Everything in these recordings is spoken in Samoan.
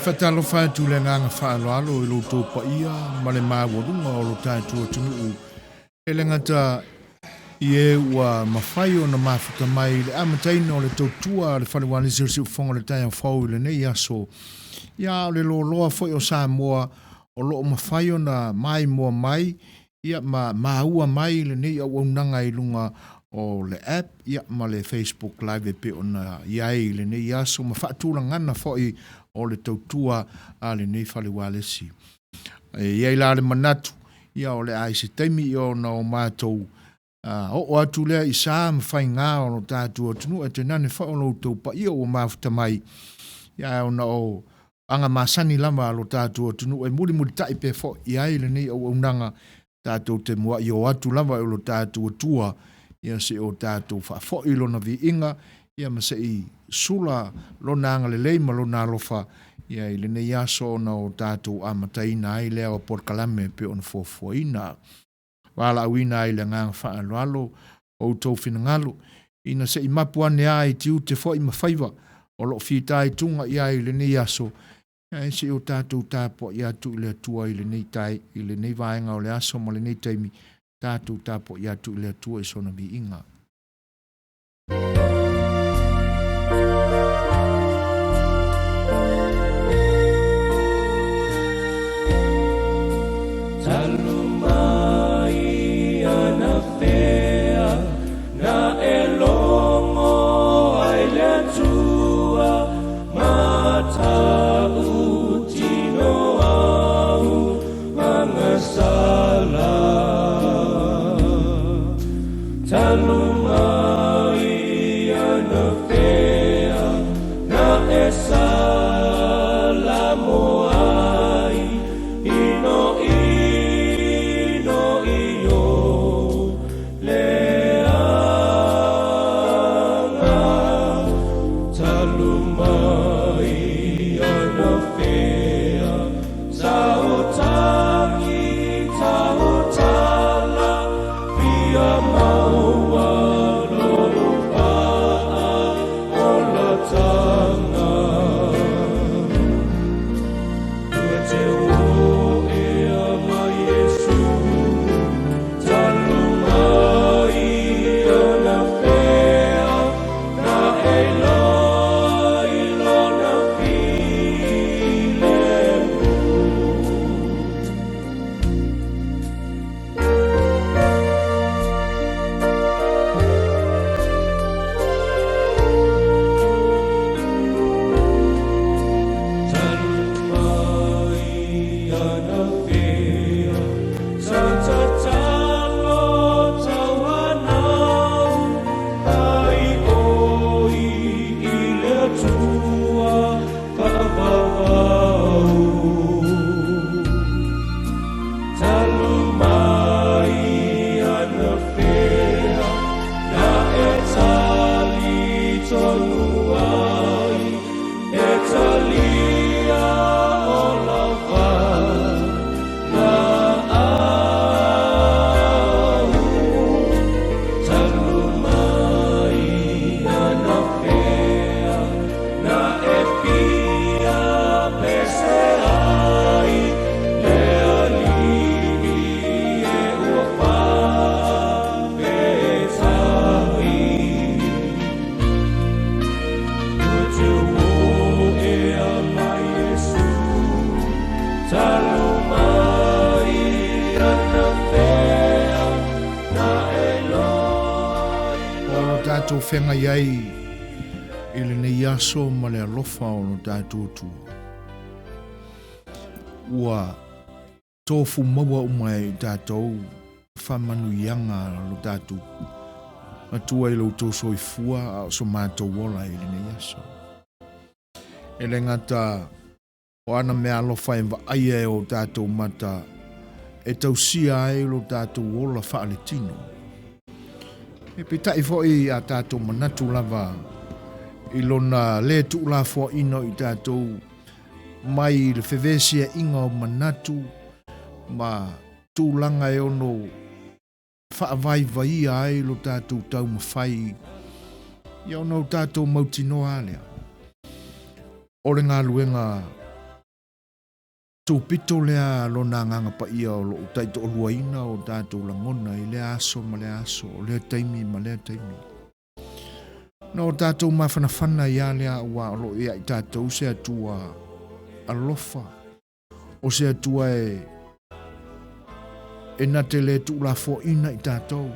faatalofa atu i le agaga faaaloalo i lo outou paia ma le maualuga o lo tatou atunuu, e le gata i e ua mafai ona mafuta mai i le amataina o le tautua a le Fale Ualesi o le Siufofoga o le Taeao Fou i lenei aso, ia a o le loaloa foi o Samoa o lo o mafai ona maimoa mai ia ma maua mai lenei auaunaga i luga o le app ia ma le Facebook Live e pei ona i ai i lenei aso ma faatulagana foi o le tautua a lenei fale ualesi. E i ai la le manatu, ia o le a i se taimi ia ona o matou oo atu lea i sa ma faiga o lo tatou atunuu ae tainane foi o lo outou paia ua mafuta mai, ia ae ona o aga masani lava a lo tatou atunuu e mulimulitai pea foi i ai lenei auaunaga tatou te muai o atu lava i lo tatou Atua ia se i o tatou faafoi Lona viiga ia ma se i sula Lona agalelei ma Lona alofa ia i lenei aso ona o tatou amataina ai lea o polokalame e pei ona fuafuaina. Valaauina ai i le agaga faaaloalo outou finagalo ina se i mapu ane lava i tiute foi ma faiva o lo o fitaituga i ai i lenei aso, ae se i o tatou tapuai atu i le Atua i lenei tae, i lenei vaega o le aso ma lenei taimi, tatou tapuai atu i le Atua i sona viiga. Talu mai anafea na e logo ai le Atua matautino au agasala. Talu mai anafea na e salamo ai ino ino i o leaga. Talu mai anafea sautagi tautala fia maua lou faaolatanga. Ua te ea mai Iesu, talu mai anafea na e iloa i lona filemu. Talu mai anafea sa tatalo tauanau ai oi i le Atua faavavau. Talu mai anafea na e tali tonu ai, e talia o lava laau. Talu mai anafea na e fia pese ai le Alii e ua faafetai. Ua te ea mai Iesu, talu mai anafea na e iloa i O lo tatou feagai ai i lenei aso ma le alofa o lo tatou Atua. Ua tofu maua uma e i tatou faamanuiaga o lo tatou Atua i lo outou soifua a o so matou ola i lenei aso. E le gata o ana mea alofa e vaaia e o tatou mata e tausia ai lo tatou ola faaletino. E peitai foi a tatou manatu lava i lona le tuulafoaina o i tatou mai le fevesiaiga o manatu ma tulaga e ono faavaivaia ai lo tatou taumafai ia ona o tatou mautinoa lea. O le galuega Tupito lea a Lona Agaga Paia o lo o taitoaluaina o tatou lagona i lea aso ma lea aso, o lea taimi ma lea taimi. Na o tatou mafanafana ai a lea aua o lo o ia i tatou se Atua alofa, o se Atua e e na te le tuulafoaina i tatou.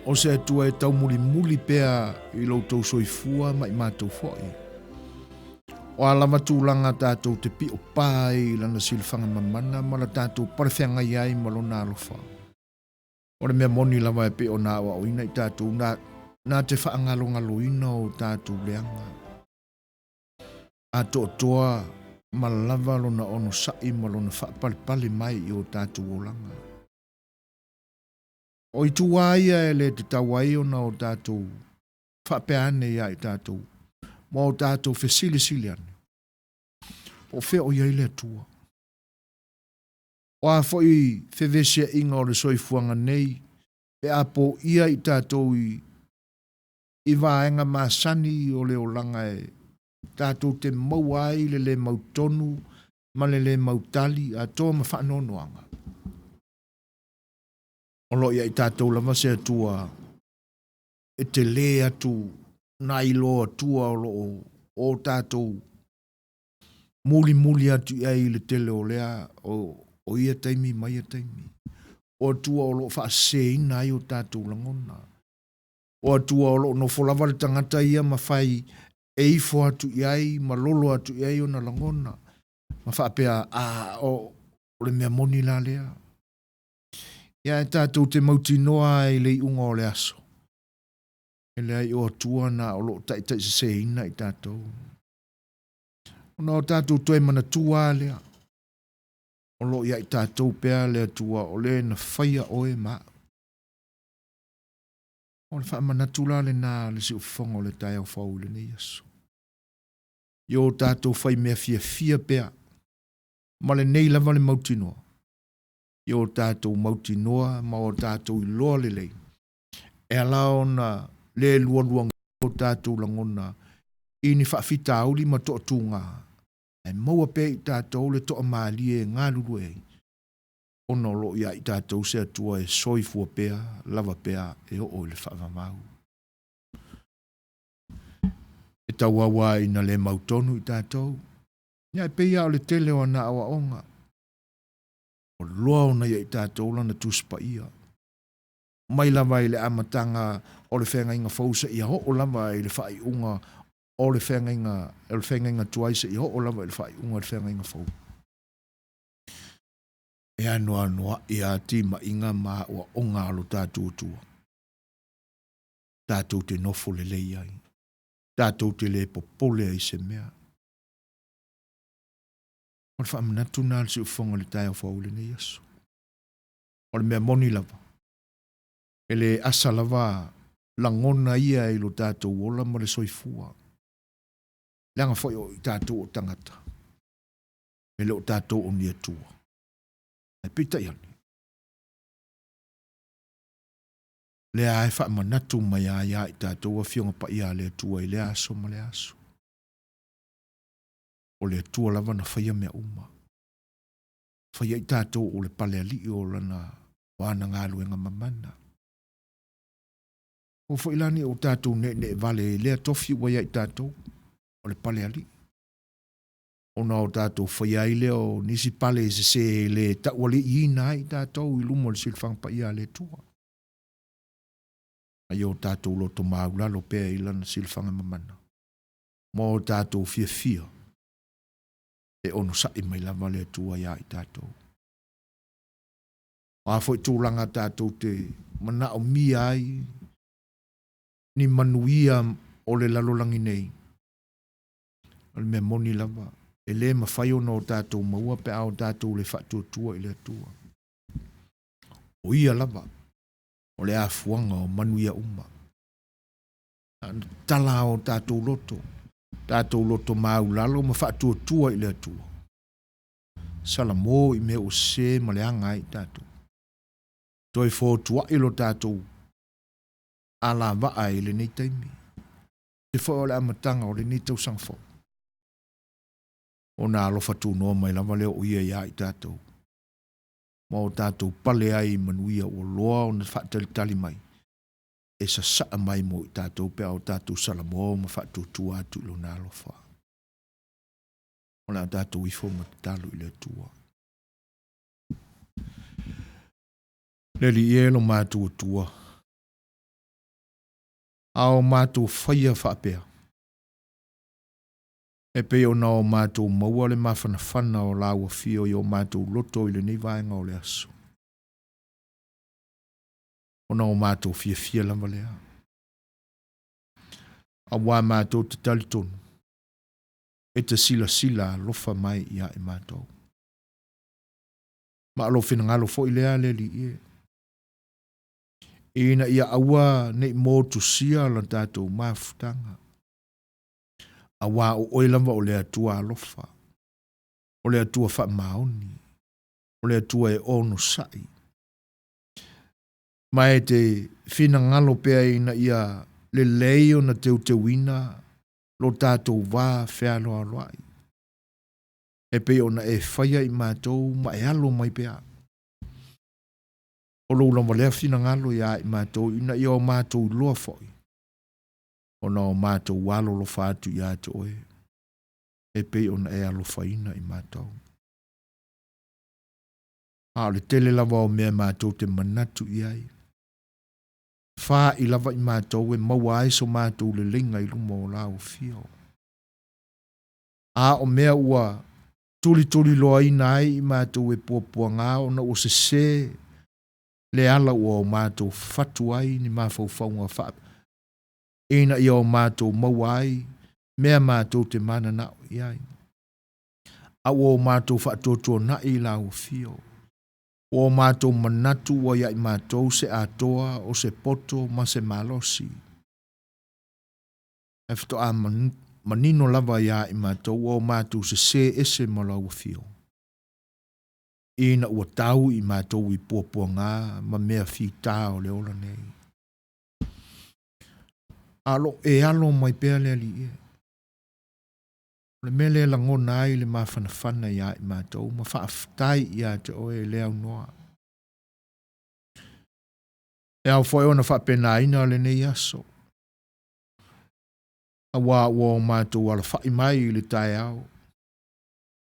O se Atua e taumulimuli pea i lo outou soifua ma i matou foi. O a lava tulaga tatou te pio pā ai i lana silafaga mamana ma la tatou palefeagai ai ma lona alofa. O le mea moni lava e pei ona aoaoina i tatou, na, na te faagalogaloina o tatou leaga. Atoatoa ma lava lona onosai ma lona faapalepale mai i o tatou olaga. O itu lava ia e le tatau ai ona o tatou faapea ane iā i tatou ma o tatou fesilisili ane, po o fea o i ai le Atua. O a foi fevesiaiga o le soifuaga nei pe a poia i tatou i i vaega masani o le olaga e tatou te maua ai le le mautonu ma le le mautali atoa ma faanoanoaga. O lo o ia i tatou lava se Atua e tele atu nai lo Atua o lo o tatou mulimuli atu i ai i le tele o lea o ia taimi ma ia taimi. O Atua o lo o faaseseina ai o tatou lagona. O Atua o lo o nofo lava le tagata ia ma fai e ifo atu i ai ma lolo atu i ai ona lagona ma faapea, a, o, o le mea moni la lea. Ia e tatou te mautinoa ai i le iuga o le aso, e leai o Atua na o lo o taitaiseseina i tatou. Ona o tatou toe manatua lava lea, o lo o ia i tatou pea le Atua o le na faia oe ma au. O le faamanatu la lena a le siufofoga o le taeao fou i lenei aso. I o tatou faimea fiafia pea, ma lenei lava le mautinoa, i o tatou mautinoa ma o tatou iloa lelei, e ala ona le lualuagia o tatou lagona i ni faafitauli ma toatuga, ae maua pea i tatou le toamalie e galulue ai, ona o lo o ia i tatou se Atua e soifua pea lava pea e oo i le faavavau. E tauau lava ina le mautonu i tatou, ia e pei lava o le tele o ana aoaoga, ua loa ona ia i tatou lana Tusi Paia. Mai lava i le amataga o le feagaiga fou seia oo lava i le faaiuga o le feagaiga, o le feagaiga tuai seia oo lava i le faaiuga o le feagaiga fou. E anoanoai lava timaiga ma aoaoga a lo tatou Atua tatou te nofo lelei ai, tatou te le popole ai i se mea. O le faamanatu lena a le siufofoga i le taeao fou i lenei aso. O le mea moni lava, e le asa lava lagona ia i lo tatou ola ma le soifua, leaga foi o i tatou o tagata, e le o tatou o ni Atua. Ae peitai ane, lea e faamanatu mai lava ia i tatou Afioga Paia a le Atua i lea aso ma lea aso. O le Atua lava na faia mea uma. Faia i tatou o le palealii o lana o ana galuega mamana. Aua foi la ne i o tatou ne'ene'e vale i lea tofi ua ia i tatou, o le palealii. Ona o tatou faia ai lea o nisi pale e sesē e le taualiiina ai i tatou i luma o le silafaga paia a le Atua. A ia o tatou loto maulalo pea i lana silafaga mamana, ma o tatou fiafia e onosai mai lava le Atua iā i tatou. O a foi tulaga tatou te manaomia ai ni manuia o le lalolagi nei, o le mea moni lava, e le mafai ona o tatou maua pe a o tatou le faatuatua i le Atua. O Ia lava o le afuaga o manuia uma. Na ona tala lava o tatou loto, tatou loto maulalo ma faatuatua i le Atua. Salamo i mea ua sese ma leaga ai i tatou. Toe fotuai lo tatou alavaa i lenei taimi. Te foi o le amataga o lenei tausaga fou. Ona alofa tunoa mai lava lea o Ia iā i tatou, ma o tatou pale ai i manuia ua loa ona faatalitali mai e sasaa mai mo i tatou pe a o tatou salamoa ma faatuatua atu i Lona alofa. O le a tatou ifo ma tatalo i le Atua. Le Alii e lo matou Atua, a o matou faia faapea, e pei ona o matou maua le mafanafana o Lau Afio i o matou loto i lenei vaega o le aso. Ona o matou fiafia lava lea, auā matou te talitonu e te silasila alofa mai ia i matou. Ma o lou finagalo foi lea le Alii e, ina ia aua ne i motusia la tatou mafutaga, auā o Oe lava o le Atua alofa, o le Atua faamaoni, o le Atua e onosai, ma e te finagalo pea ina ia lelei ona teuteuina lo tatou va fealoaloai, e pei ona e faia i matou ma e alo mai pea. O lou lava lea finagalo iā i matou ina ia o matou iloa foi, ona o matou alolofa atu ia te oe, e pei ona e alofaina i matou. A o le tele lava o mea matou te manatu i ai, faai lava i matou e maua ai so matou leleiga i luma o lau afio. A o mea ua tulituliloaina ai i matou e puapuaga ona ua sese le ala ua o matou fatu ai ni mafaufauga faa ina ia o matou maua ai mea matou te mananao i ai. A ua o matou faatuatuanai i lau afio. Ua o matou manatu ua ia i matou se atoa o se poto ma se malosi. Ae faatoa manino lava iā i matou ua o matou sesē ese ma lau afio, ina ua tau i matou i puapuaga ma mea fitā o le ola nei. A o lo o e alo mai pea le Alii e. O le mea lea e lagona ai le mafanafana iā i matou ma faafetai ia te oe e le aunoa. E ao foi ona faapenaina lenei aso, auā ua o matou alafai mai i le taeao,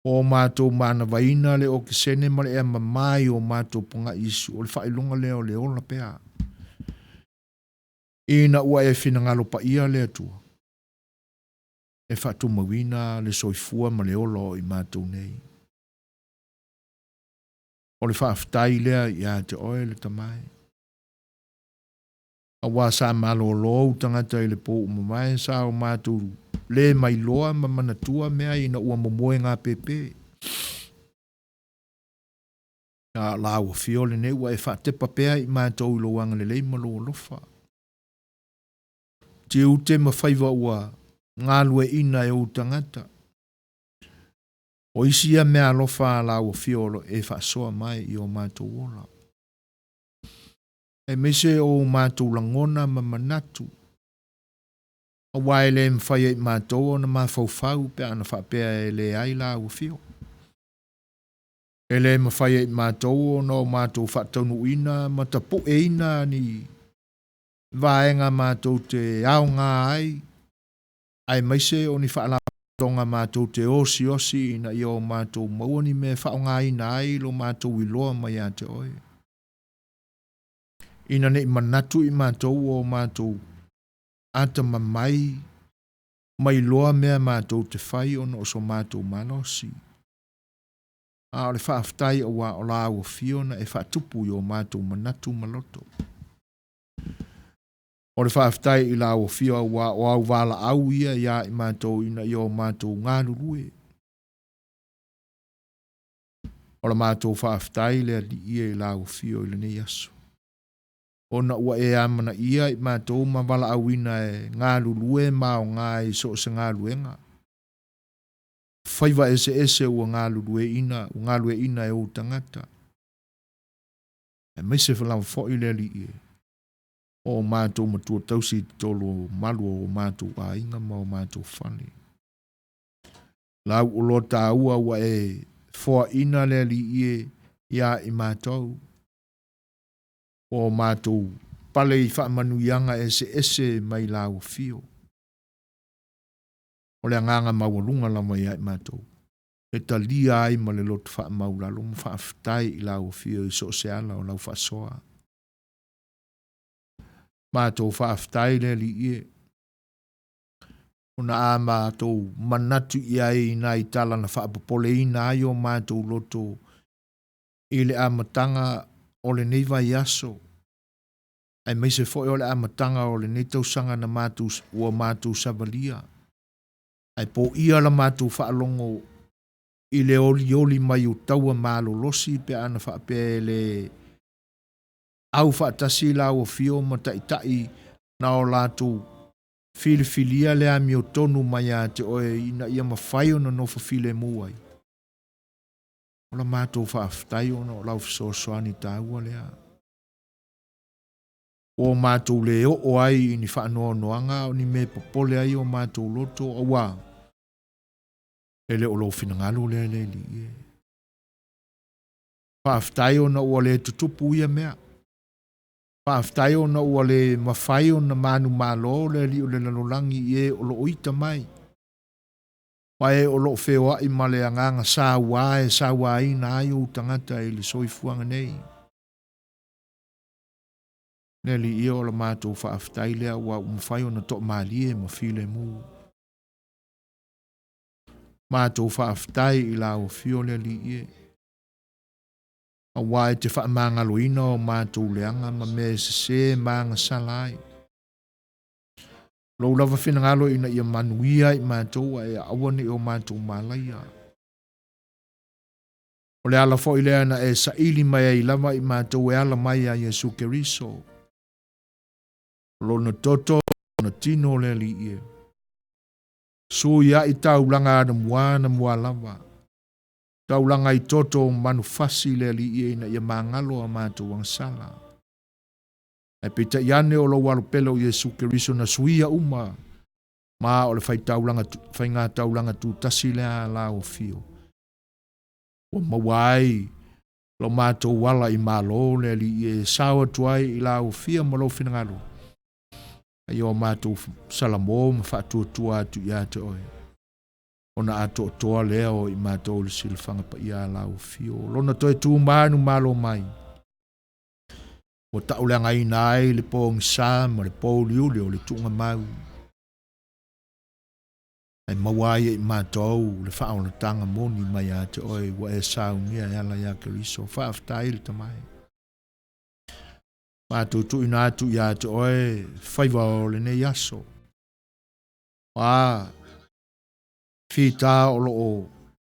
ua o matou manavaina le okesene ma le ea mamā i o matou pogaiisu, o le faailoga lea o le ola pea. Ina ua e finagalo paia le Atua, e faatumauina le soifua ma le ola o i matou nei. O le faafetai lea ia te oe le Tama e. Auā sa malōlō ou tagata i le pō ua mavae, sa o matou lē mailoa ma manatua mea ina ua momoe gāpēpē. A o lau afio lenei ua e faatepa pea i matou i lou agalelei ma lou alofa. Tiute ma faiva ua galueaiina e ou tagata. O isi ia meaalofa a lau afio o lo o e faasoa mai i o matou ola. Aemaise o matou lagona ma manatu, auā e le mafai e i matou ona mafaufau pe ana faapea e leai lau afio. E le mafai e i matou ona o matou faataunuuina ma tapueina ni vaega matou te aoga ai, aemaise o ni faalapotopotoga matou te osiosi ina ia o matou maua ni mea e faaaogaina ai lo matou iloa mai ia te oe. Ina ne i manatu i matou ua o matou atamamai ma iloa mea matou te fai ona o so matou malosi. A o le faafetai auā o lau afio na e faatupu i o matou manatu ma loto. O le faafetai i lau afio auā o au valaau ia iā i matou ina ia o matou galulue. O la matou faafetai le Alii e i lau afio i lenei aso, ona ua e amanaia i matou ma valaauina e galulue ma aoga i so o se galuega. Faiva eseese ua galulueina, ua galueaiina e ou tagata. Aemaise lava foi le Alii e, o o matou matua tausi i totolu o malu o o matou aiga ma o matou fale. Lau oloa taua ua e foaina le Alii e iā i matou. Ua o matou pale i faamanuiaga eseese mai lau afio. O le agaga maualuga lava ia i matou, e talia ai ma le loto faamaulalo ma faafetai i lau afio i so o se ala o lau faasoa. Matou faafetai le Alii e, ona a matou manatu i ai i nai tala na faapopoleina ai o matou loto i le amataga o lenei vaiaso, aemaise foi o le amataga o lenei tausaga na matou, ua matou savalia, ae poia la matou faalogo i le olioli mai o taua malolosi pe ana faapea e le au faatasi lau afio ma taitai na o latou filifilia le amiotonu mai ia te oe ina ia mafai ona nofo filemu ai. O la matou faafetai ona o lau fesoasoani taua lea. Ua o matou le oo ai i ni faanoanoaga a o ni mea e popole ai o matou loto, auā e le o lou finagalo lea le Alii e. Faafetai ona ua le tutupu ia mea. Faafetai ona ua le mafai ona manumalo le alii o le lalolagi i e o lo o ita mai, ma e o lo o feoai ma le agaga saua e sauaina ai ou tagata i le soifuaga nei. Le Alii e, o la matou faafetai lea ua ua mafai ona toamalie ma filemu. Matou faafetai i lau afio le Alii e, aua e te faamagaloina o matou leaga ma mea e sese ma agasala ai. Lou lava finagalo ina ia manuia i matou ae aua ne i o matou malaia. O le ala foi lea na e saili mai ai lava i matou e ala mai ia Iesu Keriso. O lona toto, lona tino le Alii e. Sui ai taulaga anamua anamua lava. Taulaga i toto o manufasi le Alii e ina ia magalo a matou agasala. Ae peitai ane o lou alo pele o Iesu Keriso na suia uma ma o le faitaulaga, faiga taulaga tutasi lea a lau afio. Ua maua ai lo matou ala i malo le Alii e sao atu ai i lau afio ma lou finagalo. Ai o matou salamo ma faatuatua atu ia te oe. Ona atoatoa lea o i matou le silafaga paia a lau afio. Lona toe tu manumalo mai. Ua tauleagaina ai le pogisa ma le pouliuli o le tuugamau. Ae maua ai e i matou le faaolataga moni mai ia te oe ua e saunia e ala ia Keriso. Faafetai le Tama e. Matou tuuina atu ia te oe faiva o lenei aso. A fita o lo o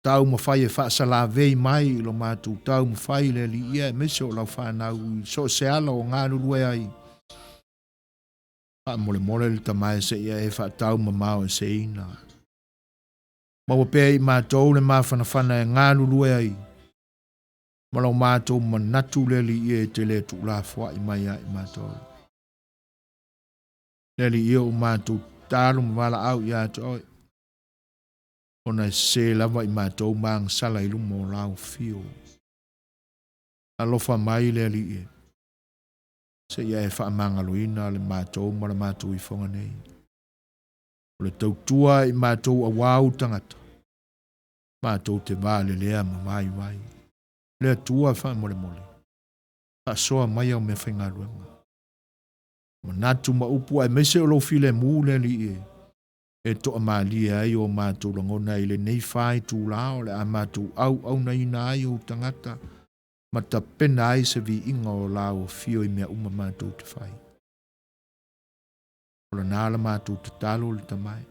taumafai e faasalavei mai i lo matou taumafai le Alii ia aemaise o lau fanau i so o se ala o galulue ai. Faamolemole le Tama e seia e faataumamao eseina. Maua pea i matou le mafanafana e galulue ai ma lo matou manatu le Alii ia e te le tuulafoai mai ia i matou. Le Alii ia o matou tatalo ma valaau ia te oe, ona e sese lava i matou ma agasala i luma o lau afio. Alofa mai le Alii e, seia e faamagaloina le matou ma le matou ifoga nei. O le tautua i matou auā ou tagata, matou te valelea ma vaivai. Le Atua faamolemole, faasoa mai au meafaigaluega. Manatu ma upu aemaise o lou filemu le Alii e, e toamalie ai o matou lagona i lenei faitulā o le a matou auaunaina ai ou tagata ma tapena ai se viiga o lau afio i mea uma matou te fai. O lena la matou tatalo le Tama e.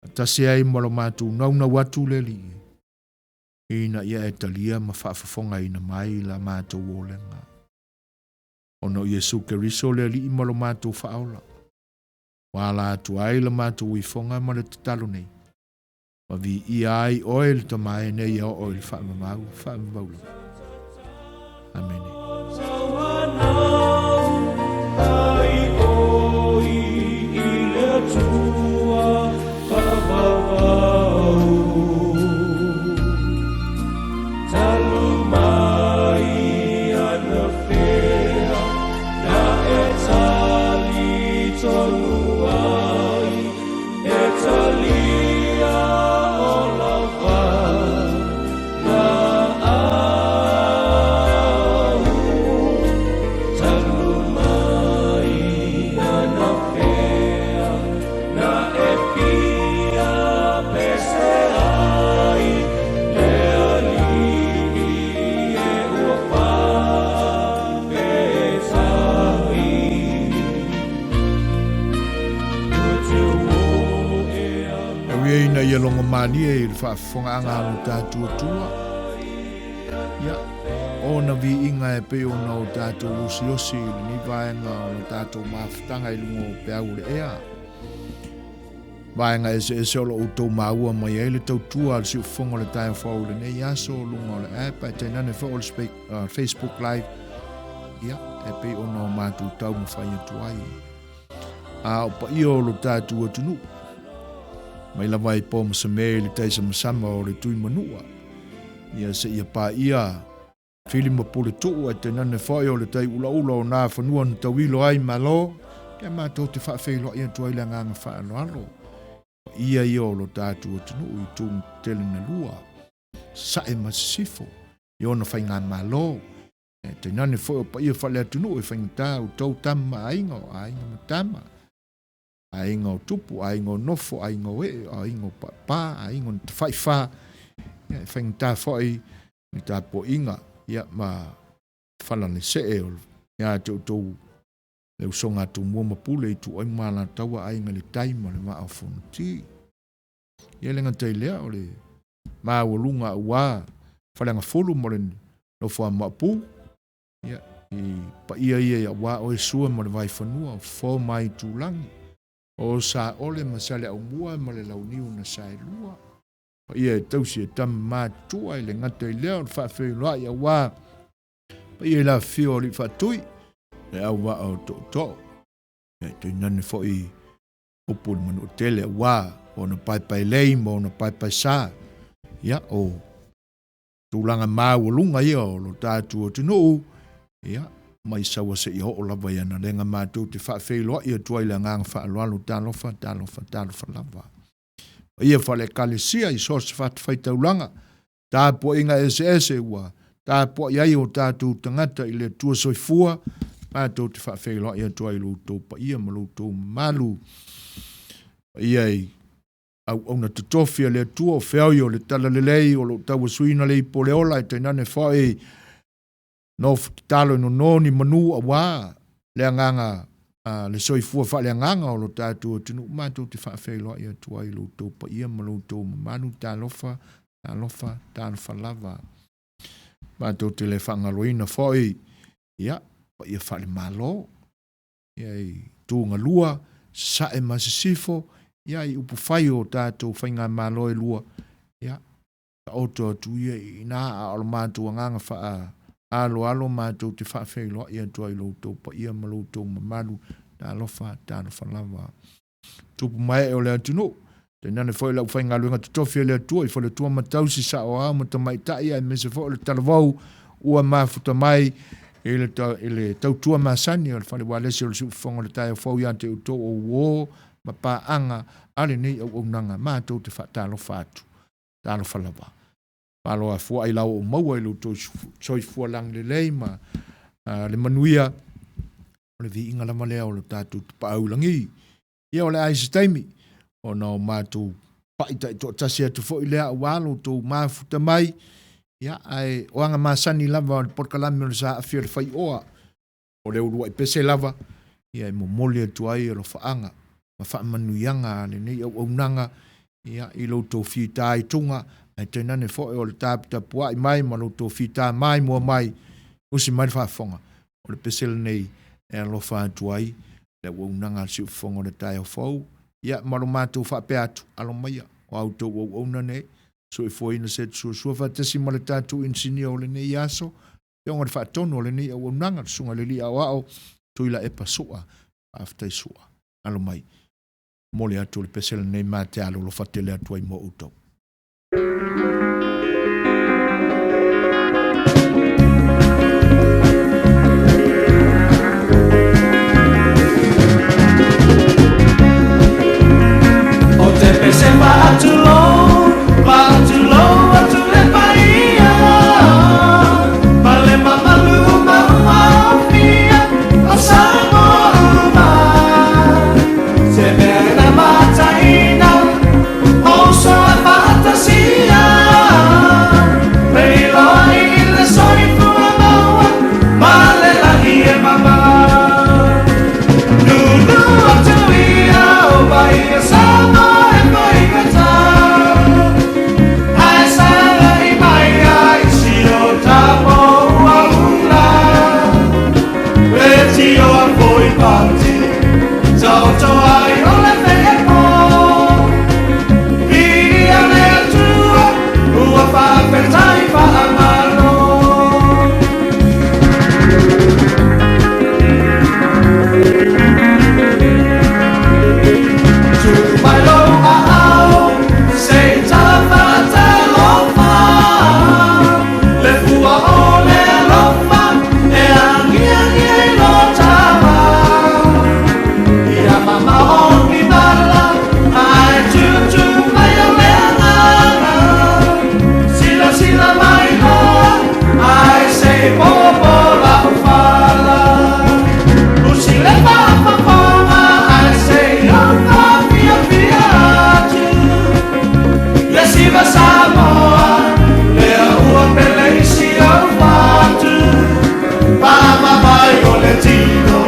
Faatasi ai ma lo matou naunau atu le Alii e, ina ia e talia ma faafofogaina mai la matou olega. Ona o Iesu Keriso le Alii ma lo matou Faaola, ua ala atu ai la matou ifoga ma le tatalo nei, ma viia ai oe le Tama e nei ia oo i le faavavau, faavavau lava. Amene. malie i le faafofogaaga a lo tatou Atua. Ia, ona viiga e pei ona o tatou osiosi i lenei vaega o lo tatou mafutaga i luga o peau o le ea. Vaega eseese o lo o outou maua mai ai le tautua a le siufofoga o le taeao fou i lenei aso, luga o le app ae tainane foi o le Facebook Live, ia, e pei ona o matou taumafai atu ai. A o paia o lo tatou atunuu, mai lava i po ma same i le taisamasama o le Tuimanua, ia seia paia Fili ma Puletuu ae tainane foi o le tai ulaula o nā fanua na tauilo ai Malo, ia matou te faafeiloai atu ai le agaga faaaloalo. Paia ia o lo tatou atunuu i tumu tetele na lua, Sasae ma Sisifo, i ona faigamalo, ae tainane foi o paia faale-atunuu e faigata outou tama ma aiga, o aiga ma tama, aiga o tupu, aiga o nofo, aiga o ee, aiga o paapā, aiga o tafaifa, ia e faigata foi le tapuaiga, ia ma fala le see o ia te outou le usoga a Tumua ma Pule i Ituai ma Alataua, Aiga i le Tai ma le Vaa o Fonoti. Ia le gata i lea o le maualuga aua Faleagafulu ma le nofo a Maopu, Ia, i paia ia aua oe Sua ma le Vaifanua, o Fofo ma Aitulagi, o Saole ma Saleaaumua ma le Launiu na Saelua. Paia e tausi e tama matutua e le gata i lea o le faafeiloai aua paia i le afifio o Alii Faatui, le auvaa o Tootoo, ia tainane foi upu i le Manuatele aua ona paepaelei ma ona paepaesa. Ia, o tulaga maualuga ia o lo tatou atunuu, ia, mai saua seia oo lava i analega matou te faafeiloai atu ai le agaga faaaloalo, talofa, talofa, talofa lava. Paia faale-Ekalesia i so o se fatafaitaulaga, tapuaiga eseese ua tapuai ai o tatou tagata i le Atua Soifua, matou te faafeiloai atu ai i lo outou paia ma lo outou mamalu. Paia i auauna totofi a le Atua o feoi o le talalelei o lo o tauasuina le ipu o le ola e tainane foi nofo tatalo e nono ni manu aua le agaga le soifua faaleagaga o lo tatou atunuu matou te faafeiloai atu ai i lo outou paia ma lo outou mamalu. Talofa, talofa, talofa lava. Matou te le faagaloina foi ia paia faale-Malo ia i Tugalua, Sasae ma Sisifo, ia i upufai o tatou faigamalo e lua, ia taoto atu ia i ina, a o le matou agaga faaaloalo matou te faafeiloai atu ai i lo outou paia ma lo outou mamalu. Talofa, talofa lava. Tupu mae o le atunuu, tainane foi le aufaigaluega totofi a le Atua i faletua ma tausi saoao ma tamaitai aemaise foi o le talavou ua mafuta mai i le, i le tautua masani o le fale ualesi o le siufofoga o le taeao fou ia te outou o uō ma paaga a lenei auaunaga. Matou te faatalofa atu. Talofa lava. Malo afua ai lau o maua i lo outou soifua lagilelei ma le manuia o le viiga lava lea o le tatou tapaau i lagi. Ia o le a i se taimi ona o matou pa'i taitoatasi atu foi lea aua lo outou mafuta mai. Ia, ae o aga masani lava o le polokalame o le Saafi o le Faioa, o le uluai pese lava, ia e momoli atu ai alofaaga ma faamanuiaga a lenei auaunaga, ia, i lo outou fitaituga, ae tainane foi o le taputapuai mai ma lo outou fita maimoa mai, usi mai le faafofoga, o le pese lenei e alofa atu ai le auaunaga a le siufofoga o le taeao fou, ia, ma lo matou faapea atu, alo maia, o a outou auauna nei, soifuaina se suasua faatasi ma le tatou inisinia o lenei aso, Afioga i le Faatonu o lenei auaunaga, le Susuga i le Alii Aoao Tuilaepa Sua, faafetai Sua, alo mai, momoli atu le pese lenei ma te alolofa tele atu ai mo outou. O te pese faatulou, faatulou atu le paia, ma le mamalu ma ua ofia o Samoa uma. Se mea e na mataina, o uso e faatasia. tio a foi pati, taoto ai o le feepo. Viia le Atua, ua faafetai faamalo. Tuu mai lou aao, se i tala faatalofa, le fua o le alofa e agiagi ai lo tama. Ia mamao ni mala, ae tutu mai o le agaga. Silasila mai loa, ae se i popo lau fala. Usi le faafofoga, ae se i ou faafiafia atu. Le siva Samoa, lea ua pele i si ou fatu. Paama mai o le tino,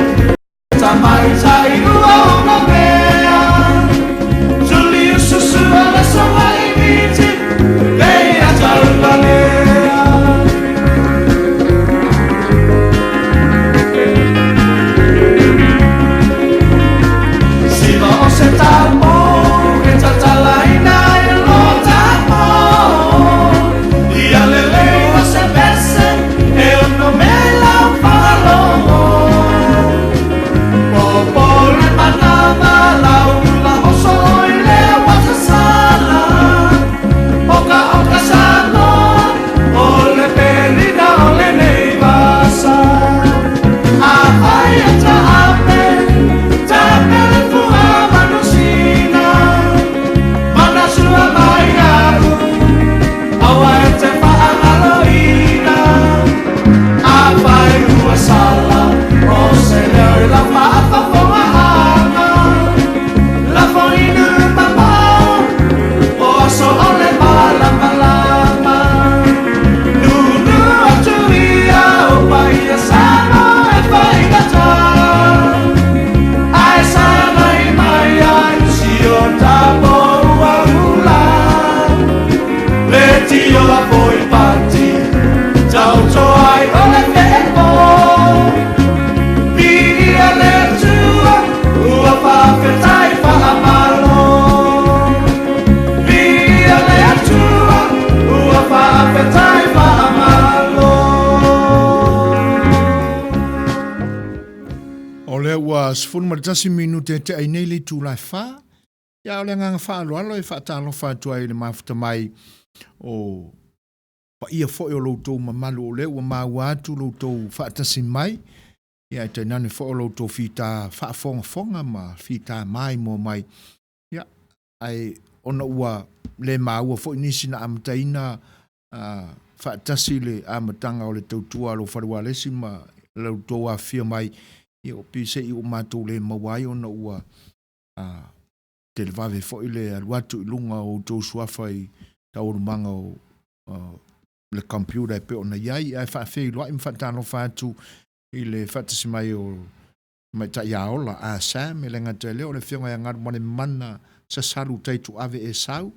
tamaitai ua onomea. Juliusu sua le Savaii miti, leia taulalea. Siva o se tapo e tatalaina ai lo tapo. Ia lelei o se pese e ono mea i lau faalogo. Popo le manava lau ula oso i le watasala. Oka oka Samoa o le pelina o lenei vasa. Afai e taape, taape le fua manusina. Manasua mai au, aua e te faagaloina. Afai ua sala, o se leo i lau faafofogaaga. Lafo i nuu mamao, o aso o le malamalama. Nunu atu ia o paia Samoa e faigata. Ae sagai mai ai si o tatou ula. Le tio a foi pati, taoto ai o le feepo. Viia le Atua, ua faafetai faamalo. Viia le Atua, ua faafetai faamalo. O lea ua 11 minute e tea ai nei le itula e fa. Ia, o le agaga faaaloalo e faatalofa atu ai i le mafuta mai o paia foi o lo outou mamalu o lea ua maua atu lo outou faatasi mai, ia ae tainane foi o lo outou fita faafogafoga ma fita maimoa mai. Ia, ae ona ua le maua foi nisi na amataina faatasi le amataga o le tautua a lou fale ualesi ma lo outou afifio mai, ia ua pei se i ua matou le maua ai ona ua televave foi le alu atu i luga o outou suafa i taualumaga o le computer e pei ona i ai. Ae faafeiloai ma faatalofa atu i le faatasi mai o Tamaitai Aola a Sam, e le gata i lea o le Afioga ia Galumalemana Sasalu Taituave Esau,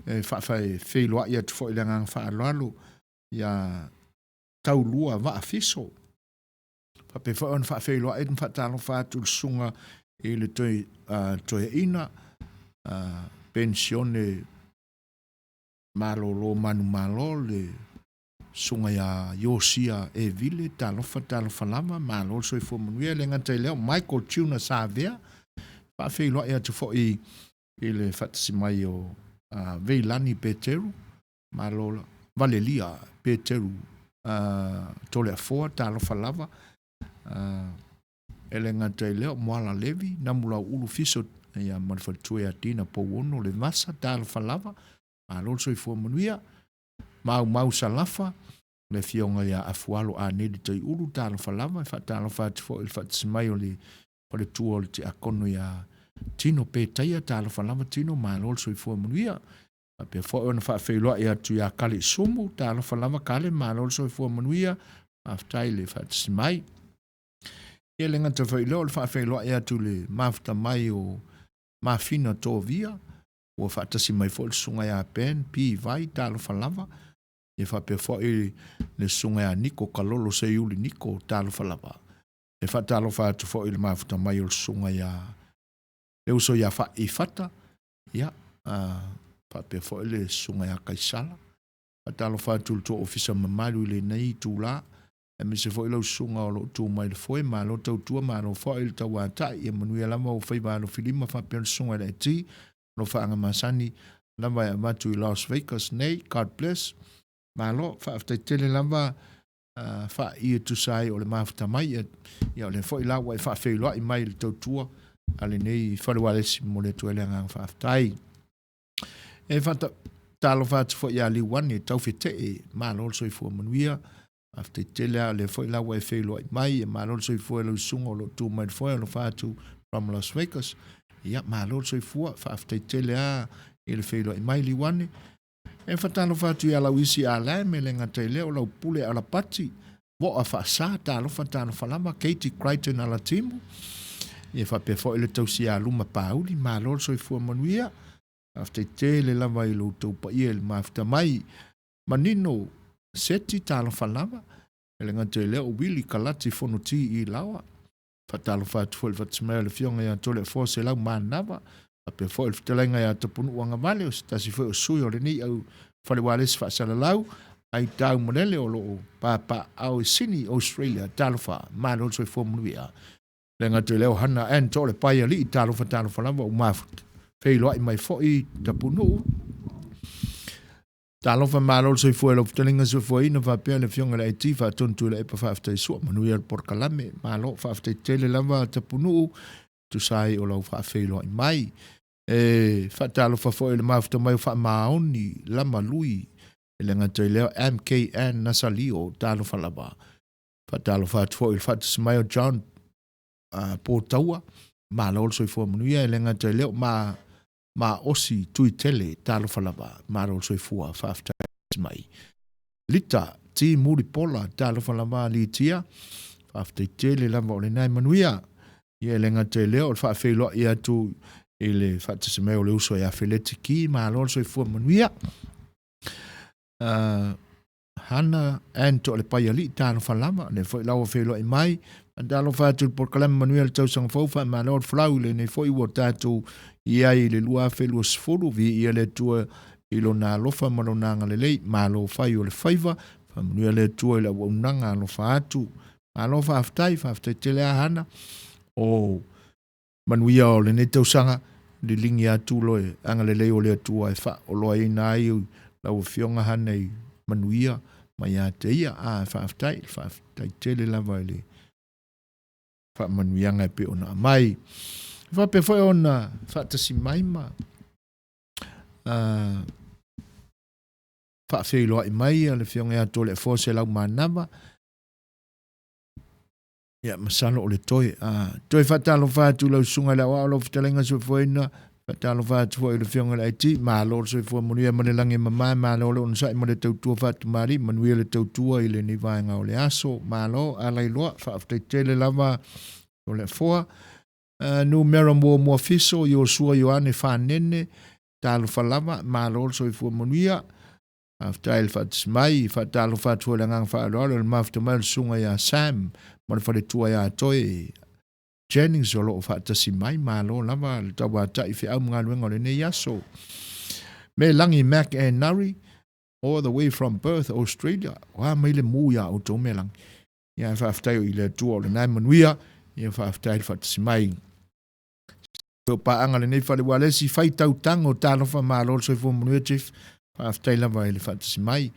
e faafeiloai atu foi i le agaga faaaloalo ia Taulua Vaafiso. Faapea foi ona faafeiloai ma faatalofa atu i le susuga i le toeaina penisione malolo manumalo le susuga ia Iosia Evile, talofa talofa lava, malo le soifua manuia. E le gata i lea, o Michael Tuna Savea, faafeiloai atu foi i le faatasi mai o Veilani Peteru, malo Valelia Peteru Toleafoa, talofa lava. E le gata i lea, o Moala Levi, Namulauulu Fiso ia ma le faletua ia Dina Pouono Levasa, talofa lava, malo le soifua manuia. Maumau Salafa, le afioga ia Afualo Aneli Taiulu, talofa lava, e faatalofa atu foi i le faatasi mai o le faletua o le Tiakono ia Tino Petaia, talofa lava Tino, malo le soifua manuia. Faapea foi ona faafeiloai atu ia Kale Sumu, talofa lava Kale, malo le soifua manuia, faafetai le faatasi mai. Ia le gata foi i lea o le faafeiloai atu i le mafuta mai o Mafina Tovia, ua faatasi mai foi le susuga ia Ben P. Vai, talofa lava. Ia faapea foi le susuga ia Niko Kalolo Seiuli Niko, talofa lava. E faatalofa atu foi i le mafuta mai o le susuga ia le uso ia Fa'i Fata, ia, faapea foi le susuga ia Kaisala. Faatalofa atu i le tou ofisa mamalu i lenei itula, aemaise foi lau susuga o lo o tu mai i le foe, malo tautua, malo foi le tauatai, ia manuia lava ou faiva alofilima faapea le susuga i le IT, alofaaga masani lava e avatu i Las Vegas nei. God bless. Malo, faafetai tele lava Fa'i e tusa ai o le mafuta mai, ia o lea foi la ua e faafeiloai mai i le tautua a lenei fale ualesi, momoli atu ai le agaga faafetai. E faatalofa atu foi ia Liuane Taufetee, malo le soifua manuia, faafetai tele lava o lea foi la ua e feiloai mai, e malo le soifua i lau susuga o lo o tu mai le foe, alofa atu from Las Vegas. Ia malo le soifua, faafetai tele lava i le feiloai mai Liuane. E faatalofa atu ia Lauisi Alain me le gata i lea o lau pule Alapati Voa Faasa, talofa talofa lava Katie Crichton Alatimu, ia faapea foi le tausia Luma Pauli, malo le soifua manuia, faafetai tele lava i lo outou paia i le mafuta mai. Manino Seti, talofa lava, e le gata i lea o Willie Kalati Fonoti i Laoa, Faatalofa atu foi i le faatasemaia o le Afioga ia Toleafoa Selau Manava, faapea foi le fetalaiga ia Tapunuu Agavale, o se tasi foi o sui o lenei au fale ualesi faasalalau, Aitau Malele o lo o papaaao i Sydney, Australia. Talofa, malo le soifua manuia. Le gata i lea o Hana Ann Toalepai Alii, talofa talofa lava ua mafuta feiloai mai foi Tapunuu. Talofa malo le soifua i lau fetalaiga soifuaina faapea le afioga i le IT faatonu Tuilaepa faafetai sua manuia le polokalame malo faafetai tele lava Tapunuu tusa ai o lau faafeiloai mai. E faatalofa foi i le mafuta mai o Faamaoni Lama Lui e le gata i lea MKN Nasalio talofa lava. Faatalofa atu foi i le faatasi mai o John Potaua malo le soifua manuia e le gata i lea o ma Maosi Tuitele talofa lava malo le soifua faafetai mai. Lita T Mulipola talofa lava Litia faafetai tele lava o lena e manuia. Ia e le gata i lea o le faafeiloai atu i le faatasi mai o le uso ia Feleti Ki malo le soifua manuia. Hana Ann Toalepaialii, talofa lava, lea foi la ua feiloai mai. Talofa atu i le polokalame manuia le tausaga fou, faamalo le folau i lenei foi ua tatou i ai i le 2020, viia le Atua i lona alofa ma lona agalelei, malo fai o le faiva, faamanuia le Atua i le auaunaga alofa atu. Malo faafetai, faafetai tele a Hana. O Manuia o lenei tausaga, liligi atu le agalelei o le Atua e faaoloaina ai lau Afioga Hana i manuia ma ia te ia. A, faafetai, faafetai tele lava i le faamanuiaga e pei ona aumai. E faapea foi ona faatasi mai ma faafeiloai mai le Afioga ia Toleafoa Selau Manava, Ia, masalo o le toe. A, toe faatalofa atu i lau susuga i le aoao, lau fetalaiga soifuaina, faatalofa atu foi i le afioga i le IT, malo le soifua manuia ma le lagi e mama, malo le onosai ma le tautua faatamalii, manuia le tautua i lenei vaega o le aso, malo, alailoa, faafetai tele lava Toleafoa. Uh, numera muamua fiso, Iosua Ioane Fanene, talofa lava, malo le soifua manuia. Faafetai le faatasi mai, faatalofa atu foi i le agaga faaaloalo i le mafuta mai o le susuga ia Sam ma le faletua ia Toe Jennings o lo o faatasi mai. Malo lava le tauatai feau ma galuega o lenei aso. Me Langi Mac and Nari, all the way from Perth, Australia. Ua mai le mu ia outou me Langi. Ia faafetai o i le Atua o lena e manuia. Ia faafetai le faatasi mai. O paaga lenei fale ualesi fai tautago talofa malo le soifua manuia Chief. Faafetai lava i le faatasi mai.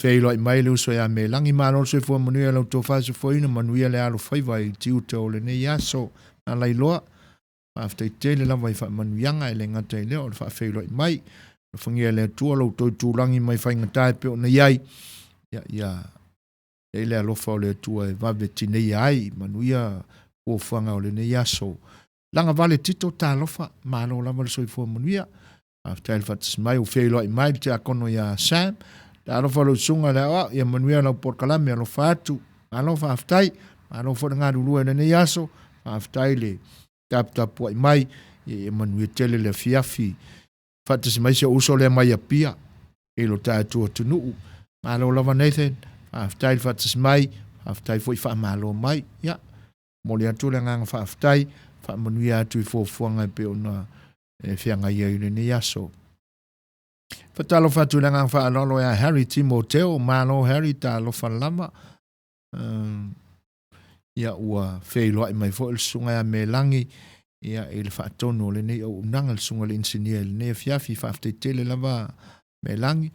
Feiloai mai le uso ia Melangi malo le soifua manuia lau tofa soifuaina manuia le alo faiva i tiute o lenei aso. Na lailoa faafetai tele lava i faamanuiaga e le gata i lea o le faafeiloai mai. Alofagia e le Atua lo outou itulagi mai faigata e pei ona i ai. Ia, ia i le alofa o le Atua e vave tineia ai, manuia fuafuaga o lenei aso. Lagavale Tito, talofa, malo lava le soifua manuia. Faafetai le faatasi mai, ua feiloai mai le tiakono ia Sam. Talofa lou susuga i le aoao, ia manuia lau polokalame, alofa atu. Malo faafetai, malo foi le galulue i lenei aso. Faafetai le taputapuai mai, ia manuia tele le afiafi. Faatasi mai si ou uso lea mai Apia i lo tatou atunuu. Malo lava Nathan, faafetai le faatasi mai, faafetai foi faamalo mai. Ia, Momoli atu le agaga faafetai, faamanuia atu i fuafuaga e pei ona e feagai ai i lenei aso. Faatalofa atu i le agaga faaaloalo ia Harry Timoteo, malo Harry, talofa lava. Ia ua feiloai mai foi le susuga ia Melagi ia i le faatonu o lenei auaunaga le susuga i le inisinia i lenei afiafi. Faafetai tele lava Melagi.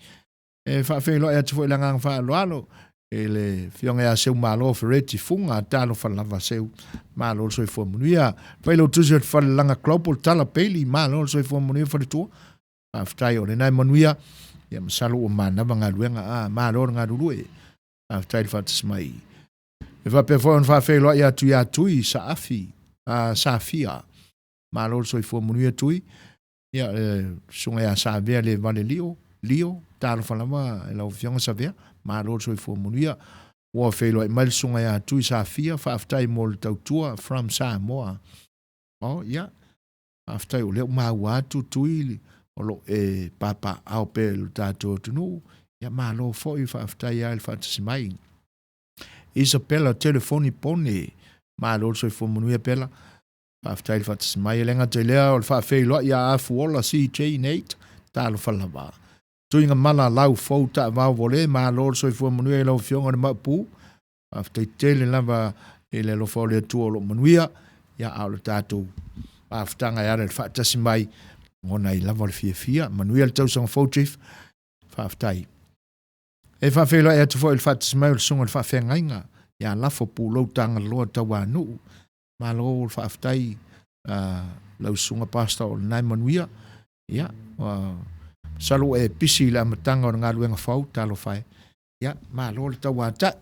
E faafeiloai atu foi i le agaga faaaloalo i le Afioga ia Seumalo Fereti Fuga, talofa lava Seu, malo le soifua manuia. Failautusi o le Falelaga Global Tala Bailey, malo le soifua manuia faletua. Faafetai o lena e manuia, ia masalo ua manava galuega, a malo le galulue. Faafetai le faatasi mai. E faapea foi ona faafeiloai atu ia Tui Saafi, a Safia, malo le soifua manuia Tui. Ia, le susuga ia Savea le Vale Lio, Lio, talofa lava i lau Afioga Savea, malo le soifua manuia. Ua feiloai mai le susuga ia Tui Safia, faafetai mo le tautua from Samoa. Oh, ia, faafetai o lea ua maua atu Tui o lo o e papaaao pea i lo tatou atunuu. Ia, malo foi, faafetai lava i le faatasi mai. Isabella Telefoni Pone, malo le soifua manuia Bella. Faafetai le faatasi mai. E le gata i lea, o le faafeiloai ia Afuola CJ Nate, talofa lava. Tuiga mala lau fou taavao vole, malo le soifua manuia i lau Afioga i le Maopu. Faafetai tele lava i le alofa o le Atua o lo o manuia, ia a o le tatou mafutaga e ala i le faatasi mai, lagona ai lava le fiafia. Manuia le tausaga fou Chief. Faafetai. E faafeiloai atu foi i le faatasi mai o le Susuga i le Faafeagaiga ia Lafo Pulou Tagaloa Tauanuu. Malo le faafetai lau Susuga Pastor o lena e manuia. Ia, masalo ua e pisi i le amataga o le galuega fou, talofa e. Ia, malo le tauatai.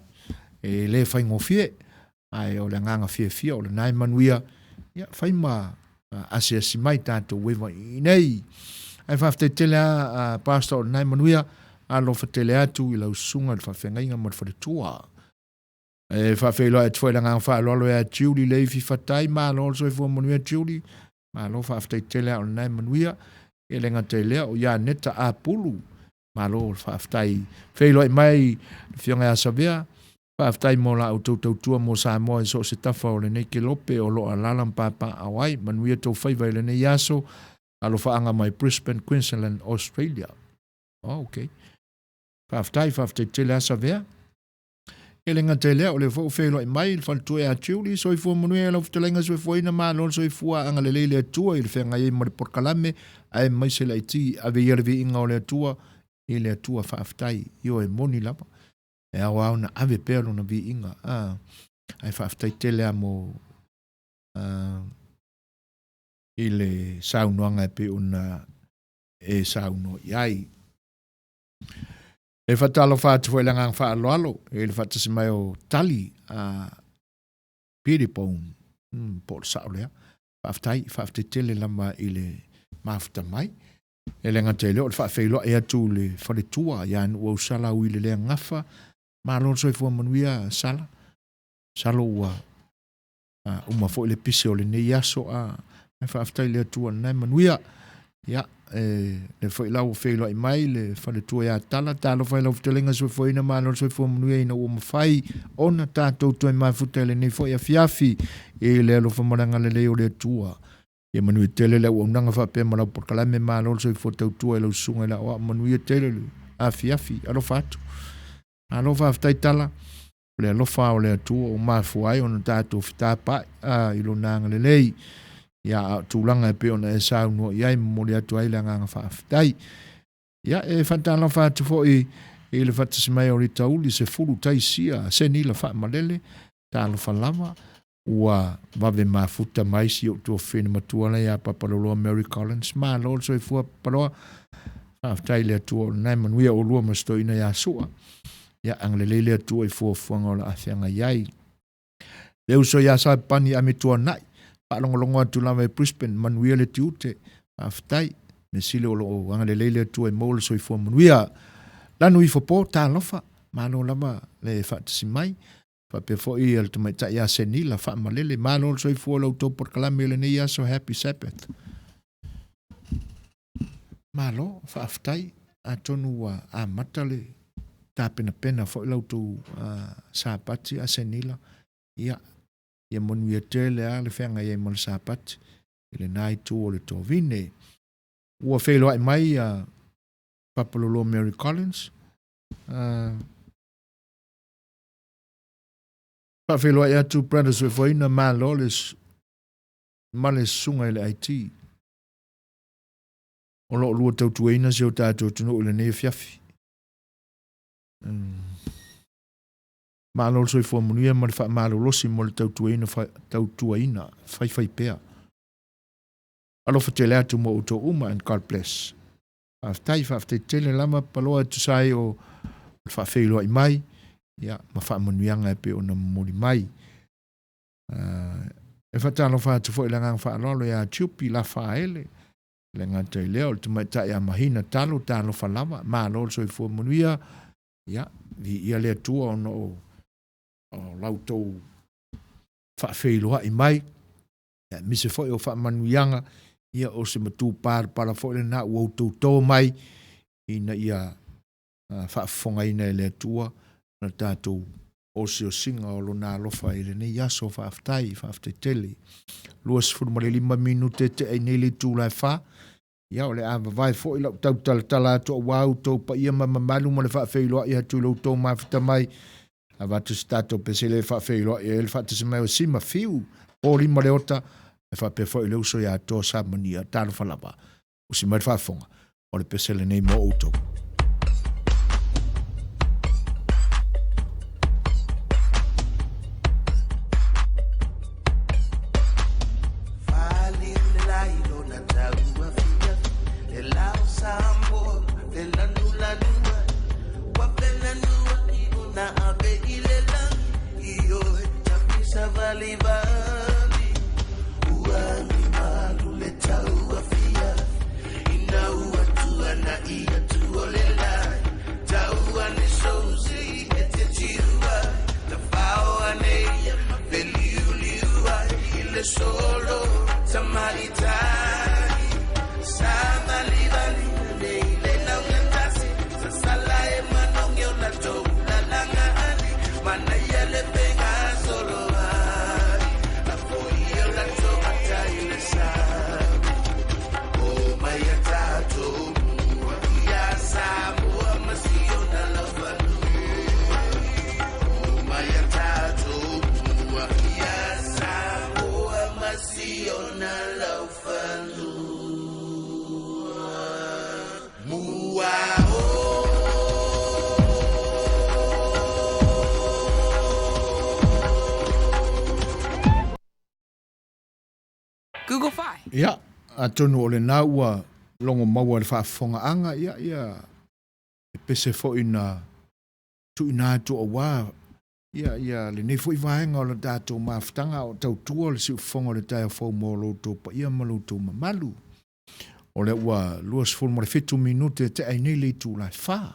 E le faigofie, ae o le agaga fiafia o lena e manuia. Ia, fai ma asiasi mai tatou ueva i inei. Ae faafetai tele lava Pastor o lena e manuia. Alofa tele atu i lau susuga i le faafeagaiga ma le faletua. E faafeiloai atu foi i le agaga faaaloalo ia Julie Leifi Fatai, malo le soifua manuia Julie, malo faafetai tele lava o lena e manuia. E le gata i lea, o Ianeta Apulu, malo le faafetai. Feiloai mai le Afioga ia Savea, faafetai mo la outou tautua mo Samoa i so o se tafa o lenei kelope o lo o alaala ma papaaao ai. Manuia tou faiva i lenei aso. Alofaaga mai Brisbane, Queensland, Australia. Oh, okay. Faafetai, faafetai tele lava Savea. E le gata i lea, o lea foi ua feiloai mai le faletua ia Julie, soifua manuia i lau fetalaiga soifuaina, malo le soifua, agalelei le Atua i le feagai ai ma le polokalame, aemaise le IT, ave ia le viiga o le Atua i le Atua, faafetai, ioe moni lava, e ao lava ona ave pea lona viiga, a, ae faafetai tele lava mo, a, i le saunoaga e pei ona e saunoa i ai. E faatalofa atu foi i le agaga faaaloalo i le faatasi mai o Tali a Peterbone, po o le sao lea. Faafetai, faafetai tele lava i le mafuta mai. E le gata i lea o le faafeiloai atu i le faletua ia Nuuau Sala Uilelea Gafa. Malo le soifua manuia Sala. Masalo ua uma foi le pise o lenei aso, a faafetai i le Atua lena e manuia. Ia, e le foi la ua feiloai mai le faletua ia Tala, talofa i lau fetalaiga soifuaina, malo le soifua manuia ina ua mafai ona tatou toe mafuta i lenei foi afiafi i le alofa ma le agalelei o le Atua. Ia manuia tele le auaunaga faapea ma lau polokalame, malo le soifua tautua i lau susuga i le aoao, manuia tele le afiafi, alofa atu. Malo faafetai Tala, o le alofa o le Atua ua mafua ai ona tatou fetapaai a i lona agalelei. Ia, a o tulaga e pei ona e saunoa i ai, momoli atu ai le agaga faafetai. Ia, e faatalofa atu foi i le faatasi mai o Rita Uli, Sefulu Taisia, Senila Faamalele, talofa lava, ua vave mafuta mai si ou tuafafine matua la ia Papaloloa Mary Collins. Malo le soifua Papaloa, faafetai i le Atua o lena e manuia oulua ma si toeaina ia Sua. Ia, agalelei le Atua i fuafuaga o le a feagai ai. Le uso ia Saepani Amituanai, faalogologo atu lava i Brisbane, manuia le tiute, faafetai. Mea sili o lo o agalelei le Atua e maua le soifua manuia. Lanu ifo po, talofa, malo lava le faatasi mai. Faapea foi le tamaitai ia Senila Faamalele, malo le soifua o la outou polokalame i lenei aso, Happy Sabbath. Malo, faafetai, atonu ua amata le tapenapena foi la outou sapati a Senila. Ia, Ia manuia tele a le feagai ai ma le Sapati i lena itu o le tovine. Ua feiloai mai ia Papalolo Mary Collins. Faafeiloai atu Brother Soifuaina, malo le ma le susuga i le IT. O lo o lua tautuaina si o tatou atunuu i lenei afiafi. Malo le soifua manuia ma le faamalolosi mo le tautuaina, tautuaina faifaipea. Alofa tele atu mo outou uma and God bless. Faafetai, faafetai tele lava Paloa e tusa ai o le faafeiloai mai ia, ma faamanuiaga e pei ona momoli mai. E faatalofa atu foi i le agaga faaaloalo ia Tiupi Lafaele, le gata i lea o le tamaitai a Mahina Talo, talofa lava, malo le soifua manuia, ia, viia le Atua ona o, o la outou faafeiloai mai, aemaise foi o faamanuiaga, ia o se matupalapala foi lena ua outou to mai ina ia faafofogaina e le Atua le tatou osiosiga o Lona alofa i lenei aso. Faafetai, faafetai tele. 25 minute e tea i nei le itula e 4. Ia, o le a vavae foi lau tautalatala atu aua outou paia ma mamalu ma le faafeiloai atu i lo outou mafuta mai. Avatu se tatou pesele e faafeiloai ai le faatasi mai o Sima Fiu, Paul Leota, e faapea foi le uso ia Toa Samania. Talofa lava. Usi mai le faafofoga o le pese lenei mo outou. Ia, atonu o lena ua logo maua i le faafofogaaga, ia, ia, e pese foi na tuuina atu aua ia, ia lenei foi vaega o le tatou mafutaga o tautua le siufofoga o le taeao fou mo lo outou paia ma lo outou mamalu. O lea ua 27 minute e tea ai nei le itula e 4.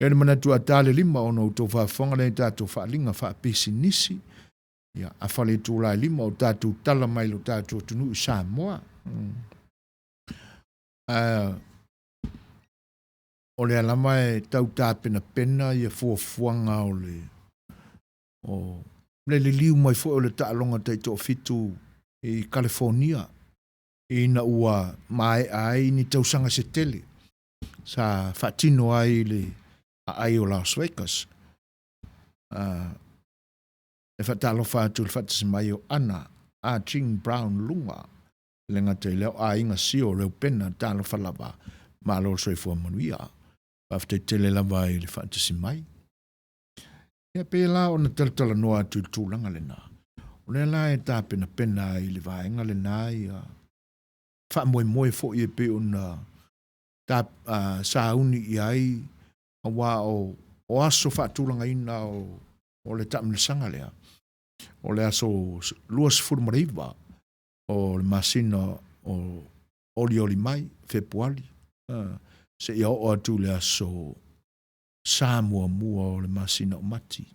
E le manatu a ta le 5 ona outou faafofoga lea i tatou faaaliga faapisinisi. Ia, a fale itula e 5 o tatou tala mai lo tatou atunuu i Samoa. O lea lava e tau tapenapena ia fuafuaga o le o le liliu mai foi o le taaloga taitoafitu i Kalifonia ina ua maea ai ni tausaga se tele sa faatino ai i le aai o Las Vegas. E faatalofa atu i le faatasi mai o Ana A Ching Brown Lunga, le gata i lea o aiga Sio Reupena, talofa lava, malo le soifua manuia. Faafetai tele lava i le faatasi mai. Ia pēlā ona talatalanoa atu i le tulaga lena. O lea la e tapenapena ai i le vaega lena ia faamoemoe foi e pei ona ta, sauni i ai aua o, o aso faatulagaina o, o le taamilosaga lea. O le aso 29 o le masina o Olioli mai, Fepuali, seia oo atu i le aso Sa muamua o le masina o Mati.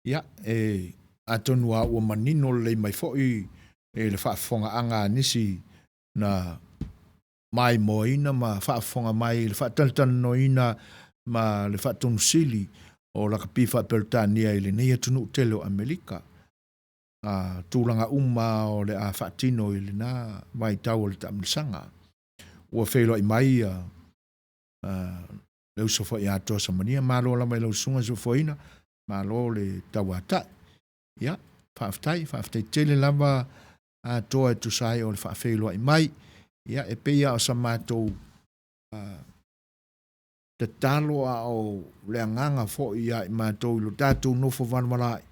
Ia, e, atonu a ua manino lelei mai foi e le faafofogaaga a nisi na maimoaina ma faafofoga mai i le faatalatalanoaina ma le faatonusili o lakapi faa-Peretania i lenei atunuu tele o Amerika. tulaga uma o le a faatino i lena vaitau o le taamilosaga. Ua feiloai mai le uso foi ia Atoa Samania, malo lava i lau susuga Soifuaina, malo le tauatai. Ia, faafetai, faafetai tele lava Atoa e tusa ai o le faafeiloai mai. Ia, e pei lava o sa matou tatalo a o le agaga foi ia i matou i lo tatou nofo valavala ai,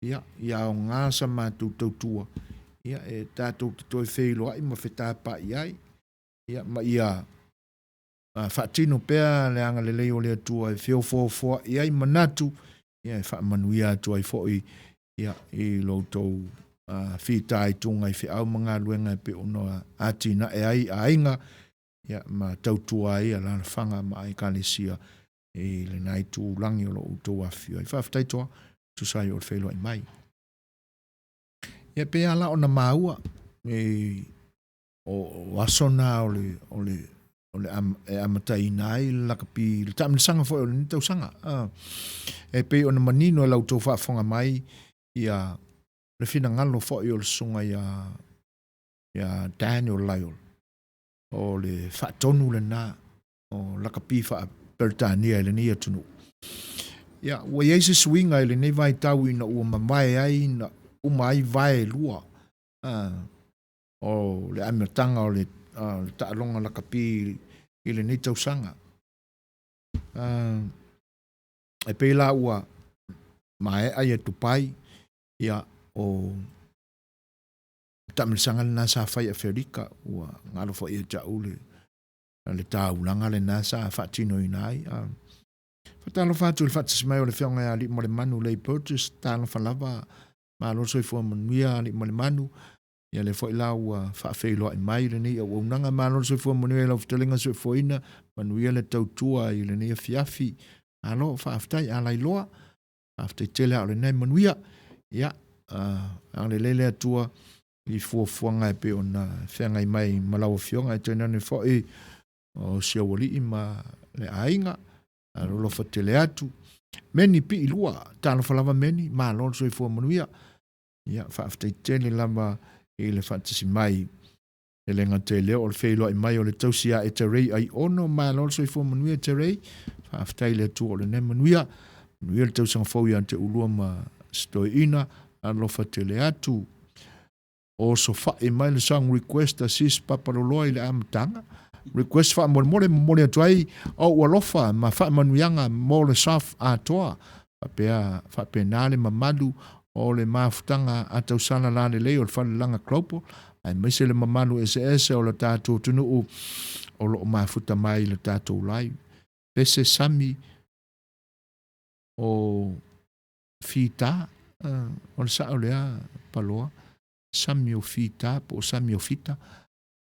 ia, ia aoga sa matou tautua, ia, e tatou te toe feiloai ma fetapai ai, ia, ma ia faatino pea le agalelei o le Atua e feofoofoai ai manatu, ia, e faamanuia atu ai foi, ia, i lo outou fitaituga i feau ma galuega e pei ona atinae ai aiga, ia, ma tautua ai alaalafaga ma Ekalesia i lena itulagi o lo o outou afifio ai. Faafetai Toa, tusa ai o le feiloai mai. Ia, e pei lava la ona maua, e, o aso na o le, o le, o le am, e amataina ai le lakapi, le taamilosaga foi o lenei tausaga. E pei ona manino e la outou faafofoga mai, ia, le finagalo foi o le susuga ia, ia Daniel Lyall, o le faatonu lena o lakapi faa-Peretania i lenei atunuu. Ia, ua i ai se suiga i lenei vaitau ina ua mavae ai na uma ai vae e lua o le amataga o le taaloga lakapi i lenei tausaga. E pei la ua maea ia Dubai, ia, o taamilosaga lena sa fai i Aferika, ua galo foi ia te au le le taulaga lena sa faatinoina ai. Faatalofa atu i le faatasi mai o le Afioga ia Aliimalemanu Lei Burgess, talofa lava, malo le soifua manuia Aliimalemanu. Ia lea foi la ua faafeiloai mai lenei auaunaga, malo le soifua manuia i lau fetalaiga soifuaina, manuia le tautua i lenei afiafi. Malo, faafetai Alailoa, faafetai tele a o lenei manuia. Ia, agalelei le Atua i fuafuaga e pei ona feagai mai ma lau Afioga, e tainane foi o si ou alii ma le aiga, alolofa tele atu. Meni Piilua, talofa lava Meni, malo le soifua manuia. Ia, faafetai tele lava i le faatasi mai. E le gata i lea o le feiloai mai o le tausi ia Eterei Aiono, malo le soifua manuia Eterei, faafetai i le Atua o lenei manuia. Manuia le tausaga fou ia te ulua ma si toeaina, alofa tele atu. Osofai mai le song request a Sis Papaloloa i le amataga. Request faamolemole momoli atu ai ou alofa ma faamanuiaga mo le Saf atoa. Faapea faapena le mamalu o le mafutaga a tausala lalelei o le Falelaga Global, aemaise le mamalu eseese o le tatou atunuu o lo o mafuta mai i le tatou live. Pese sami o Fita, o le sao lea Paloa, sami o Fita po o sami o Fita,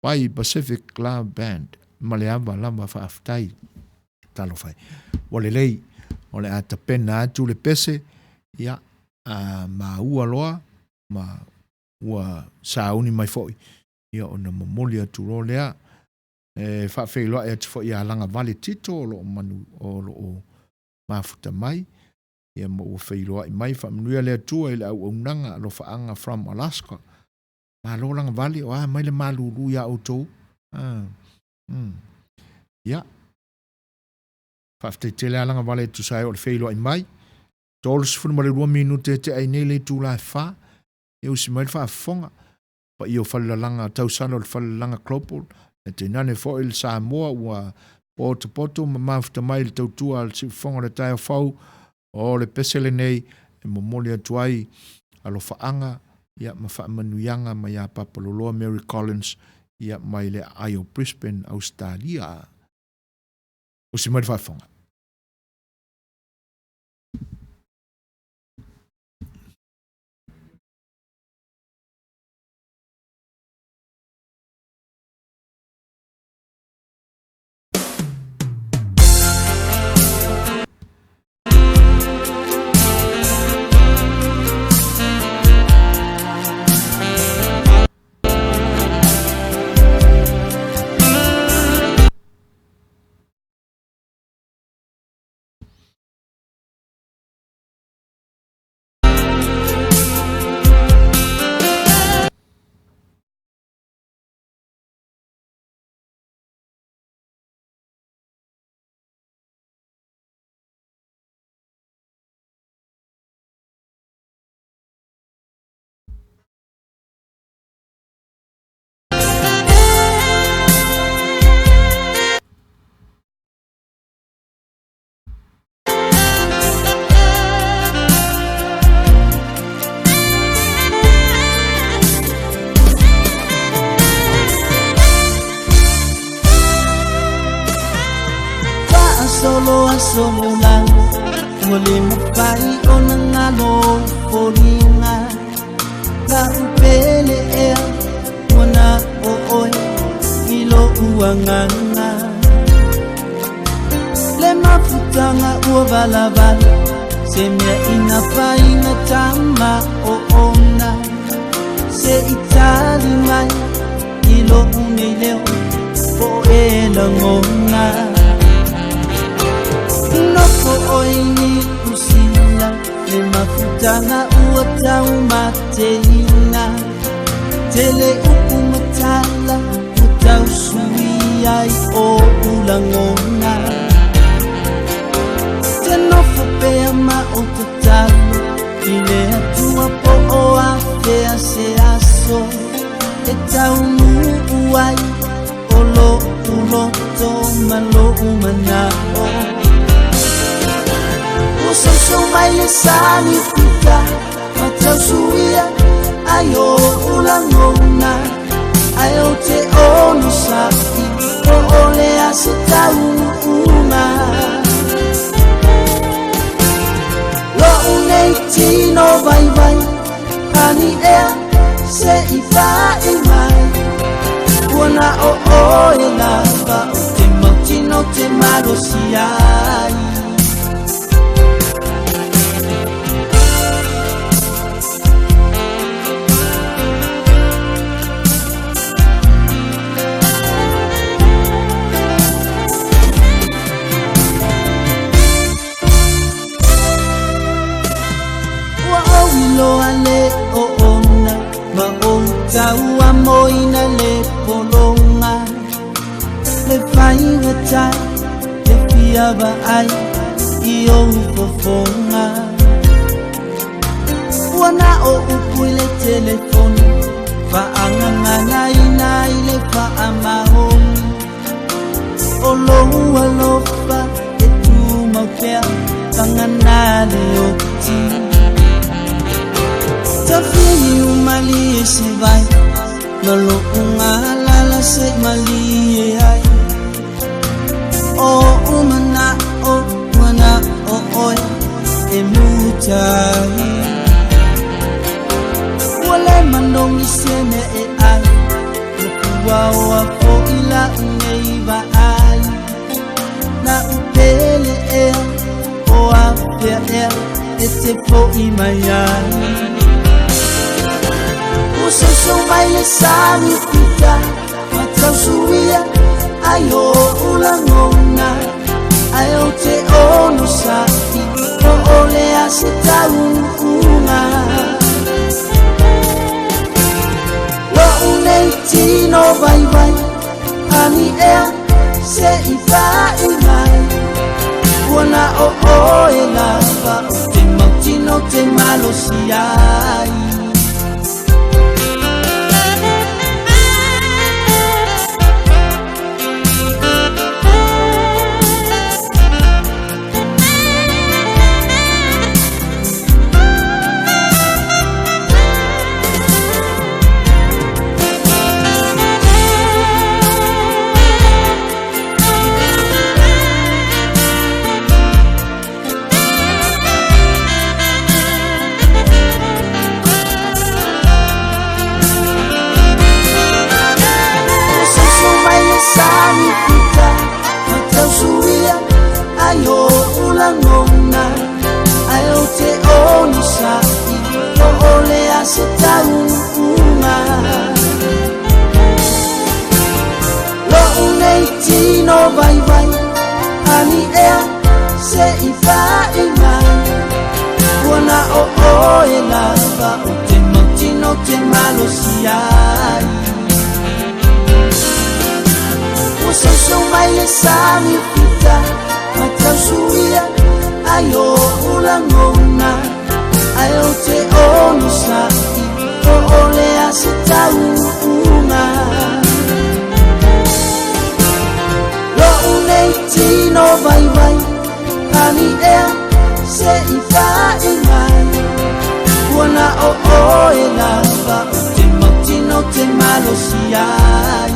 by Pacific Love Band, ma le ava lava faafetai. Talofa e. Ua lelei, o le a tapena atu le pese, ia, a maua loa, ma ua sauni mai foi, ia ona momoli atu loa lea. E faafeiloai atu foi ia Lagavale Tito o lo o manu, o lo o mafuta mai, ia ma ua feiloai mai. Faamanuia le Atua i le auaunaga alofaaga from Alaska. Malo Lagavale, o a mai le malulu iā outou. Ia, faafetai tele lava Lagavale e tusa ai o le feiloai mai. 32 minute e tea ai nei le itula e 4, ia usi mai le faafofoga. Paia o Falelalaga, tausala o le Falelalaga Global, e tainane foi le Samoa ua potopoto ma mafuta mai i le tautua a le Siufofoga o le Taeao Fou. O le pese lenei e momoli atu ai alofaaga ia ma faamanuiaga mai ia Papaloloa Mary Collins ia mai le aai o Brisbane, Ausetalia. Usi mai le faafofoga. solo aso la Ua le mafai ona galo ou foliga La'u pele ea ua na o oe i lo'u agaga Le mafutaga ua valavala Se mea ina faigata ma oona Se i tali mai i lo'u nei leo Po o e lagona Nofo oe i Niu Sila Le mafutaga ua taumateina Tele upu ma tala ua tausuia ai o'u lagona Te nofo pea ma ou tatalo i le Atua po o afea se aso e taunuu ai o lo'u loto ma lo'u mana'o Ua sousou mai le sami fita ma tausuia ai o'u lagona Ae ou te onosa'i po o le a se taunuuga Lo'u nei tino vaivai Ani ea se i fa'i mai Ua na o oe lava ou te mautino ou te malosi ai. Ua ou iloa le oona ma ou tauamoina le pologa Le faigata te fia vaai i ou fofoga Ua na o upu i le telefoni Faagaganaina i le faamaoni O lou alofa e tumau pea Vagana le oti Tafiliu malie se vai Ma lo'u galala se'i malie ai O o'u mana'o ua na o oe e muta ai Ua le manogi se mea e ai Ua puaoa fo'i la'u nei vaai La'u pele ea o afea ea e te fo'i mai ai Ua sousou mai le sami fita ma tausuia ai o'u lagona Ae ou te onosa'i po o le a se taunuuga Lo'u nei tino vaivai Ani ea se i fa'i mai Ua na o oe lava ou te mautino ou te malosi ai. Ua sousou mai le sami fita ma tausuia ai o'u lagona Ae ou te onosa'i po o le a se taunuuga Lo'u nei tino vaivai Ani ea se i fa'i mai Ua na o oe lava ou te mautino ou te malosi ai Ua sousou mai le sami fita ma tausuia ai o'u lagona Ae ou te onosa'i po o le a se taunuuga Lo'u nei tino vaivai Ani ea se i fa'i mai Ua na o oe lava ou te mautino ou te malosi ai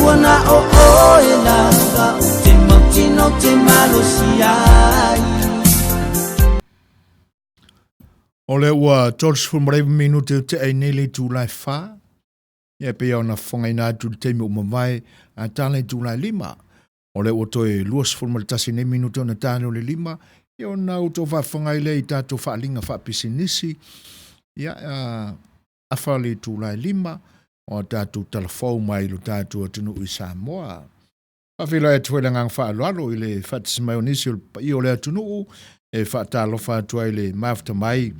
Ua na o oe lava ou ou te malosi ai. O lea ua 39 minute o tea i nei le itula e 4. Ia e pei ona fofogaina atu i le taimi ua mavae a tala itula e 5. O lea ua toe 21 nei minute ona tala o le 5. Ia ona outou faafofoga ai lea i tatou faaaliga faapisinisi. Ia, afa le itula e 5 o a tatou talafou mai lo tatou atunuu i Samoa. Faafeiloai atu foi le agaga faaaloalo i le faatasi mai o nisi o le paia o le atunuu e faatalofa atu ai le mafuta mai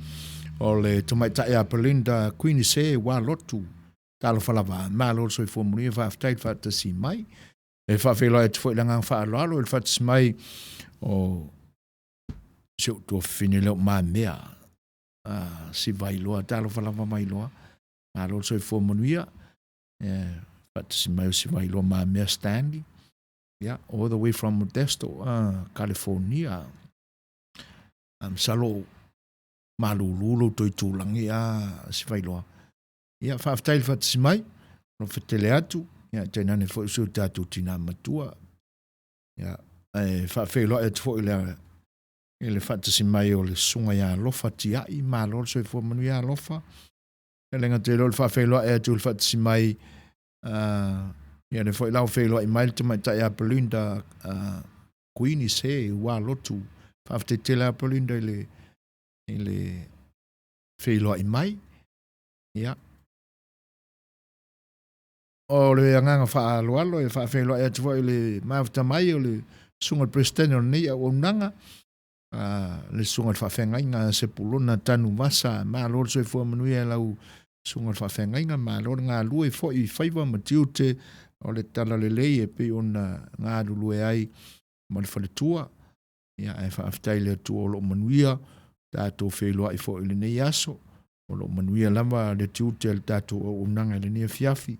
o le tamaitai a Belinda Queenise ua lotu. Talofa lava, malo le soifua manuia, faafetai le faatasi mai. E faafeiloai atu foi le agaga faaaloalo i le faatasi mai o si ou tuafafine lea o Mamea, si Vailoa, talofa lava Vailoa, malo le soifua manuia. Faatasi mai o si Vailoa Mamea Stanley, yeah, all the way from Modesto, California. Masalo malulu lou toe tulagi a si Vailoa. Ia, faafetai le faatasi mai, alofa tele atu, ia, tainane foi si o tatou tinā matua. Ia, ae faafeiloai atu foi i le faatasi mai o le susuga ia Alofa Tiai, malo le soifua manuia Alofa. E le gata i lea o le faafeiloai atu i le faatasi mai, ia lea foi la ua feiloai mai le tamaitai ia Belinda Kuini se ua lotu. Faafetai tele lava Belinda i le feiloai mai. Ia. O le agaga faaaloalo e faafeiloai atu foi i le mafuta mai o le susuga i le Peresetene o lenei auaunaga, le susuga i le faafeagaiga a Sepulona Tanuvasa. Malo le soifua manuia i lau susuga i le faafeagaiga, malo le galue foi i faiva ma tiute o le talalelei e pei ona galulue ai ma le faletua. Ia, ae faafetai i le Atua o lo o manuia tatou feiloai foi i lenei aso. O lo o manuia lava le tiute o le tatou auaunaga i lenei afiafi.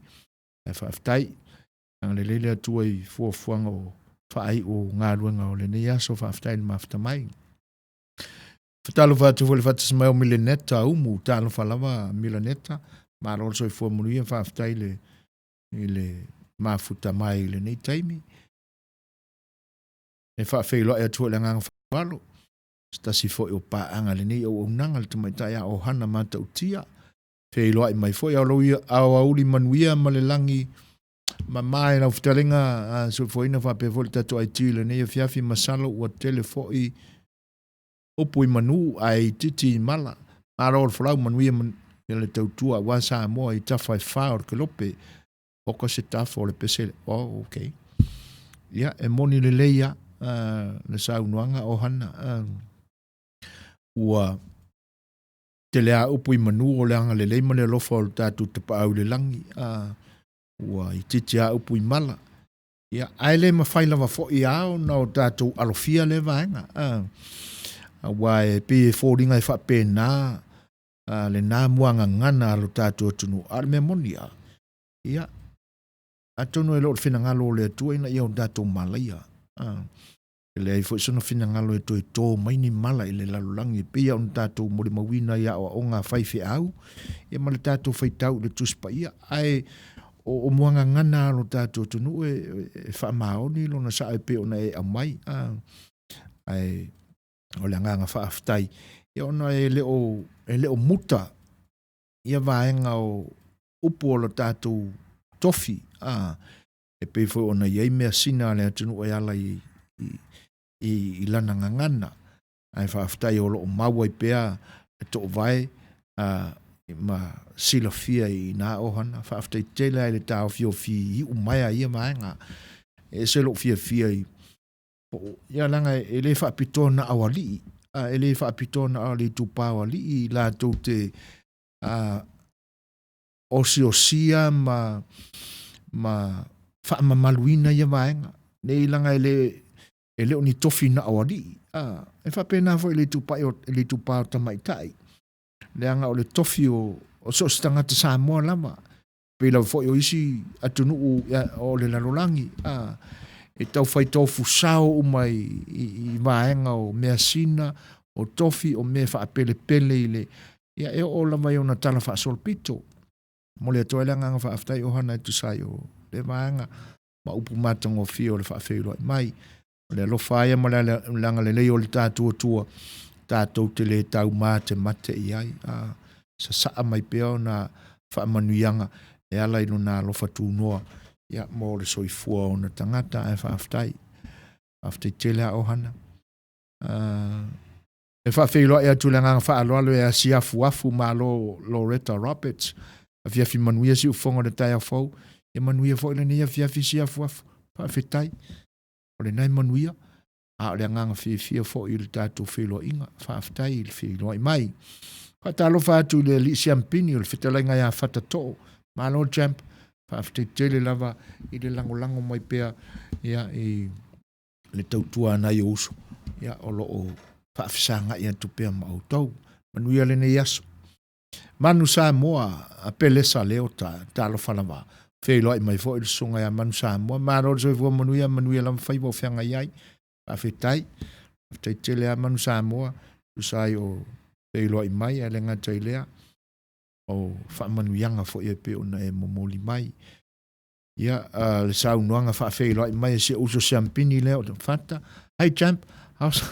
Ae faafetai, agalelei le Atua i fuafuaga o faaiu o galuega o lenei aso. Faafetai i le mafuta mai. Faatalofa atu foi i le faatasi mai o Milaneta Umu, talofa lava Milaneta, malo le soifua manuia, faafetai i le mafuta mai i lenei taimi. E faafeiloai atu foi i le agaga faaaloalo se tasi foi o paaga i lenei auaunaga le tamaitai a Ohana Matautia. Feiloai mai foi aoauli manuia ma le lagi mama i lau fetalaiga soifuaina faapea foi le tatou IT i lenei afiafi. Masalo ua tele foi upu i manu ae itiiti i mala. Malo o le folau manuia le tautua aua Samoa i tafa e fa o le kelope. Oka se tafa o le pese. Oh, okay. Ia, e moni lelei lava le saunoaga Ohana. Ua tele lava upu i manu o le agalelei ma le alofa o le tatou Tapaau i le lagi. Ua itiiti lava upu i mala. Ia, ae le mafai lava foi lava ona o tatou alofia lea vaega. Aua e pei e foliga e faapena lena muagagana a lo tatou atunuu. A o le mea moni lava, ia, atonu e le o le finagalo o le Atua ina ia o tatou malaia. E leai foi sona finagalo e toe tō mai ni mala i le lalolagi e pei ona tatou molimauina i aoaoga a faifeau, ia ma le tatou faitau i le Tusi Paia. Ae o muagagana a lo tatou atunuu e faamaoni lona sao e pei ona e aumai. Ae o le agaga faafetai, ia ona e le o muta ia vaega o upu o lo tatou tofi, e pei foi ona i ai measina a le atunuu e ala i lana gagana, ae faafetai o lo o mau ai pea le toovae ma silafia i na ohana. Faafetai tele lava i le taofiofi iu maea i ia vaega. E ese lou fiafia i ia leaga e le faapitoa na o alii, e le faapitoa na o le itupa o alii latou te osiosia ma faamamaluina ia vaega. Nei leaga e le o ni tofi na o alii. E faapena foi i le itupa o tamaitai. Leaga o le tofi o so o se tagata Samoa lava. Pei lava foi o isi atunuu o le lalolagi, e taufai tofusao uma i vaega o measina, o tofi, o mea faapelepele i le, ia e oo lava i ona tala faasolopito. Momoli atu ai le agaga faafetai Ohana e tusa ai o lea vaega ma upu matagofie o le faafeiloai mai. O le alofa lava ia ma le agalelei o le tatou Atua, tatou te le taumatemate i ai, a sasaa mai pea ona faamanuiaga e ala i lona alofa tunoa ia mo le soifua o ona tagata. Ae faafetai, faafetai tele a Ohana. E faafeiloai atu le agaga faaaloalo e asiafuafu malo Loretta Roberts. Afiafi manuia siufofoga o le taeao fou. Ia manuia foi lenei afiafi siafuafu. Faafetai. O lena e manuia, a o le agaga fiafia foi i le tatou feiloaiga. Faafetai i le feiloai mai. Faatalofa atu i le alii Siampini o le fetalaiga ia Fatatoo. Malo champ. Faafetai tele lava i le lagolago mai pea ia i le tautua a nai ou uso ia o lo o faafesagai atu pea ma outou. Manuia lenei aso. Manu Samoa a Pelesa Leota, talofa lava. Feiloai mai foi le susuga ia Manu Samoa. Malo le soifua manuia, manuia lava faiva o feagai ai. Faafetai. Faafetai tele a Manu Samoa, tusa ai o feiloai mai, ae le gata i lea, o faamanuiaga foi e pei ona e momoli mai. Ia, uh, le saunoaga faafeiloai mai a si ou uso Siampini lea o Fata. Hi champ, how's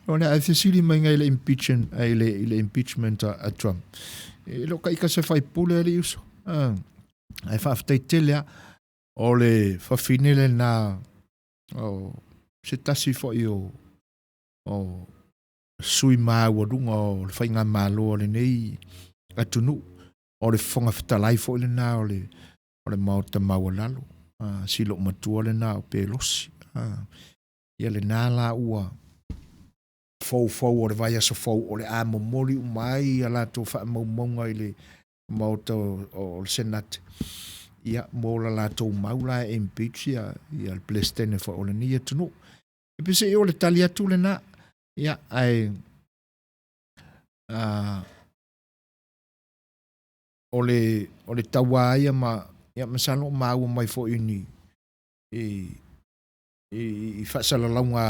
O le a fesili mai ngai le impeachment, ai le, i le impeachment a, a Trump. E lo kai ka se faipule ali uso. Ah, ai faafetai tele a. O le fafine le na o se tasi foi o o sui maualuga o le faigamalo a lenei atunuu. O le Fofoga Fetalai foi lena o le o le Maota Maualalo, a, si loomatua lena o Pelosi. A, ia lena la ua foufou o le vaiaso fou o le a momoli uma ai a latou faamaumauga i le Maota o le Senate, ia, mo la latou mau la e impeach ia, ia le Peresetene foi o lenei atunuu. E peiseai o le tali atu lena, ia, ae o le, o le tauā ia ma, ia masalo o maua mai foi ni, i, i, i faasalalauga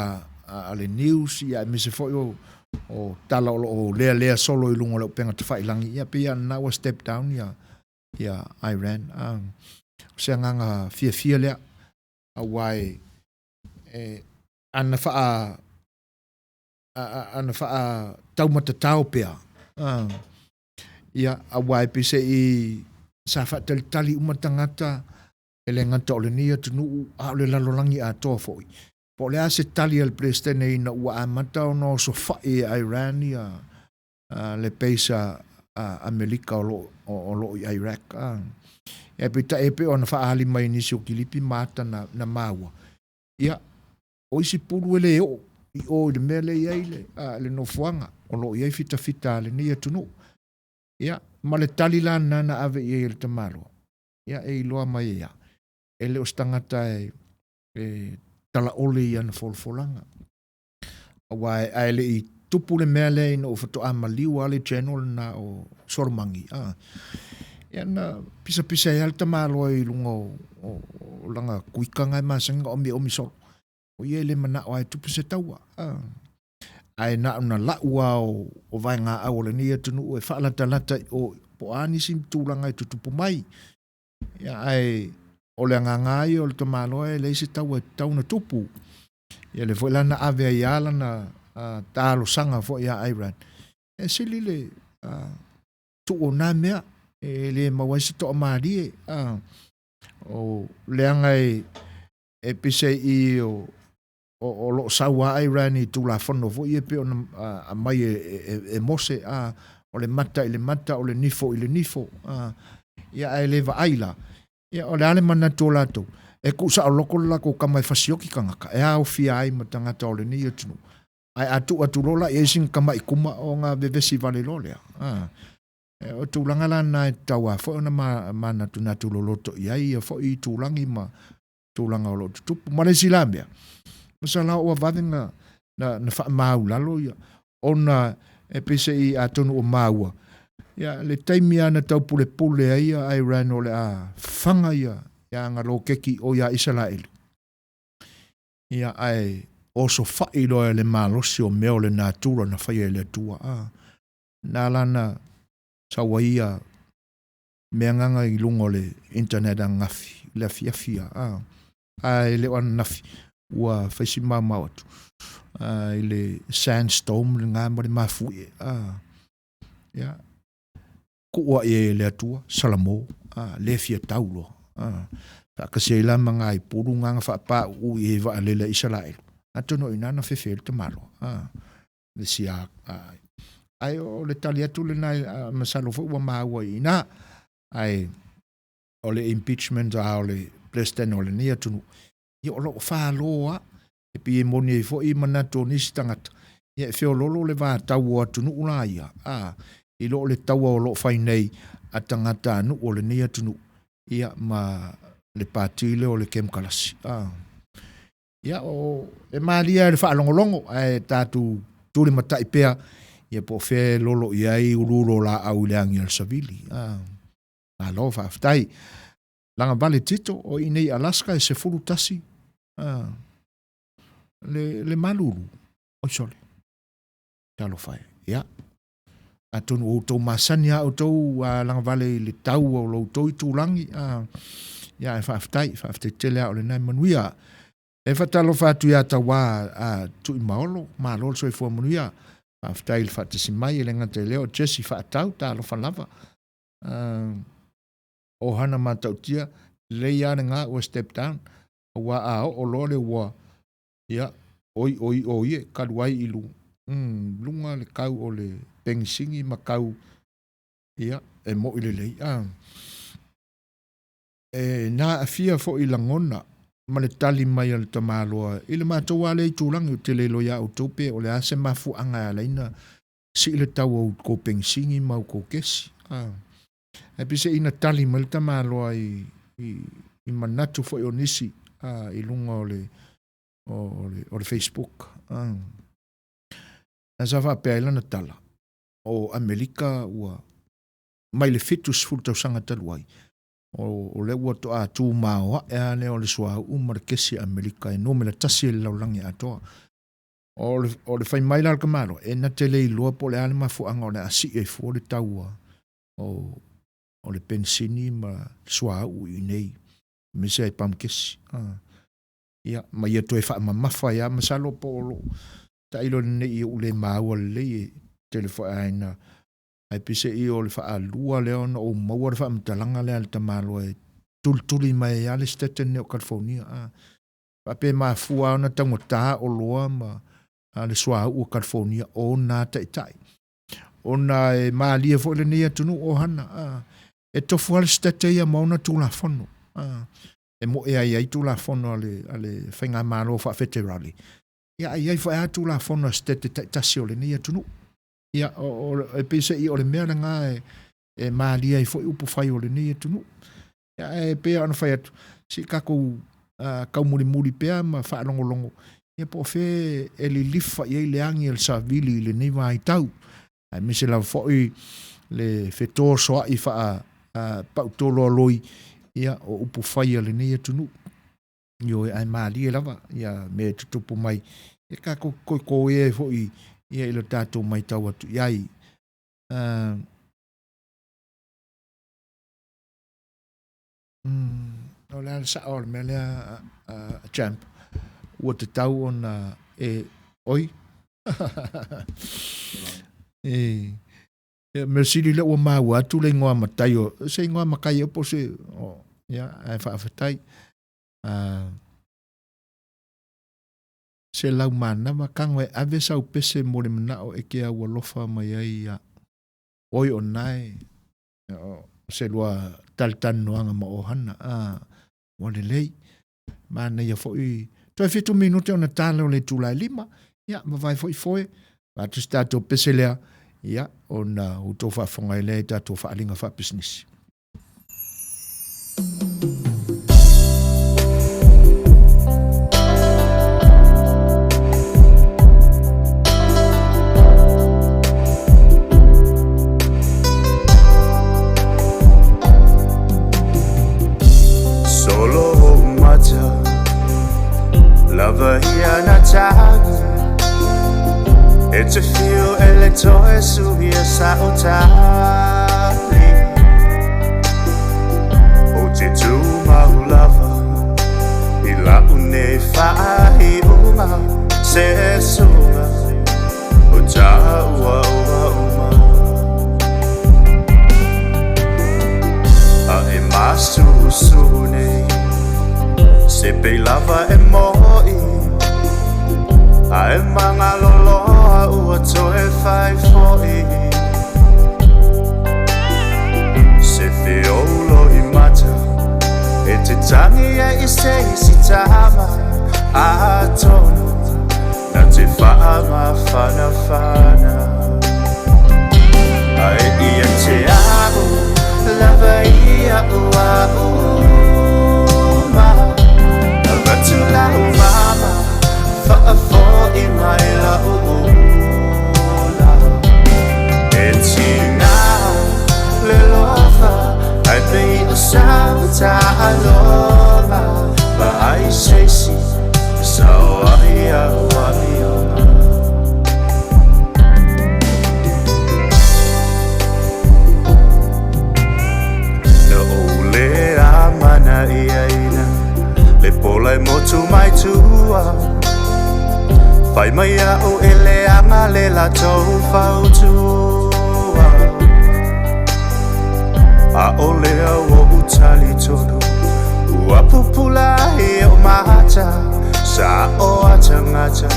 a, a le news, ia aemaise foi o, o tala o lo o lealea solo i luga o le upega tafailangi, ia pei lava lena ua step down ia, ia Iran. O se agaga fiafia lea, aua e, e ana faa ana faataumatatao pea, ia, aua e peiseai sa faatalitali uma tagata, e le gata o lenei atunuu, a o le lalolagi atoa foi. Po o le a se tali a le Peresetene ina ua amata ona osofai e Iran ia le base a Amerika o lo o i Iraq. Ae peitai e pei ona faaali mai i nisi o kilipi ma ata na maua, ia, o isi pulu e le oo i o i le mea lea e i ai le, a, le nofoaga o lo o i ai fitafita a lenei atunuu. Ia, ma le tali la lena na ave i ai e le tamaloa, ia, e iloa mai ai lava, e le o se tagata e, e talaole i ana folafolaga. Aua e, a e le i tupu le mea lea ina ua faatoa maliu lava le general lena o Solomani, a, ia na pisapisa ai lava le tamaloa i luga o, o, o lana kuika na e masani ona omiomi solo. O ia e le manao lava e tupu se taua. A. Ae na ona lau lava o, o vaegaau o lenei atunuu e faalatalata i o, po o a nisi tulaga e tutupu mai. Ia, ae o le agaga lava ia o le tamaloa e leai se taua e tatau ona tupu. Ia lea foi la na ave ai lava lana talosaga foi ia Iran, e sili le tuu o na mea e le maua ai se toamalie. O leaga e, e pise i o, o, o lo o sau lava Iran i Tulafono foi ia pei ona aumai e, e, e Mose, a, o le mata i le mata, o le nifo i le nifo, a, ia ae le vaai la. Ia, o le a le manatu o latou? E tuusaoloko le latou tama e fasioki tagata, e aofia ai ma tagata o lenei atunuu. Ae a tuu atu loa la i ai sina tama'i kuma ona vevesi vale loa lea. A, o tulaga la na e tatau lava foi ona manatunatu loloto i ai ia foi itulagi ma tulaga o lo o tutupu. Ma le isi la mea, masalo ua vave na, na, na faamaulalo ia, ona e peiseai atonu ua maua, ia, le taimi lava na taupulepule ai ia Iran o le a faga ia, ia ana loketi o ia Isaraelu, ia, ae osofai loa e le malosi o mea o le natura na faia e le Atua. A, na ala na sau ai ia mea ngana i luga o le internet ananafi, le afiafi a. Ae le o ananafi ua fai si maumau atu i le sandstorm lena ma le mafuie. Ia, tuu ai e le Atua, salamo, le fia tau loa. Faatasi ai la ma nai pulu na na faapauu i ai vaalele a Isaraelu, atonu o i ina na fefe ai le tamaloa. Le sia, ae o le tali atu lena, masalo foi ua maua i ina. Ae o le impeachment a o le President o lenei atunuu, ia o lo o falo lava. E pei e moni ai foi manatu o nisi tagata, ia e feololo le vatau o atunuu la ia, a, i lo le taua o lo o fai nei a tagatanuu o lenei atunuu, ia ma le pati lea o le Kemokarasi. A. Ia, o, e malie lava i le faalogologo, ae tatou tulimatai pea, ia po o fea e lolo i ai uluulu o laau i le agi a le savili. A. Malo faafetai. Lagavale Tito, o i nei Alaska e 11 le, le malulu. Oi sole. Talofa e. Ia. Atonu o outou masani a outou a lagavale i le tau o lo outou itulagi. A, ia, e faafetai, faafetai tele a o lena e manuia. E faatalofa atu ia Tauā a Tuimaolo, malo le soifua manuia. Faafetai i le faatasi mai, e le gata i lea o Jesse Faatau, talofa lava. O Hana Matautia, lelei lava lena ua step down, aua a oo loa le ua, ia, oi oi oi e, talu ai i luga le tau o le penisini ma tau, ia, e moi lelei. E na aafia foi lagona ma le tali mai a le tamaloa i le matou lava lea itulagi, ou te le iloa ia outou pe o le a se mafuaaga e ala ai ona sii le tau o outou penisini ma outou kesi. Ae peiseai na tali mai le tamaloa i, i, i manatu foi o nisi a, i luga o le, o le, o le Facebook. A. Ae sa faapea ai lana tala, o Amerika ua mai le 70 tausaga talu ai, o, o lea ua toa tūmaoae lava lea o le suauu ma le kesi a Amerika e numera tasi i le lalolagi atoa. O le, o le fai mai la a le tamaloa, e na te le iloa po o le a le mafuaaga o le a sii ai fua le tau a, o, o le penisini ma le suauu i inei, aemaise ai pamukesi. Ah. Ia, ma ia toe faamamafa ai lava, masalo po o lo tailo nei i ou le maua lelei e tele foi aiga ae peiseai o le faalua lea ona ou maua le faamatalaga lea a le tamaloa e tulituli mai ai lava le State lenei o California. A faapea e mafua ona taugata oloa ma le suauu o California o ona taitai. Ona e malie foi lenei atunuu o hana. A, e tofu lava le State ia ma ona Tulafono. A, e moe ai ai Tulafono a le, a le Faigamalo Faafeterale. Ia, ae i ai foi lava Tulafono a State taitasi o lenei atunuu. Ia, o, o, e peiseai o le mea lena e, e malie ai foi upufai o lenei atunuu. Ia, ae pei ona fai atu, se i tatou uh, taumulimuli pea ma faalogologo, ia po o fea e lilifa i ai le agi a le savili i lenei vaitau. Aemaise lava foi le fetosoa'i faa uh, pautoloaloi ia, o upufai a lenei atunuu. Ioe, ae malie lava ia mea e tutupu mai. Ia tatou koikoē ai foi ia i lo tatou matau atu i ai. Uh, mm, o le a le sao o le mea lea, uh, champ, ua tatau ona e, oi, e, e, mea sili lea ua maua atu le ingoa matai o, se ingoa matai e po se, o, ia, ae faafetai. Uh, se lau manava tago e ave sau pese mo le manao e te au alofa mai ai ia oi o nae o se lua talatalanoaga ma ohana a ua lelei manaia foi toe 7 minute ona tala o le itula e 5 ia vavae foi foe avatu se tatou pese lea ia ona outou faafofoga ai lea i tatou faaaliga faapisinisi. Solo mata lava ia na tagi E te fio e le toe suia sa o tali O te tū mau lava I faaiuga se suga o taua ua uma. A e masusu nei se pei lava e mo'i a e magaloloa ua toe fai fo'i se feoulo i mata e te tangi ai i se isi tama atonu na te faamafanafana ae ia te a'u lava ia ua uma avatu lau mama faafo'i mai la'u ula e tiga le alofa ae pei o sau taaloga vaai se isi e sao ai au amioga. Na ou le amanaiaina le pola e motu mai tua Fai mai a'u e leaga le latou fautua A'ole au o'u talitonu Ua pupula ai o'u mata Sa'o a tagata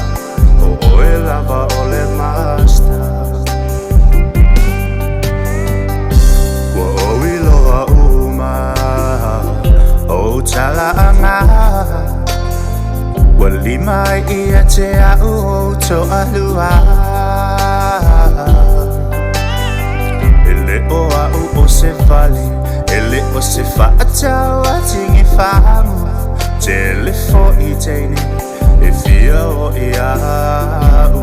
O oe lava o le master Ua ou iloa uma Ou talaaga Ua lima ai ia te a'u ou toalua E le o a'u o se fale E le o se faatau a tigifagu Tele fo'i teine e fia o ia'u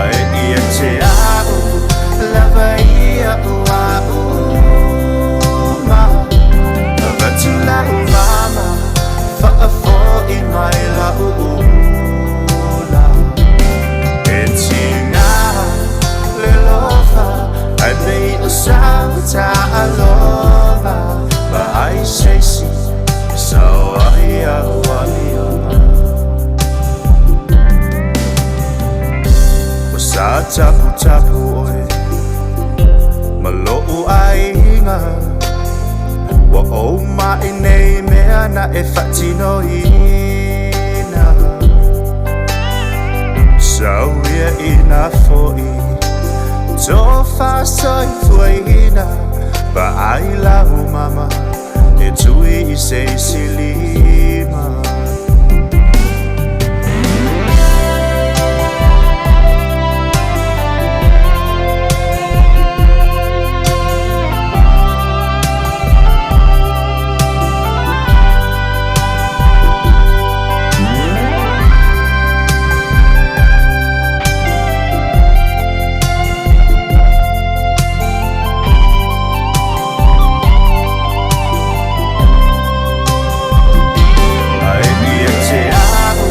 Ae ia te a'u lava ia ua uma Avatu la'u mama faafo'i mai la'u ula E tiga le alofa ae pei o sau taaloga Vaai se isi e sao ai au amioga Ua sa taputapu oe ma lo'u aiga Ua ou ma'i nei mea na e faatinoina Sau ia ina fo'i to faasoifuaina Vaai lau mama e tui i se isi lima. Ae ia te a'u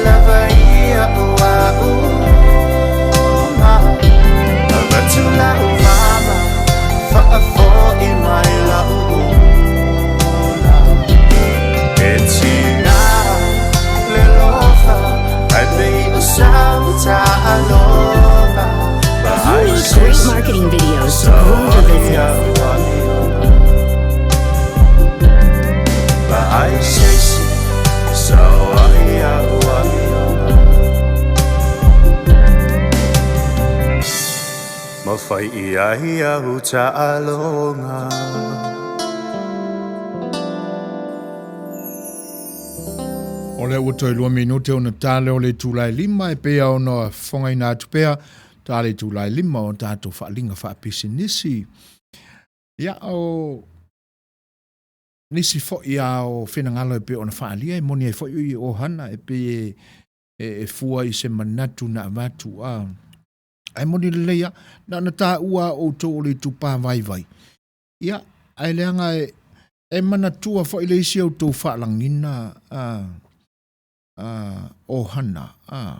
lava ia ua uma Avatu la'u mama faafo'i mai la'u ula E tiga le alofa ae pei o sau taaloga You Vaai need se great isi marketing e videos to sao grow your ai business. au amioga Vaai se isi e sao ai au amioga Ma fai i ai au taaloga. O lea ua toe 2 minute ona tale o le itula e 5 e pei ona fofogaina atu pea ta le itula e 5 o tatou faaaliga faapisinisi. Ia, o nisi foi a o finagalo e pei ona faaalia e moni ai foi i ohana e pei e, e, e fua i se manatu na avatu a ae moni lelei a na ona taua a outou o le itupa vaivai. Ia, ae leaga e, e manatua foi le isi outou faalagina a, a, ohana a,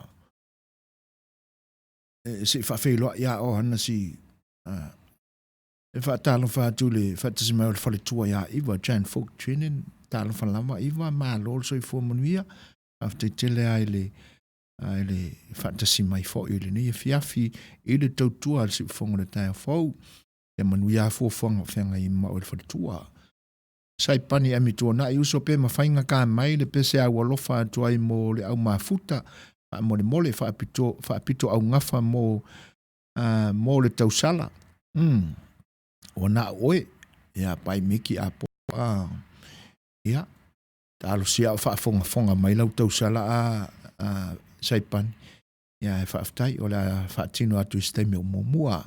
e, se i faafeiloai ia ohana si a, e faatalofa atu i le faatasi mai o le faletua ia Iva Jan Folk Trinin. Talofa lava Iva, malo le soifua manuia. Faafetai tele lava i le i le faatasi mai foi i lenei afiafi i le tautua a le Siufofoga o le taeao fou. Ia manuia lava fuafuaga o feagai ma oe le faletua. Saipani Emi Tuanai uso pe mafai gata mai le pese au alofa atu ai mo le au mafuta faamolemole faapito faapito augafa mo uh, mo le tausala. Mm. Ua na oe ia pai miki apo a ia talosia o faafogafoga mai lau tausala a, a Saipani. Ia e faafetai o le a faatino atu i se taimi o muamua.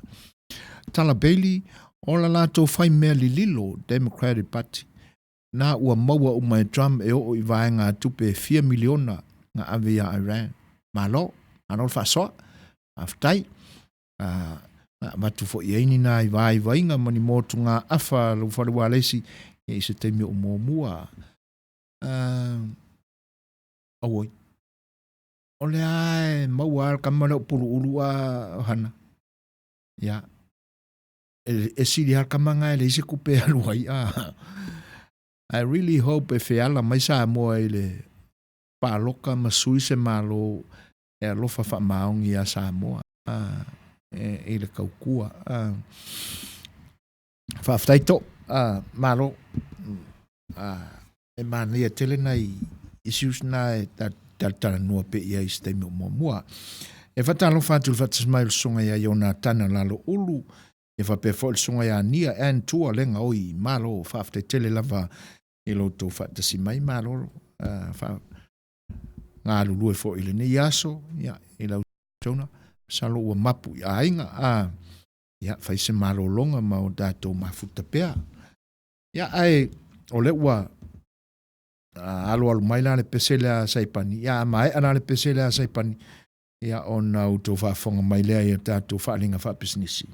Tala Bailey, o la latou fai mea lililo, Democratic Party, na ua maua uma e Trump e oo i vaega a tupe e fia miliona na ave ia Iran. Malo, malo le faasoa. Faafetai. Uh, na avatu foi i ai ni nai vaivaiga ma ni motugaafa a lou fale ualesi i se taimi o muamua. Uh, auoi. O lea e maua lava le tama lea o Puluulu a Hana. Ia, e, e sili lava le tama lena e leai se tupe e alu ai. A. I really hope e feala mai Samoa i le paloka ma sui se Malo e alofa faamaoni iā Samoa a, e, i le tautua. A. Faafetai to, a, malo. A, e manaia tele nai issues na e talatalanoa pea i ai i se taimi o muamua. E faatalofa atu i le faatasi mai o le susuga ia Ionatana Lalo Ulu, e faapea foi le susuga ia Nia Ann Tua Lega Oi. Malo, faafetai tele lava i lo outou faatasi mai. Malo uh, fa, galulue foi i lenei aso, ia, i lau tauna, masalo ua mapu i aiga, a, ia, fai se malologa ma o tatou mafuta pea. Ia, ae o lea ua alualu mai la le pese lea a Saipani, ia a maea la le pese lea a Saipani, ia ona outou faafofoga mai lea i a tatou faaaliga faapisinisi.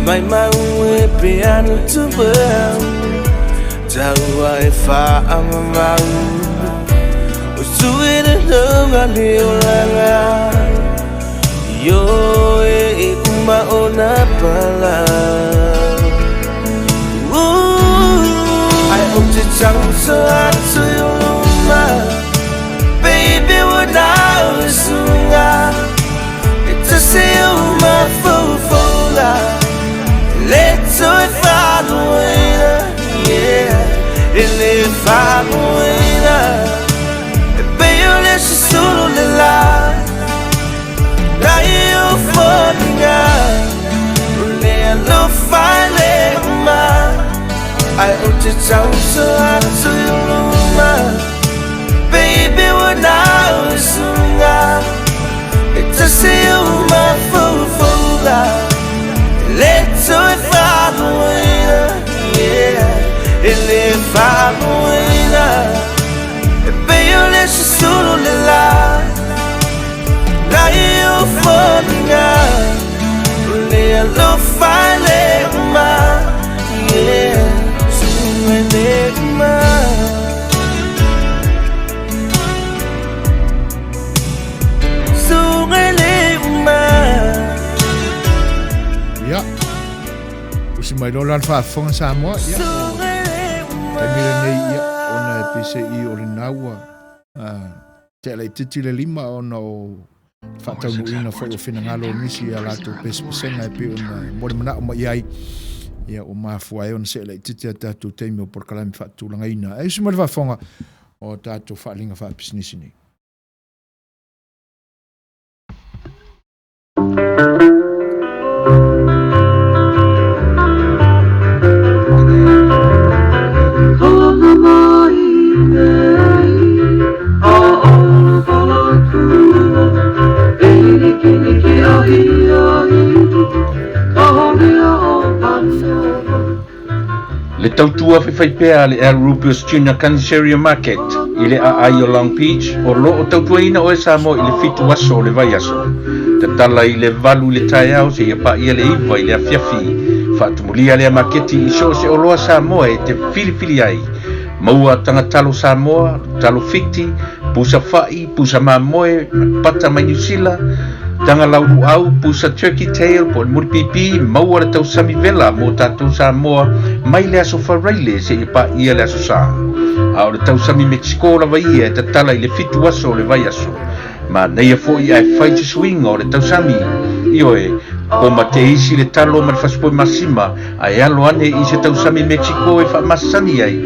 Maimau e piano tupu Taua e whaamamau O sui le hunga le olanga Io e i uma o na pala Ai o te tausa atu i luma Baby wa nau e sunga E tasi uma fufuga Le toe whanuina Yeah E le whanuina E pei o le sisulu le la Na i o foliga O le alofa e le uma Ai o te tausa atu i luma Baby ua nau e suga E tasi uma fufuga E le toe faaloina Yeah E le faaloina E pei o le susulu le la Na i o foliga O le alofa e le uma Yeah Suga e le uma Suga e le uma Ia. Usi mai loa la le faafofoga Samoa. Ia. Taimi lenei ia ona e peiseai o lena ua tea laitiiti le lima ona o faataunuuina foi o finagalo o nisi i a latou pesepesega e pei ona molimanaʻo mai ai ia ua mafua ai ona see laitiiti a tatou taimi o polokalame faatulagaina. Ae usi mai le faafofoga o tatou faaaliga faapisinisi nei. Le tautua faifaipea a le Al Rubius Junior Caniceria Market i le aai o Long Beach o lo o tautuaina oe Samoa i le fitu aso o le vaiaso. Tatala i le valu i le taeao seia paia le iva i le afiafi. Faatumulia lea maketi i so o se oloa Samoa e te filifili ai. Maua taga talo Samoa, talo Fiti, pusa fa'i, pusa mamoe, pata mai Niu Sila, taga laulu'au, pusa turkey tail po o le mulipipi, maua le tausami vela mo tatou Samoa mai le aso Faraile seia paia le aso Sa. A o le tausami Mexico lava ia e tatala i le fitu aso o le vaiaso. Manaia foi ae fai se suiga o le tausami. Ioe, koma teisi le talo ma le fasipoe masima ae alo ane i se tausami Mexico e faamasani ai.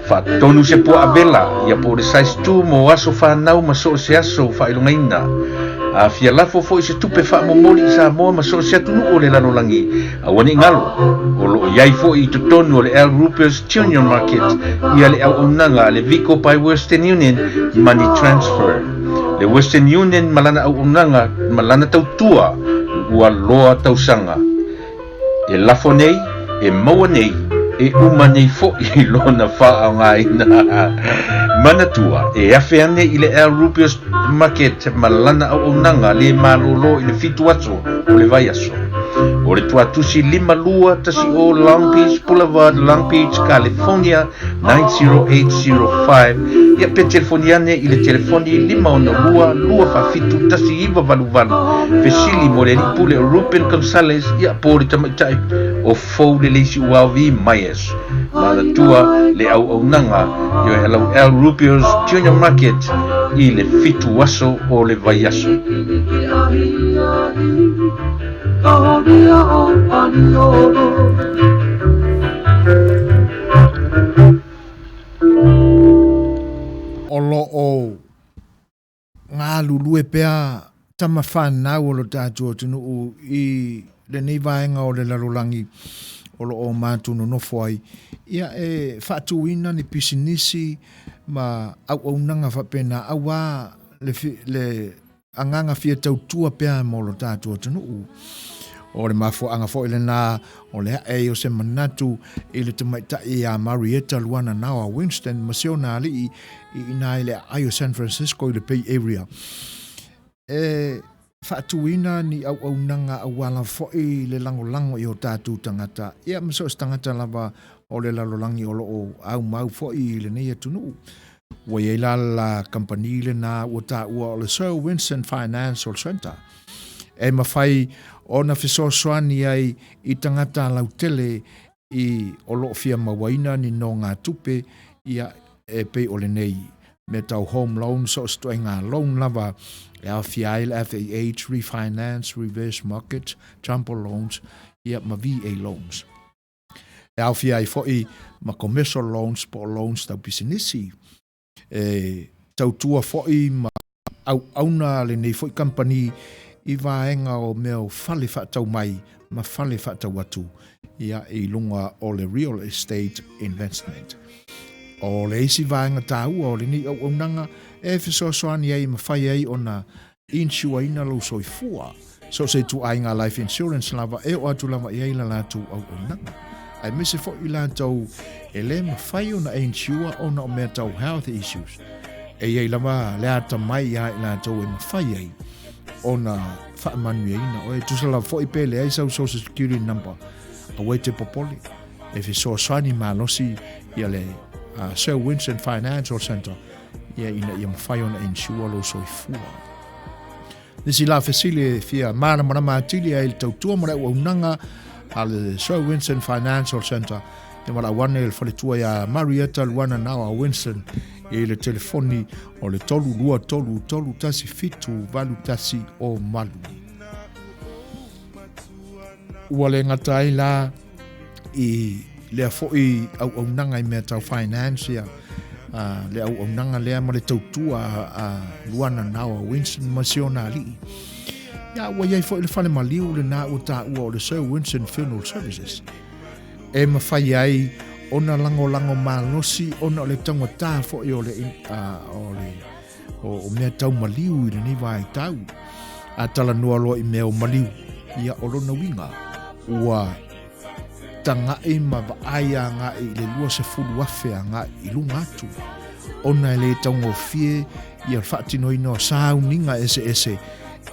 Faatonu se puaa vela, ia po o le size 2 mo aso fanau ma so o se aso faailogaina. A fia lafo foi se tupe faamomoli i Samoa ma so o se atunuu o le lalolagi, aua ne i galo, o lo o i ai foi i totonu o le Al Ruper's Junior Market ia le auaunaga a le Vico by Western Union Money Transfer. Le Western Union ma lana auaunaga ma lana tautua ua loa tausaga. E lafo nei, e maua nei, e uma nei foi lona faaaogaina. Manatua, e afe ane i le Al Rubios Market ma lana auaunaga le malōlō i le fitu aso o le vaiaso. O le tuatusi 5210 Long Beach Boulevard, Long Beach, California 90805. Ia pe telefoni ane i le telefoni 562 247 1988. Fesili mo le alii pule o Ruben Gonzales, ia po o le tamaitai o Fou le Leisi Uaovi Myers. Manatua le auaunaga ioe alau Al Rubio's Junior Market i le fitu aso o le vaiaso. O lo o galulue pea tama fanau o lo tatou atunuu i lenei vaega o le lalolagi o lo o matou nonofo ai, ia e faatuina ni pisinisi ma auaunaga faapena aua le, le agaga fia tautua pea mo lo tatou atunuu. O le mafuaaga foi lena o le ae ai o se manatu i le tamaitai ia Marietta Luana Naoa Winston ma si ona alii i ina i le aai o San Francisco i le Bay Area. E faatuina ni auaunaga aua lava foi le lagolago i o tatou tagata, ia ma so o se tagata lava o le lalolagi o lo o aumau foi i lenei atunuu. Ua i ai la la kamupani lena ua taua o le Sir Winston Financial Centre e mafai ona fesoasoani ai i tagata lautele i o lo o fia mauaina ni nogatupe, ia, e pei o lenei mea tau home loan, so o se ituaiga loan lava e aofia ai le FAH, refinance, reverse mortgage, jumbo loans, ia, ma VA loans. E aofia ai foi ma commercial loans po o loans tau pisinisi. E tautua foi ma auauna lenei foi kamupani i vaega o mea o fale faatau mai ma fale faatau atu, ia, i luga o le real estate investment. O le isi vaega taua o lenei auaunaga e fesoasoani ai e mafai ai ona insuaina lou soifua. So o se ituaiga life insurance lava e oo atu lava i ai la latou auaunaga. Aemaise foi i latou e le mafai ona insure ona o mea tau health issues. E i ai lava le atamai ia i latou e mafai ai ona faamanuiaina oe. Tusa lava foi pe leai sau social security number, aua e te popole, e fesoasoani malosi ia le Sir Winston Financial Centre ia ina ia mafai ona insure lou soifua. Nisi la fesili e fia māramarama atili ai le tautua ma le auaunaga a le Sir Winston Financial Centre, ia valaau ane le faletua ia Marietta Luana Nawa Winston i le telefoni o le 323 317 8108. Ua le gata ai la i lea foi auaunaga i mea tau finance, ia, le auaunaga lea ma le tautua a Luana Nawa Winston ma si ona alii. Ia, ua i ai foi le fale maliu lena ua taua o le Sir Winston Funeral Services e mafai ai ona lagolago malosi ona o le taugata foi o le, o le o mea tau maliu i lenei vaitau. A talanoa loa i mea o maliu, ia o lona uiga, ua taga'i ma vaai agai i le 20,000 agai i luga atu, ona e le taugofie ia le faatinoina o sauniga eseese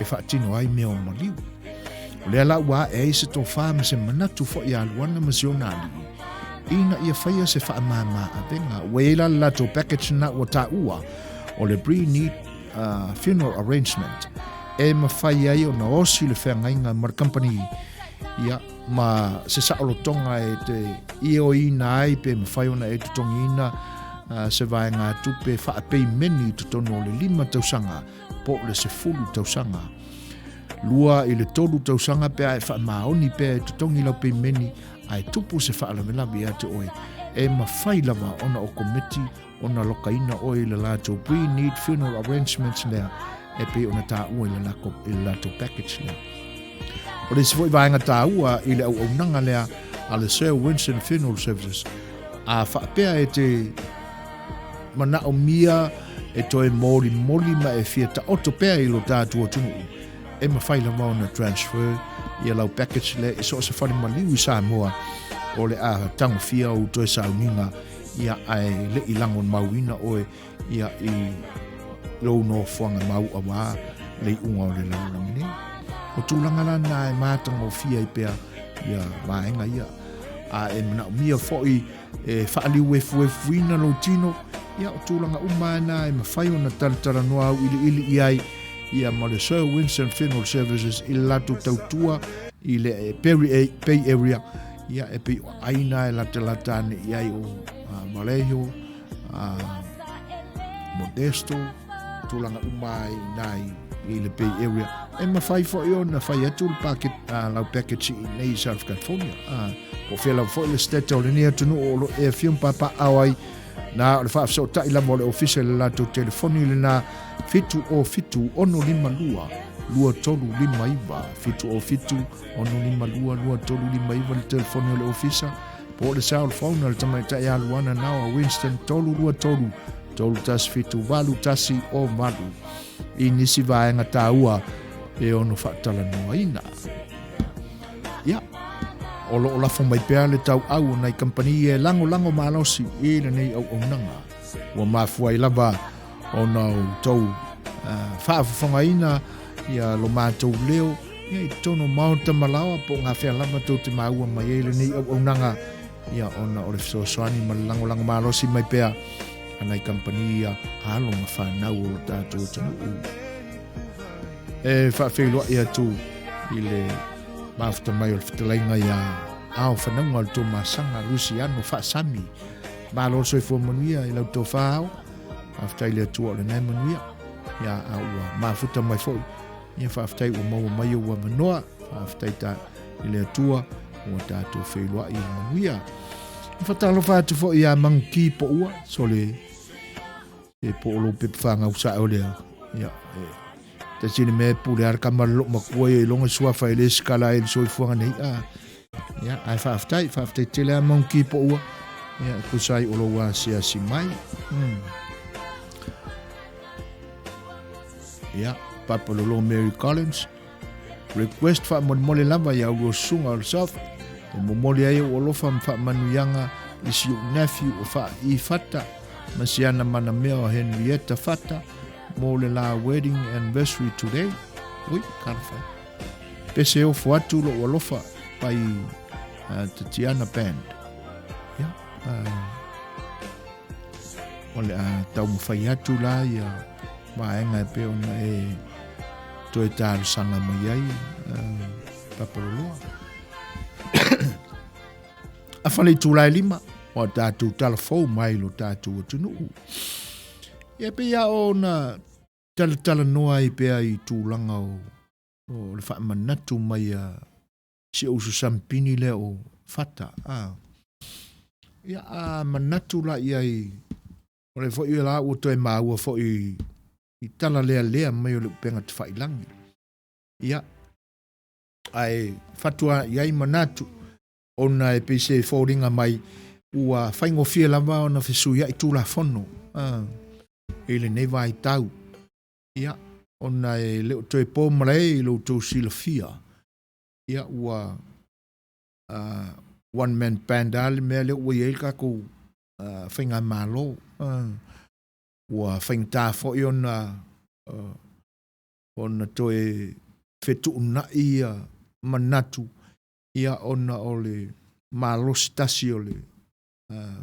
e faatino ai mea o maliu. O lea la ua ae ai se tofa ma se manatu foi ia Luana ma si ona alii, ina ia faia se faamāmā avega. Ua i ai la le latou package lena ua taua o le pre-need funeral arrangement e mafai ai ona osi le feagaiga ma le company, ia, ma se saolotoga e te ioeina ai pe mafai ona e totogiina se vaegatupe faapeimeni i totonu o le 5 tausaga po o le 10 tausaga. 2 i le 3 tausaga pe a e faamaoni pea e totogi lau peimeni ae tupu se faalavelave ia te oe, e mafai lava ona o komiti ona lokaina oe i le latou pre-need funeral arrangements lea e pei ona taua i le latou package lea. O le isi foi vaega taua i le auaunaga lea a le Sir Winston Funeral Services, a faapea e te manaomia e toe molimoli ma e fia taoto pea i lo tatou atunuu, e mafai lava ona transfer ia lau package lea i so o se fale maliu i Samoa o le a tagofia ou toe sauniga, ia, ae le i lagomauina oe, ia, i lou nofoaga mau'a wā le iuga o le lalolagi nei. O tulaga la na e matagofie ai pea ia vaega ia. A e manaomia foi e faaliuefuefuina lou tino, ia, o tulaga uma na e mafai ona talatalanoa auiliili i ai ia ma le Sir Winston Funeral Services i le latou tautua i le Bay Area, ia, e pei o aina e latalata ane i ai o Vallejo, Modesto, tulaga uma ai i nā i le Bay Area. E mafai foi ona fai atu le packet, lau package i nei i South California. Po o fea lava foi le state o lenei atunuu o lo e afio ma papaaao ai, na o le faafesootai lava o le ofisa i le latou telefoni lena 707 652 2359, 707 652 2359 le telefoni o le ofisa, po o le cell phone a le tamaitai ia Luana Naoa Winston 323 317 8108 i nisi vaega taua e ono faatalanoaina. Ia, o lo o lafo mai pea le tauau o nai kamupani e lagolago malosi i lenei auaunaga. Ua mafua ai lava ona outou faafofogaina Ia lo matou leo, ia i totonu o maota ma laoa po o gafea lava tou te maua mai ai lenei auaunaga, ia ona o le fesoasoani ma le lagolago malosi mai pea a nai kamupani ia alo ma fanau o lo tatou atunuu. E faafeiloai atu i le mafuta mai o le fetalaiga ia Ao Fanauga o le Tuamasaga Luciano Faasami. Malo le soifua manuia i lau tofa Ao. Faafetai i le Atua o lena e manuia. Ia, a ua mafuta mai foi. Ia, faafetai ua maua mai ou avanoa. Faafetai ta i le Atua ua tatou feiloai i le manuia. E faatalofa atu foi ia Manguki Poua, sole e po o lou pepa fanau sao lea. Ia, e tasi le mea e pule a le kama le loo matua ia iloga suafa e le sikala ai le soifuaga nei. A, ia, ae faafetai, faafetai tele a Manguki Poua. Ia, e tusa ai o lou asiasi mai. Ia, Papa Lolo Mary Collins. Request faamolemole lava ia ua susuga o le South. E momoli ai ou alofa ma faamanuiaga i si ou nephew o Faaii Fata ma si ana manamea o Henrietta Fata mo le la wedding anniversary today. Ui, talofa e. Pese ofo atu lou alofa by Tatiana Band. Ia, o le a taumafai atu la ia vaega e pei ona e toe talosaga mai ai Papaloloa. Afa le itula e 5, o a tatou tala fou mai lo tatou atunuu. Ia pei a ona talatalanoa ai pea i tulaga o, o le faamanatu mai a si ou uso sampini lea o Fata. A. Ia, a manatu la i ai, o le foi la ua toe maua foi i tala lealea mai o le upega tafailangi. Ia, ae fatu lava i ai manatu, ona e pei se foliga mai ua faigofie lava ona fesuiai Tulafono a, i lenei vaitau. Ia, ona e le o toe po malae i lo outou silafia, ia ua one man band lava le mea lea ua i ai le tatou faigamalo. Ua faigata foi ona ona toe fetuunai ia manatu ia ona o le malosi tasi o le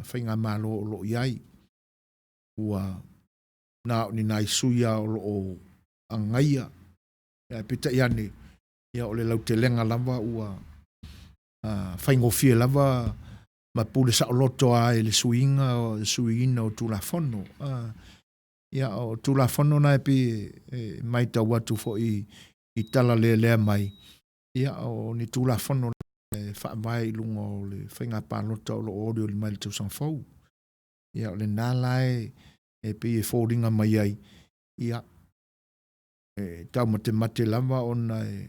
faigamalo o lo o i ai. Ua na o ni nai sui lava o lo o agaia, ae peitai ane, ia o le lautelega lava ua faigofie lava ma pule saoloto lava i le suiga, suiina o Tulafono. Ia o Tulafono na e pei e matau atu foi i tala lelea mai, ia o ni Tulafono e faavae i luga o le faiga palota o lo o olioli mai le tausaga fou. Ia o lena la e pei e foliga mai ai, ia e taumatemate lava ona e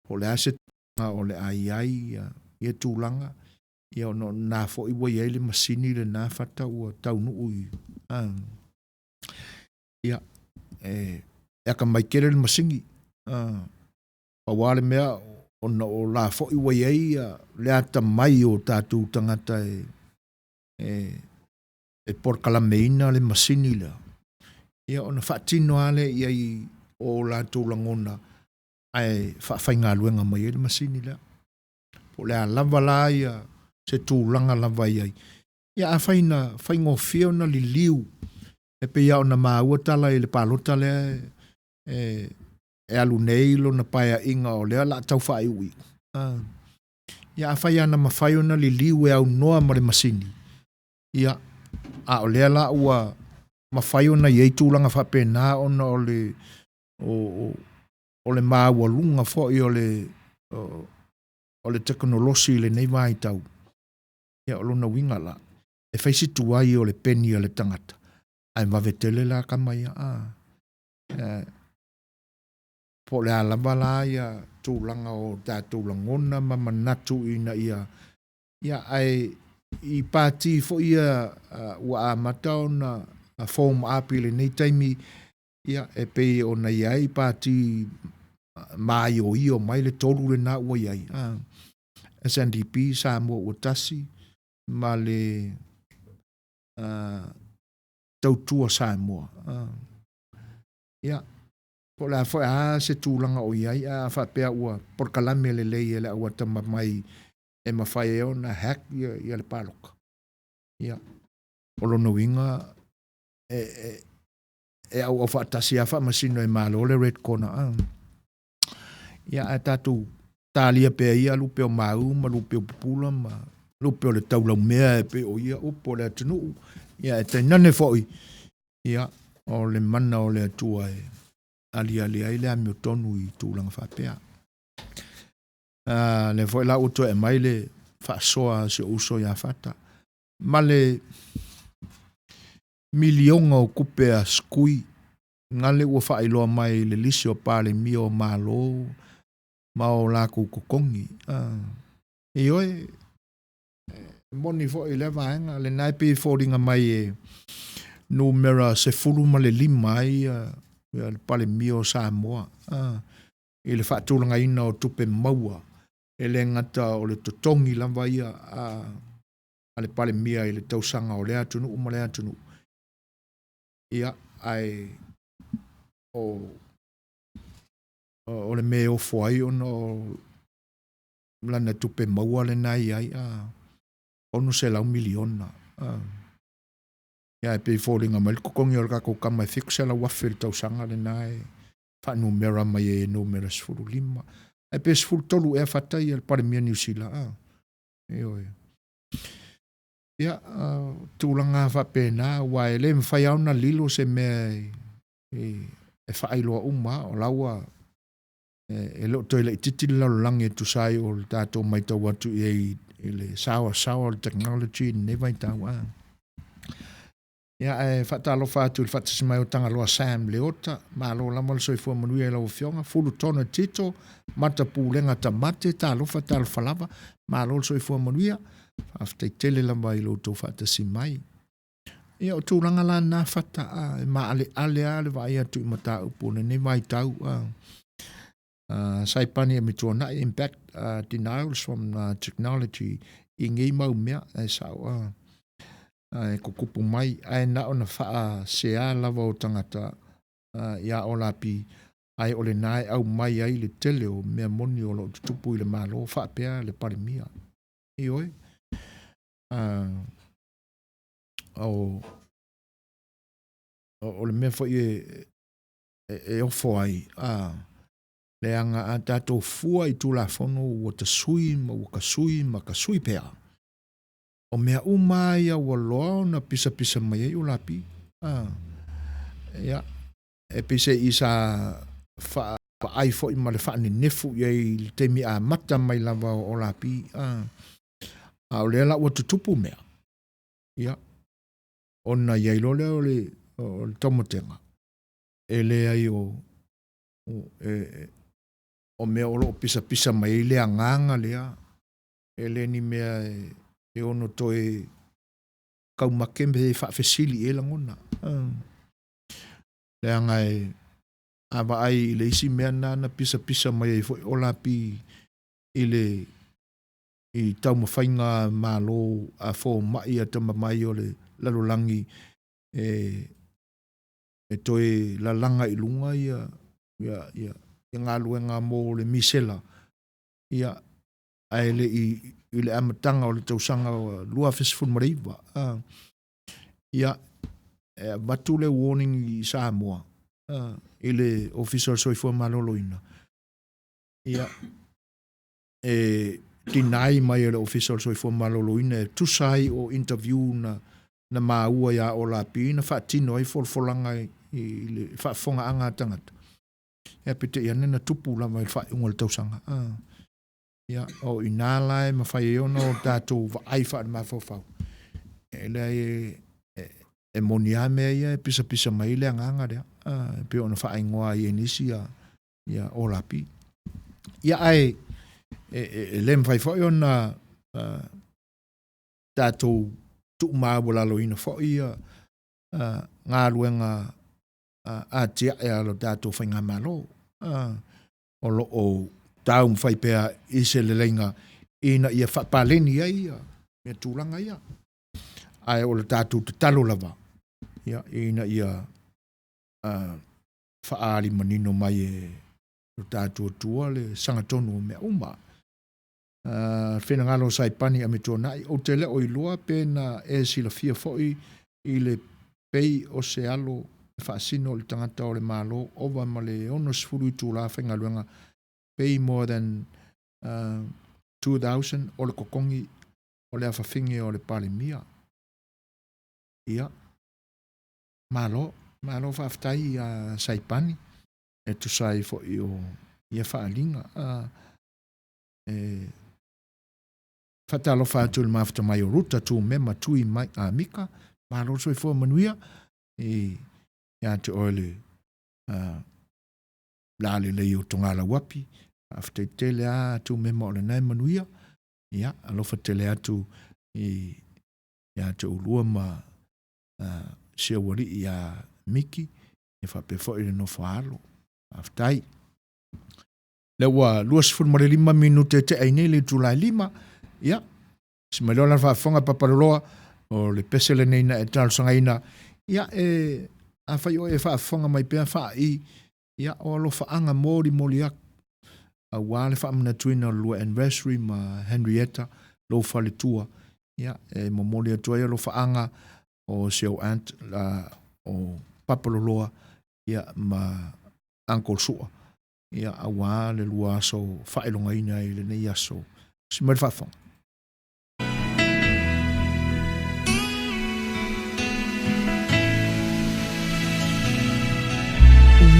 po o le a se tulaga o le a i ai ia tulaga, ia ona o lena foi ua i ai le masini lena fata ua taunuu i, a, ia, e atamai tele le masini, a, pau lava le mea, ona o la foi ua i ai le atamai o tatou tagata e, e, e polokalameina le masini lea, ia ona faatino lava lea i ai o latou lagona ae faafaigaluega mai ai le masini lea. Po o le a lava la ia se tulaga lava i ai. Ia afai na faigofie ona liliu e pei lava ona maua tala i le palota lea e, e alu nei lona paeaiga o lea o le a tau faaiuiu. Ia afai lava na mafai ona liliu e aunoa ma le masini, ia, a o lea la ua mafai ona i ai tulaga faapena ona o le, o, o le maualuga foi o le, o, o le tekonolosi i lenei vaitau, ia o lona uiga la, e fai si tuai o le peni a le tagata, ae vave tele la tama ia, a, e, po o le a lava la ia tulaga o tatou lagona ma manatu ina ia, ia ae i pati foi ia ua amata ona form up i lenei taimi, ia e pei ona i ai pati maioio mai le tolu lena ua i ai, a, SNDP, Samoa Ua Tasi ma le Tautua Samoa. Ia. Po o le a foi a se tulaga o i ai, ae a faapea ua polokalame lelei e le au atamamai e mafai ai ona hack ia, ia le paloka. Ia, o lona uiga e, e, e auau faatasi lava faamasino e Malo le red corner. A. Ia, ae tatou talia pea ia lupe o mau ma lupe o pupula ma lupe o le taulaumea e pei o ia upu o le atunuu. Ia, e tainane foi, ia, o le mana o le Atua e aliali ai le amiotonu i tulaga faapea. A, lea foi la ua toe aumai le faasoa a si ou uso ia Fata ma le miliona o tupe a Sukui gale ua faailoa mai i le lisi o Palemia o Malo ma o latou totogi. A, ioe, e moni foi i lea vaega, lena e pei e foliga mai e numera 15 ai ia, ia le Palemia o Samoa a, i le faatulagaina o tupe maua, e le gata o le totogi lava ia a, a le Palemia i le tausaga o lea atunuu ma lea atunuu. Ia, ae o, o le mea e ofo ai ona o lana tupe maua lena e i ai, a, $600 miliona. A. Ia, e pei e foliga mai le totogi o le tatou tama e $700,000 i le tausaga lena e faanumera mai ai e numera 15. Ae pe 13 ea Fata ia le Palemia Niu Sila, a. Ioe. Ia, tulaga faapena, aua e le mafai lava ona lilo se mea e, e, e faailoa uma, o la ua e le o toe laitiiti le lalolagi e tusa ai o le tatou matau atu i ai i le saoasaoa o le technology i lenei vaitau. A. Ia, ae faatalofa atu i le faatasi mai o Tagaloa Sam Leota, malo lava le soifua manuia i lau Afioga, Fulu Tona Tito, Mata Pulega Tamate, talofa talofa lava, malo le soifua manuia, faafetai tele lava i lo outou faatasi mai. Ia, o tulaga la na Fata, a, e maaleale lava le vaai atu i mataupu o lenei vaitau, a. Saipani e Mituanai impact denials from technology i nei mau mea e sao a e tutupu mai ae na ona faasea lava o tagata iā Olapi ae o lena e aumai ai le tele o mea moni o lo o tutupu i le Malo faapea le Palemia. Ioe. O, o le mea foi e, e, e ofo ai, a, leaga a tatou fua i Tulafono ua tasui ma ua tasui ma tasui pea, o mea uma ia ua loa ona pisapisa mai ai Olapi. A, ia, e pei se i sa vaai foi ma le faanenefu i ai i le taimi amata mai lava o Olapi. A, a o lea la ua tutupu mea, ia, ona i ai loa lea o le, o le taumatega, e leai o, o, e, o mea o lo o pisapisa mai ai le agaga lea, e le ni mea e, e ono toe taumate me faafesili i ai lagona. Leaga e, a vaai i le isi mea na na pisapisa mai ai foi Olapi i le i taumafaiga Malo a fomai atamamai o le lalolagi e e toe lalaga i luga ia ia ia, ia galuega mo le misela ia ae le i i le amataga o le tausaga 2019 a ia e avatu le warning i Samoa a, i le Ofisa o le Soifua Maloloina ia e deny mai e le Ofisa o le Soifua Maloloina e tusa ai o interview na na maua iā Olapi na faatino ai folafolaga i, i le faafofogaaga a tagata. Ia peitai ane na tupu lava i le faaiuga o le tausaga. Ah. Ia, o i nā la e mafai ai ona o tatou vaai faale-mafaufau. E leai e, e, e moni lava mea ia e pisapisa mai ai le agaga lea. Ah, e pei ona faaigoa ai e nisi ia, ia Olapi. Ia ae e, e, e le mafai foi ona uh, tatou tuumaualaloina foi ia uh, galuega uh, atiae a lo tatou faigamalo uh, o lo o taumafai pea i se leleiga ina ia faapaleni ai ia mea tulaga ia. Ae o le tatou tatalo lava ia, ina ia uh, faaali manino mai e lo tatou Atua le sagatonu o mea uma. Finagalo o Saipani Amituanai, ou te le o iloa pe na e silafia foi i le pei o se alo e faasino i le tagata o le Malo ova ma le 60 itula faigaluega pay more than 2000 o le totogi o le afafine o le Palemia. Ia, malo, malo faafetai ia Saipani e tusa ai foi o ia faaaliga. E faatalofa atu i le mafuta mai o Ruta Tumema Tui Mai Mika, malo le soifua manuia i ia te oe le la lelei o Togalauapi, faafetai tele lava Tumema o lena e manuia, ia alofa tele atu i ia te oulua ma si ou alii ia Miki, ia faapea foi le nofo a alo. Faafetai. Lea ua 25 minute e tea ai nei le itula e 5, ia, si mai loa lana faafofoga Papaloloa, o le pese lenei na e talosagaina, ia, e, afai oe e faafofoga mai pea faaii, ia, o alofaaga molimoli aku, aua le faamanatuina o le lua anniversary ma Henrietta, lou faletua, ia, e momoli atu ai alofaaga o si ou aunt, o Papaloloa, ia, ma Uncle Sua, ia, aua le lua aso faailogaina i lenei aso. Si mai le faafofoga.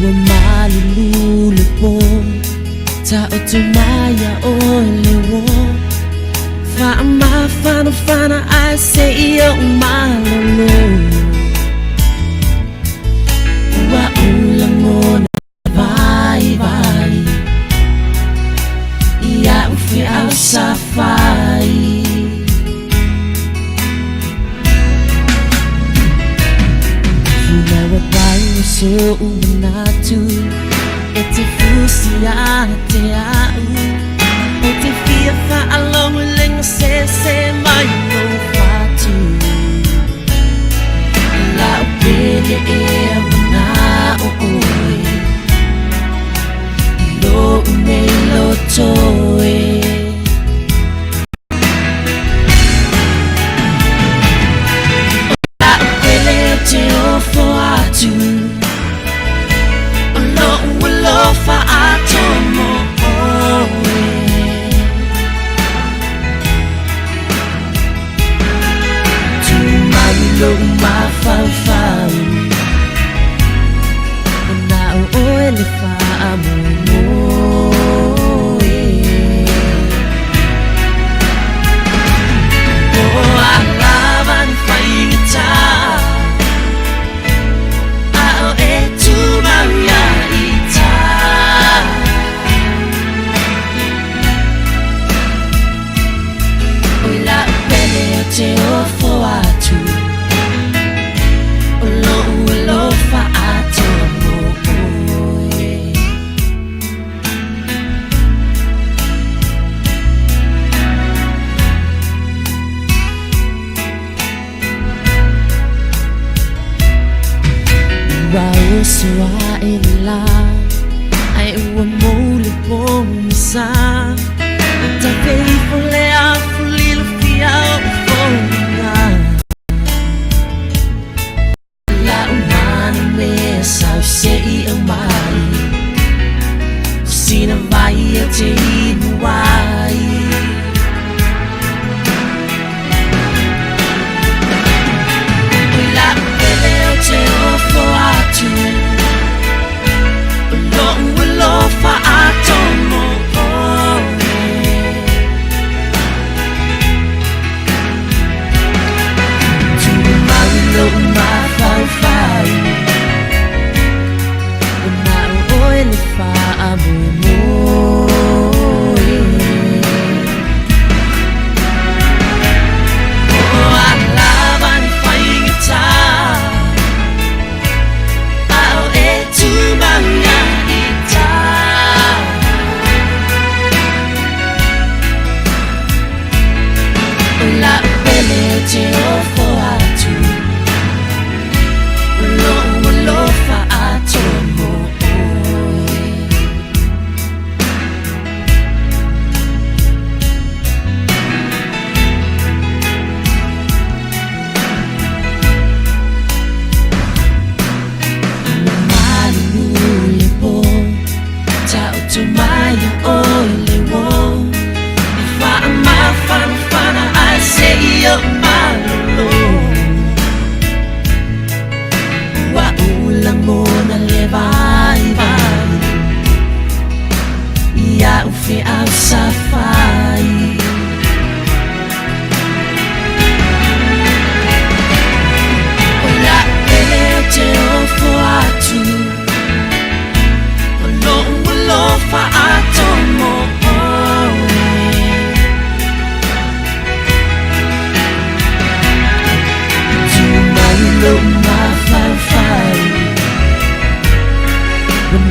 Ua malulu le po, taoto mai ia oe le uo, faamafanafana ae seia ou malolo. Ua ou lagona vaivai Ia u feau sa fai Finau pai o so'u manatu E te fusi ia te a'u Ou te fia faalogo i le gasese mai lou fatu Lau pele ea mana'o oe I lo'u nei loto e O la'u pele ou te ofo atu O lo'u alofa atoa mo oe Tumau i lou mafaufau O na o oe le faamoemoe O a lava ni faigata A o e tumau ia ita O la'u pele ou te ofo atu O lo'u alofa atoa mo oe. Ua oso aʻe le lā Ae ua mou le pogisa Ua tafe ifo le afu lilofia oʻu foliga La'u mana mea sau seia mai O sina vai ou te inu ai O la'u pele ou te ofo atu O lo'u alofa atoa mo oe Tumau i lou mafaufau O na o oe le faamoemoe O a lava ni faigata A o e tumau ia ita O la'u pele ou te ofo atu O lo'u alofa atoa mo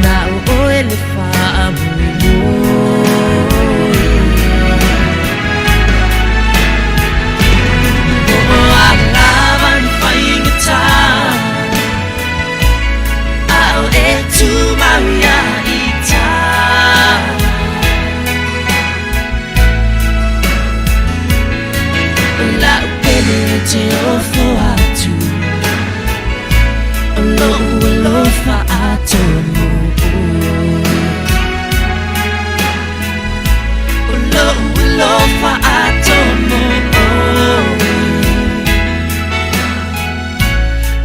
Na o ʻoe le faamoemoe. O a lava ni faigata, A o e tumau ia i tā. O la'u pele ou te ofo atu, O lo'u alofa atoa mo ʻoe. O lo'u alofa atoa mo ʻoe.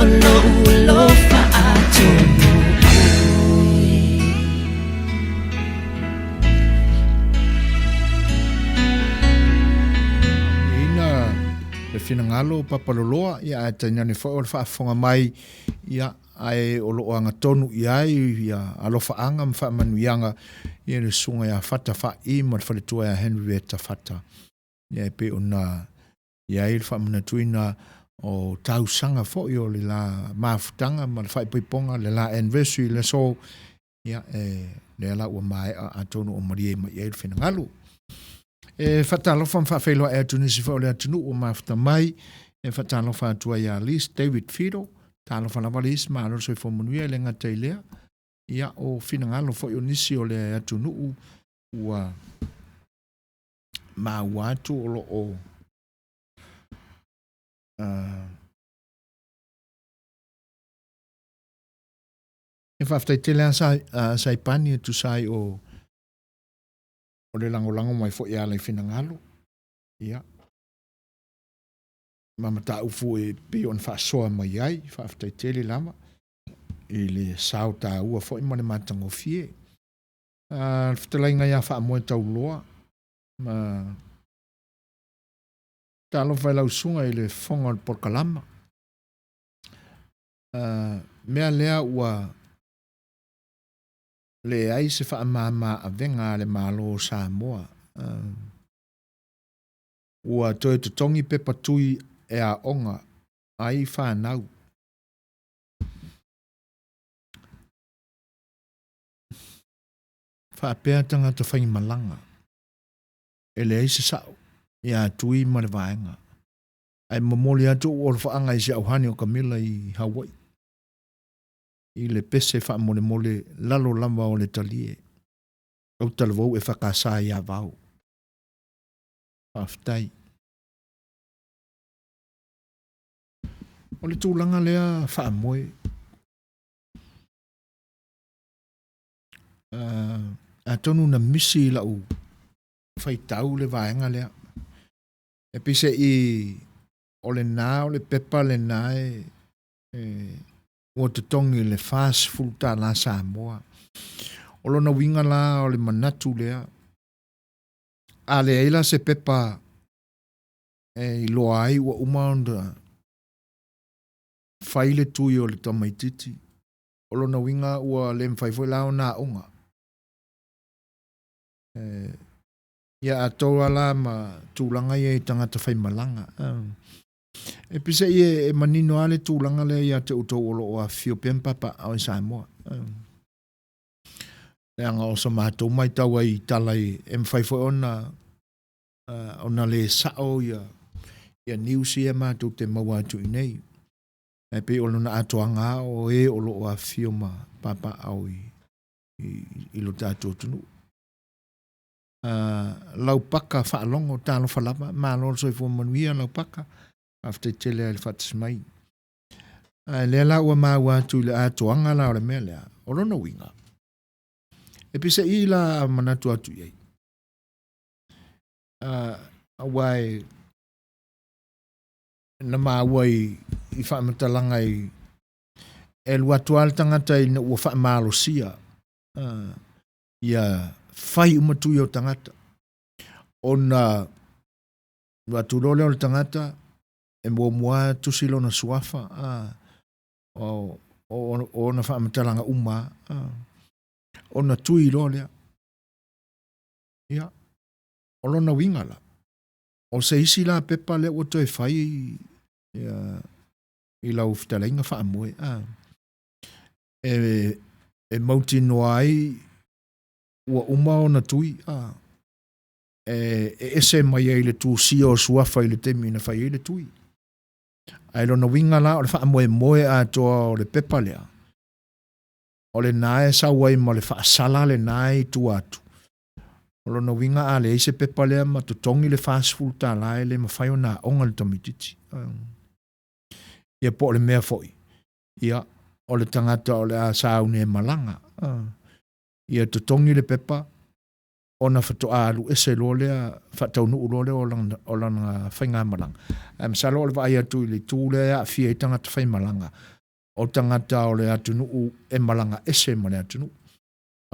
O lo'u alofa atoa mo ʻoe. Ina le finagalo o Papaloloa, ia ae tainane foi o le faafofoga mai, ia ae o lo o agatonu i ai ia alofaaga ma faamanuiaga ia le susuga ia Fata Fa'i ma le faletua ia Henrietta Fata. Ia e pei ona i ai le faamanatuina o tausaga foi o le la mafutaga ma le faaipoipoga le la anniversary le aso ia e lea la ua maea atonu o malie mai i ai le finagalo. E faatalofa ma faafeiloai atu nisi foi o le atunuu ua mafuta mai. E faatalofa atu ai ia Liz David Fido. Talofa lava Liz, malo le soifua manuia e le gata i lea. Ia o finagalo foi o nisi o le atunuu ua maua atu o lo o E faafetai tele a Saipani e tusa ai o o le lagolago mai foi e ala i finagalo, ia, ma mataupu e pei ona faasoa mai ai, faafetai tele lava i le sao taua foi ma le matagofie. A, le fetalaiga ia Faamoe Tauloa, ma talofa i lau susuga i le fofoga o le polokalama. A, mea lea ua leai se faamama avega a le Malo o Samoa. Ua toe totogi pepa tui e aoga ai fanau. Faapea tagata faimalaga, e leai se sa'o ia Tui ma le vaega. Ae momoli atu ou alofaaga i si au hani o Kamila i Hawaii. I le pese faamolemole lalo lava o le talie. Autalavou e whakasa i avao. Faafetai. O le tulaga lea faamoe. Atonu na misi i lau faitau le vaega lea. E pei se i o lena o le pepa lena e, e ua totogi le $40 Samoa. O lona uiga la o le manatu lea, a leai la se pepa e iloa ai ua uma ona fai le tui o le tamaititi, o lona uiga ua le mafai foi la ona aoga. E, ia atoa la ma tulaga ia i tagata faimalaga. E peiseai e manino lava le tulaga lea ia te outou o lo o afifio pea ma papaaao i Samoa. Leaga o sa matou matau ai i tala i, e mafai foi ona ona le sao ia ia news ia matou te maua atu i inei. Ae pei o lona atoaga lava o e o lo o afifio ma papaaao i, i, i lo tatou atunuu. Laupaka Faalogo, talofa lava, malo le soifua manuia Laupaka, faafetai tele lava i le faatasi mai. Ae lea la ua maua atu i le atoaga la o le mea lea, o lona uiga, e peiseai la a manatu atu i ai, aua e, na maua i, i faamatalaga i, e alu atu lava le tagata ina ua faamalosia, ia fai uma tui o tagata. Ona alu atu loa lea o le tagata, e muamua tusi lona suafa, a, o, o, o ona faamatalaga uma, a, ona tui loa lea. Ia, o lona uiga la, o se isi la pepa lea ua toe fai ia, i lau fetalaiga faamoe, a, e. e mautinoa ai ua uma ona tui, a, e ese mai ai le tusia o suafa i le taimi na fai ai le tui. Ae lona uiga la o le faamoemoe atoa o le pepa lea, o lena e sau ai ma le faasala lena e i tua atu. O lona uiga a leai se pepa lea ma totogi le $40 e le mafai ona aoga le tamaitiiti. Ia po o le mea foi, ia, o le tagata o le a sauni e malaga, ia totogi le pepa ona faatoa alu ese loa lea, faataunuu loa lea o lana faigamalaga. Ae masalo o le vaai atu i le itu lea e aafia ai tagata faimalaga, o tagata o le atunuu e malaga ese ma le atunuu.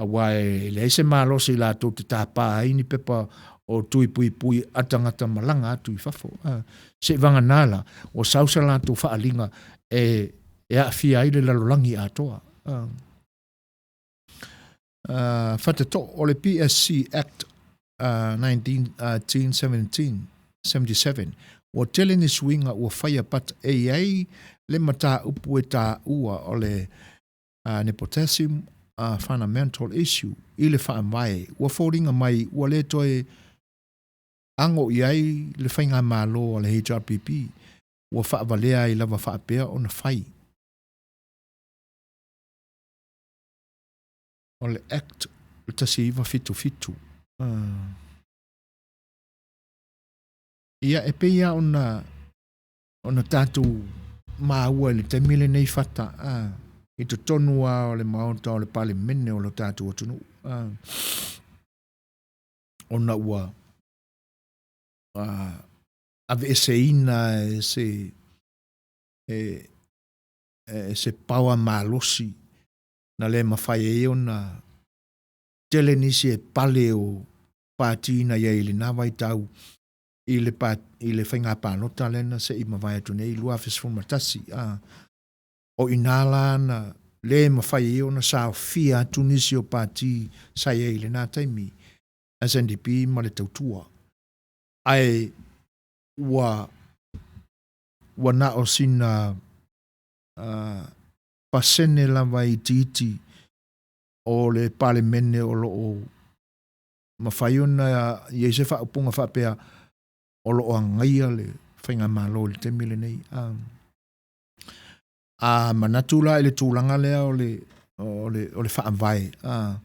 Aua e leai se malosi latou te tapa ai ni pepa o tui puipui a tagata malaga atu i fafo. Seivagana la, ua sau se latou faaaliga e aafia ai le lalolagi atoa. Fatatoo, o le PSC Act 1977, ua tele ni suiga ua faia but e i ai le mataupu e taua o le nepotism fundamental issue i le faavae ua foliga mai ua le toe ago i ai le faigamalo a le HRPP ua faavalea ai lava faapea ona fai. O le Act 1977. Ia, e pei lava ona ona tatou maua i le taimi lenei Fata, a, i totonu lava o le Maota o le Palemene o lo tatou atunuu, a, ona ua a, aveeseina e se e, e se power malosi na le mafai ai ona tele nisi e pale o pati na i ai i lena vaitau i le, pa, i le faiga palota lea na se i mavae atu nei 2011. A, o i nā la na le mafai ai ona saofia atu nisi o pati sa i ai i lena taimi, SNDP ma le Tautua. Ae ua, ua na o sina uh, pasene lava itiiti o le Palemene o lo o mafai ona i ai se faaupuga faapea o lo o agaia le faigamalo i le taimi lenei. A, a manatu la i le tulaga lea o le, o le, o le faavae, a,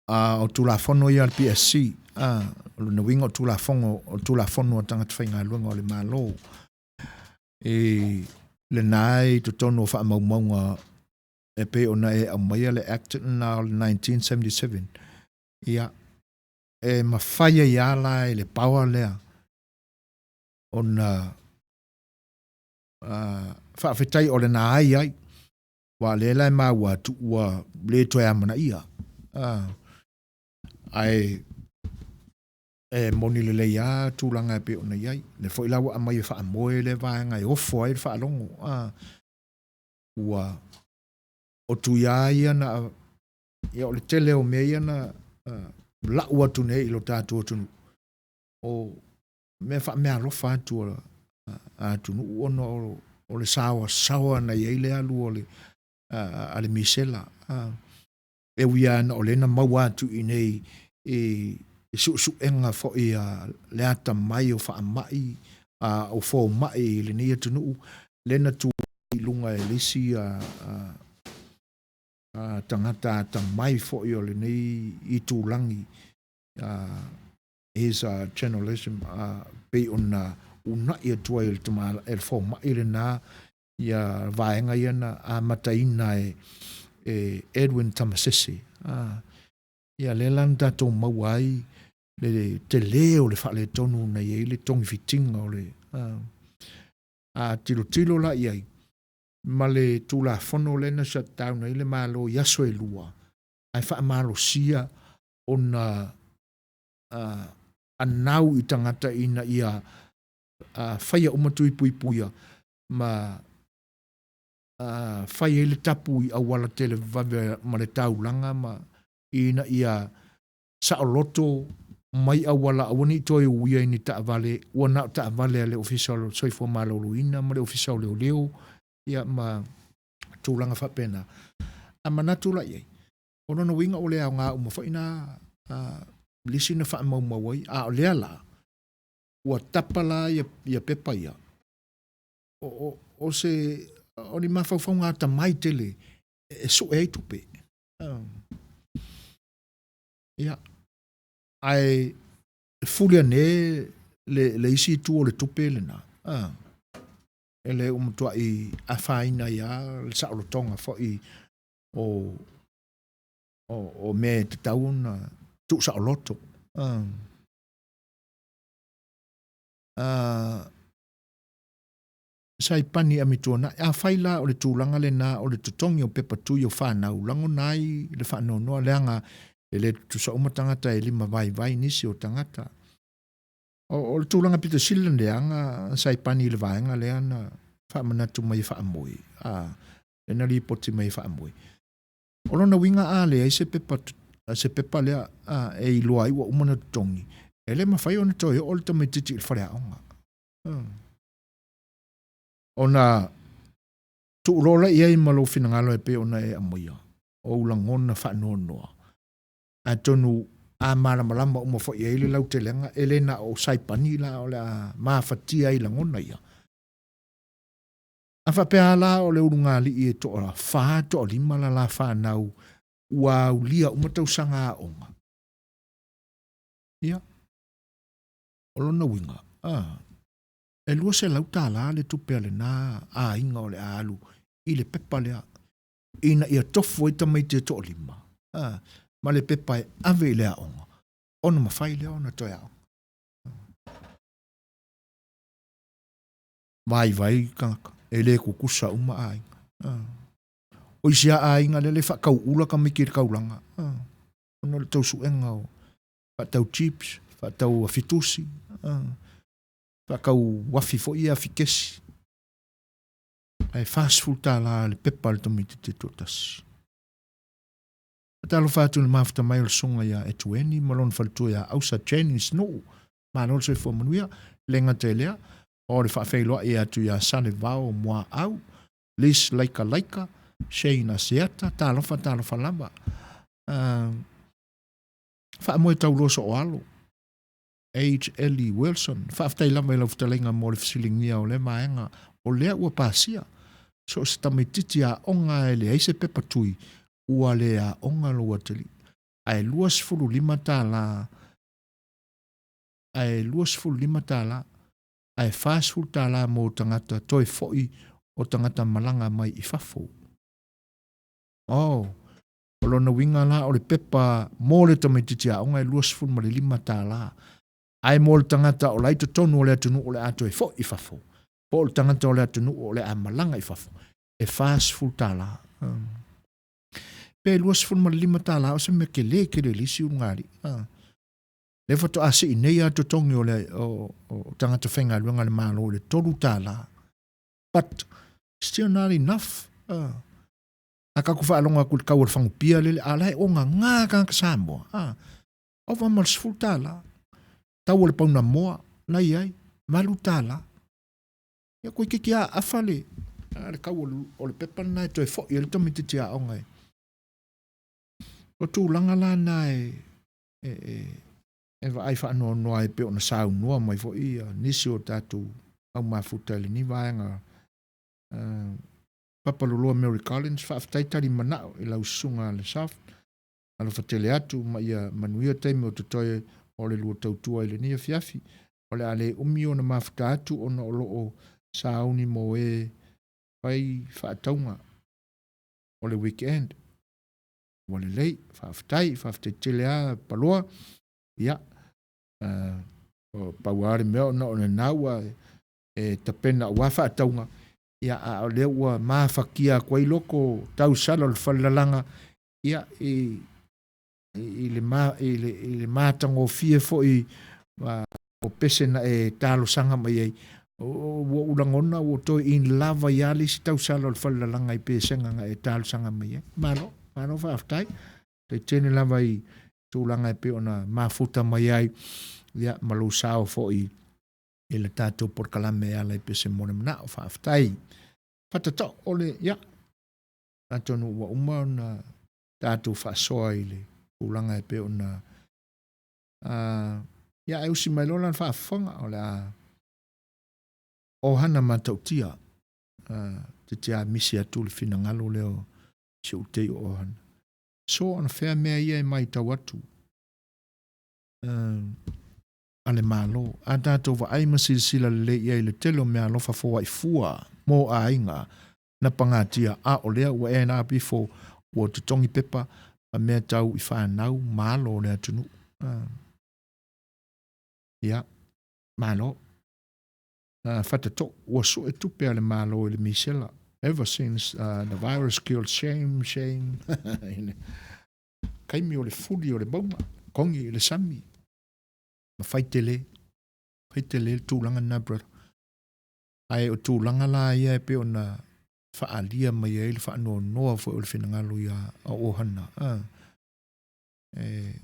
a o Tulafono ia a le PSC, a, o lona uiga o Tulafono, o Tulafono a tagata faigaluega o le Malo, i lena e i totonu o faamaumauga e pei ona e aumaia le Act lena o le 1977, ia, e mafai ai lava la e le power lea ona uh, faafetai o lena ai ai, aua o lea la e maua atu ua le toe amanaia. Uh, ae e moni lelei lava tulaga e pei ona i ai. Lea foi la ua aumai e faamoe lea vaega e ofo ai le faalogo. Uh, ua o Tuia ia na ia o le tele o mea ia na uh, lau atu nei i lo tatou atunuu o mea faameaalofa atu a, a atunuu ona o, o le saoasaoa na i ai le alu o le a, a le misela a, e ui lava na o lea na maua atu i nei i, i suesuega foi a le atamai o faamai a, o fomai i lenei atunuu lea na tu i luga e le isi a, a, a tagata atamai foi o lenei itulagi a, his uh, journalism uh, pei ona una'i atu ai e le, tama, e le fomai lena ia vaega ia na amataina e, e Edwin Tamasese. Uh, ia lea la na tatou maua ai le tele o le faaletonu na i ai le togifitiga o le uh, a tilotilo la i ai ma le Tulafono lea na shut down ai le Malo i aso e lua, ae faamalosia ona uh, anau i tagata ina ia uh, faia uma tui puipuia ma uh, fai ai le tapu i auala televave ma le taulaga ma ina ia saoloto mai auala aua ne i toe uia i ni taavale, ua na o taavale a le Ofisa o le Soifua Maloloina ma le Ofisa o Leoleo, ia ma tulaga faapena. A manatu la i ai, o lona uiga ua le aoga uma foi na lisi na faamaumau ai, a o lea la, ua tapa la ia, ia pepa ia, o, o, o se, o ni mafaufauga atamai tele e sue ai tupe. Ia, ae fuli ane le, le isi itu o le tupe lena, e le ua matuai afaina ai lava le saolotoga foi o, o, o mea e tatau ona tuusaoloto. Saipani Amituanai, afai la o le tulaga lena o le totogi o pepa tui o fanau, lagona ai le faanoanoa leaga e le tutusa uma tagata e lima vaivai nisi o tagata. O, o le tulaga pito sili ona leaga Saipani i le vaega lea na faamanatu mai e faamoe, a, lea na lipoti mai e faamoe. O lona uiga a leai se pepa, se pepa lea a, e iloa ai ua uma ona totogi, e le mafai ona toe oo le tamaitiiti i le faleaoga. Ona tuu loa lea i ai ma lou finagalo e pei ona e aumaia, ou lagona faanoanoa. Atonu a malamalama uma foi i ai le lautelega, e le na o Saipani la o le a mafatia ai lagona ia. A faapea lava la o le ulugalii e toafa, toalima la la fanau ua aulia uma tausaga aoga, ia, o lona uiga, a, e $200 le tupe a lena aiga o le a alu i le pepa lea ina ia tofu ai tamaiti e toalima, a, ma le pepa e ave i le aoga, ona mafai lea ona toe aoga. Vaivai tagata, e le tutusa uma aiga. O isi lava aiga lele e faatauula tamaiti i le taulaga, ona o le tau suega o faatau chips, faatau afi tusi, faatau afi foi ia afi kesi. Ae $40 le pepa a le tamaitiiti e toatasi. Faatalofa atu i le mafuta mai o le susuga ia Etueni ma lona faletua ia Ausa Jennings Nuu. Malo le soifua manuia. E le gata i lea, o le faafeiloai atu ia Salevao Muaau, Liz Laika Laika, Shane Asiata, talofa talofa lava. Uh, faamoe tauloa soo alo. H. Ellie Wilson, faafetai lava i lau fetalaiga mo le fesiligia o lea vaega, o lea ua pasia. So o se tamaitiiti aoga e leai se pepa tui, ua le aoga lou atalii. Ae $25, ae $25, ae $40 mo tagata toe foi o tagata malaga mai i fafo. Oh, o lona uiga la o le pepa mo le tamaitiiti aoga e $25, ae mo le tagata o la i totonu o le atunuu o le a toe foi i fafo, po o le tagata o le atunuu o le a malaga i fafo, e $40. Hmm. Pe $25 o se mea tele tele i le isi ulugalii. Ah. Lea faatoa sii nei a totogi o, le, o, o tagata faigaluega a le Malo i le $3. But still not enough. Ah. A tatou faalogo atu i le tau o le fagupia lele, a la e ogaga tagata Samoa. Ah. Ova ma le $10. Tau o le pauna moa, la i ai, $8. Ia toeitiiti lava afa le, le tau o le pepa lena e toe foi ai le tamaitiiti aoga e. O tulaga la na e, e, e, e vaai faanoanoa ai pei ona saunoa mai foi ia nisi o tatou au mafuta i lenei vaega. Uh, Papa Loloa Mary Collins, faafetai tali manao i lau susuga a le Soft. Alofa tele atu ma ia manuia taimi o totoe o le lua tautua i lenei afiafi. O le a le umi ona mafuta atu ona o lo o sauni mo e fai faatauga o le weekend. Ua lelei, faafetai, faafetai tele lava Paloa. Ia, uh, pau lava le mea ona o lena ua e tapena aua faatauga, ia, a o lea ua mafatia atu ai loko tausala o le falelalaga, ia, i, i, le, ma, i, le, i le matagofie foi o pese na e talosaga mai ai, ua ou lagona ua toe in love ai lava le isi tausala o le falelalaga i pesega na e talosaga mai ai. Malo, malo faafetai. Faafetai tele lava i tulaga e pei ona mafuta mai ai, ia, ma lou sao foi i le tatou polokalame e ala i pese mo le manao. Faafetai. Fatatau o le, ia. Atonu ua uma ona tatou faasoa i le tulaga e pei ona ia ae usi mai loa la le faafofoga o le a ohana matautia te te misi atu le finagalo lea o si ou tei o ohana. So ona fea mea ia e matau atu a le Malo. A tatou vaai ma silasila lelei i ai i le tele o meaalofa foai fua mo aiga na pagatia, a o lea ua end up ifo ua totogi pepa ma mea tau i fanau ma alo o le atunuu. Ia, malo. Fatatoo, ua sue tupe a le Malo i le misela ever since the virus killed shame, shame. Taimi o le fuli o le mauga, kogi i le sami, ma fai tele, fai tele le tulaga lena brother. Ae o tulaga la ia e pei ona faaalia mai ai le faanoanoa foi o le finagalo ia ʻOhana. E,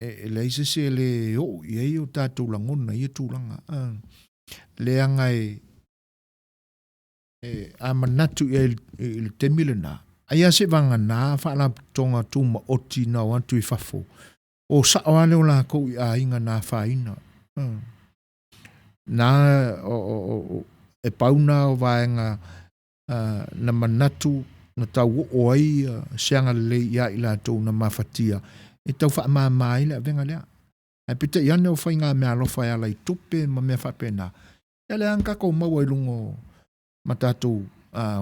e, e leai se isi e le oo i ai o tatou lagona i ia tulaga. Leaga e, E, a manatu i ai i le taimi lena, ai lava seiavagana faalapotopotoga tumaoti na o atu i fafo, o sao lava lea o lakou i aiga na afaina. Na, o, o, o, e pau na o vaega na manatu na tau oo ai se agalelei ia i latou na mafatia e tau faamama ai le avega lea. Ae peitai ane o faiga meaalofa e ala i tupe ma mea faapena, ia lea na tatou maua i luga o ma tatou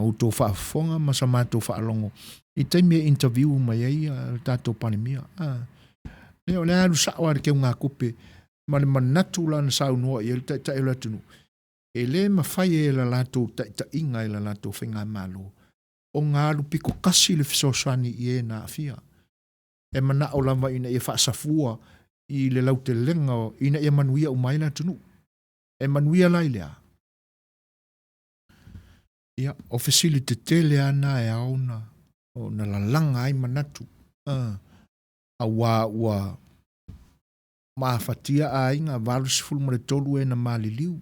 outou faafofoga ma sa matou faalogo i taimi e interview mai ai le tatou Palemia. Lea o lea alu sao lava i le keugatupe ma le manatu la na saunoa i ai le Taitai o le atunuu, e le mafai e la latou taitaiga e la latou faigamalo ona alu pito tasi le fesoasoani i e na aafia. E manao lava ina ia faasafua i le lautelega ina ia manuia uma ai le atunuu. E manuia la i le a? Ia, o fesili tetele lava na e ao ona, ona lalaga ai manatu, auā ua mafatia aiga 83 e na maliliu.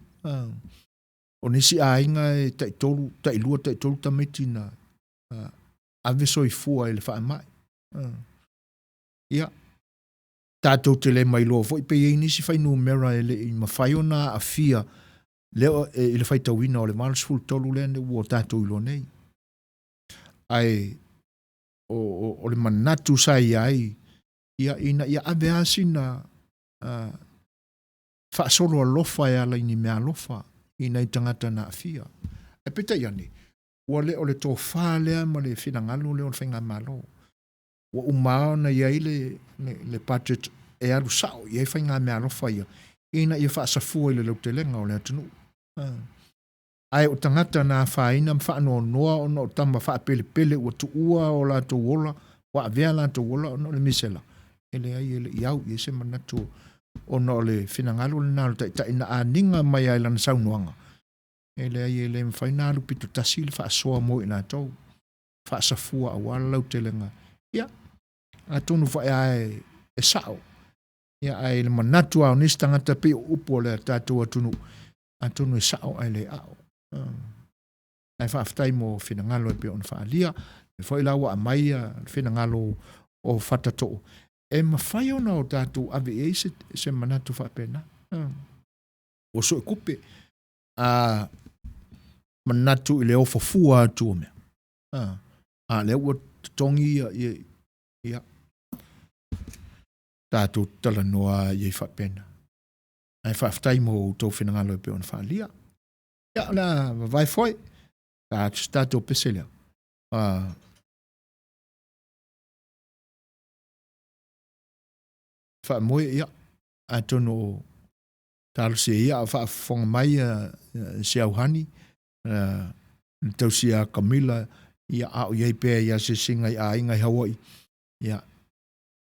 O nisi aiga e taitolu, tailua, taitolu tamaiti na ave soifua i le faamai. Ia, tatou te le mailoa foi pe i ai nisi fuainumera e le i mafai ona aafia lea i le faitauina o le 83 lea ua tatou iloa nei. Ae o, o, o le manatu sa i ai, ia, ina ia ave lava sina faasolo alofa e ala i ni meaalofa i nai tagata na aafia. Ae peitai ane, ua le o le tofa lea ma le finagalo lea o le faigamalo. Ua uma lava ona i ai le, le, le budget e alu sao i ai faigameaalofa ia, ina ia faasafua i le lautelega o le atunuu. Ae o tagata na afaina ma faanoanoa ona o tama faapelepele ua tuua o latou ola, ua avea latou ola ona o le misela, e leai e le i au i ai se manatu ona o le finagalo lena o le Taitai na aniga mai ai lana saunoaga. E leai e le mafai ona alu pito tasi le faasoa mo i latou. Faasafua aua le lautelega. Ia, atonu foi lava e sao. Ia, ae i le manatu lava o nisi tagata pei o upu o le tatou atunuu, atonu e sao ae le ao. Ae faafetai mo finagalo e pei ona faaalia. O lea foi la ua aumai le finagalo o Fatatoo, e mafai ona o tatou ave i ai se, se manatu faapena. Ua suekupe a manatu i le ofo fua atu o mea. A lea ua totogi ia, ia, ia tatou talanoa i ai faapena. Ae faafetai mo outou finagalo e pei ona faaalia. Ia, o le a vavae foi. Ta atu se tatou pese lea. Faamoe, ia, atonu o talosia ia a o faafofoga mai si au hani, le tausia a Kamila, ia, a o i ai pea i asiasiga i aiga i Hawaii, ia,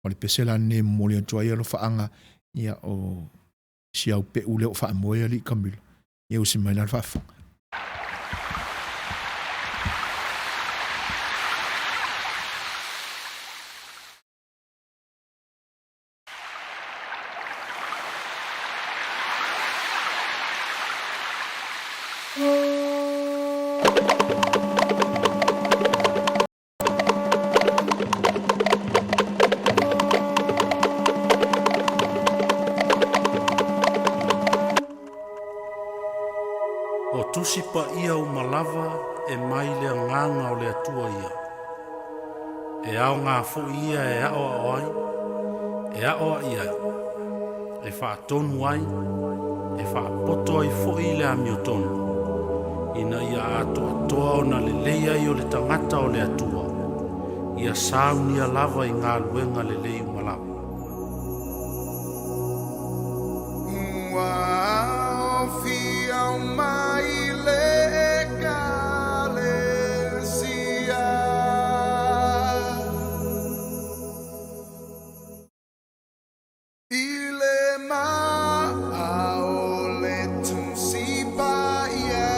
o le pese la lenei e momoli atu ai alofaaga, ia, o si au peʻu lea o faamoe alii Kamila, ia usi mai la le faafofoga. Paia uma lava e mai le Agaga o le Atua ia. E aoga foi ia e aoao ai, e aoai ai, e faatonu ai, e faapoto ai foi le amiotonu, ina ia atoatoa ona lelei ai o le tagata o le Atua, ia saunia lava i galuega lelei uma lava. Ua aofia mai le Ekalesia. I le maa o le Tusi Paia.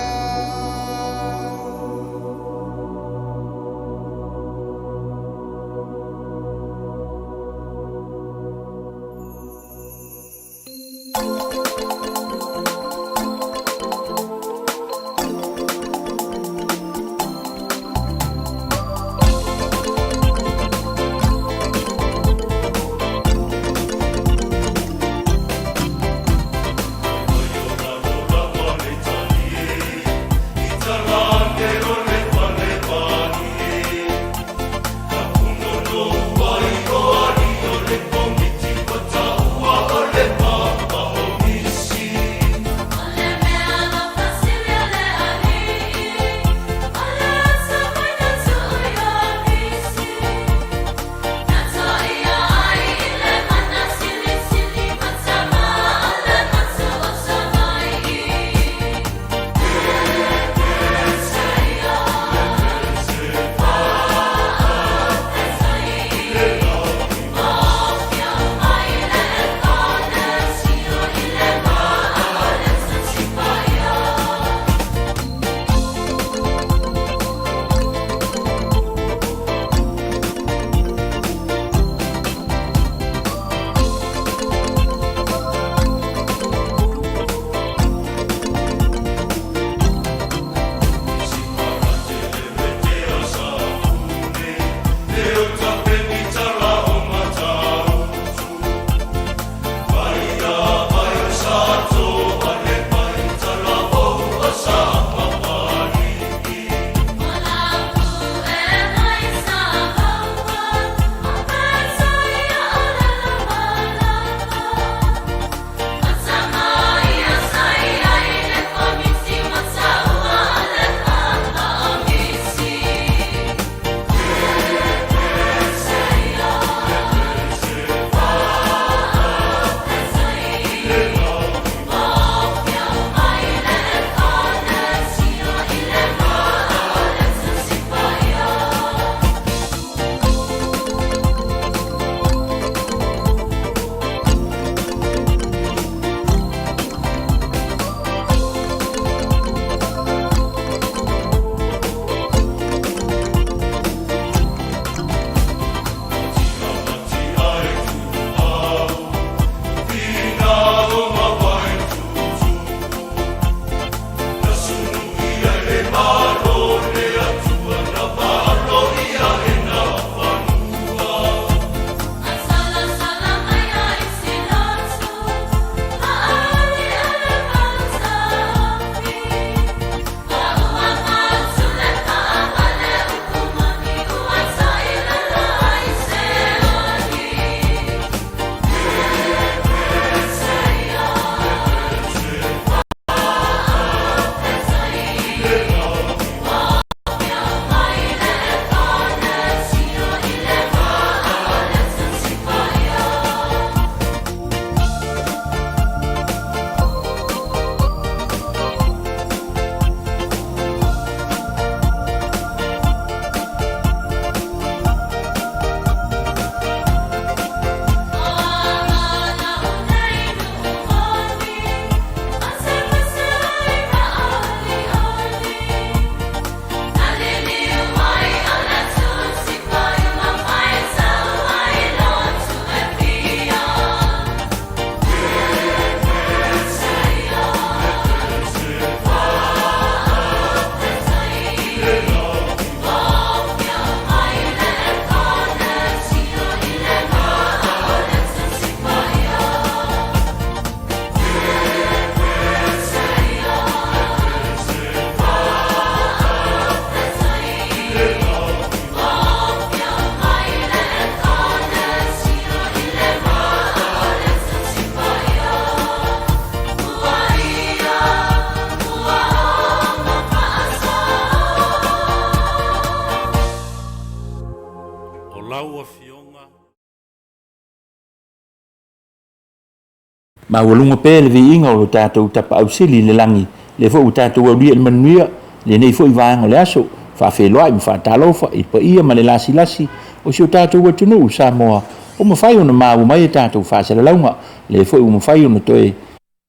Maualuga pea le viiga o lo tatou Tapaau Sili i le lagi, lea foi ua tatou aulia i le manuia lenei foi vaega o le aso, faafeiloai ma faatalofa i le paia ma le lasilasi o si o tatou atunuu Samoa ua mafai ona maua mai a tatou faasalalauga, lea foi ua mafai ona toe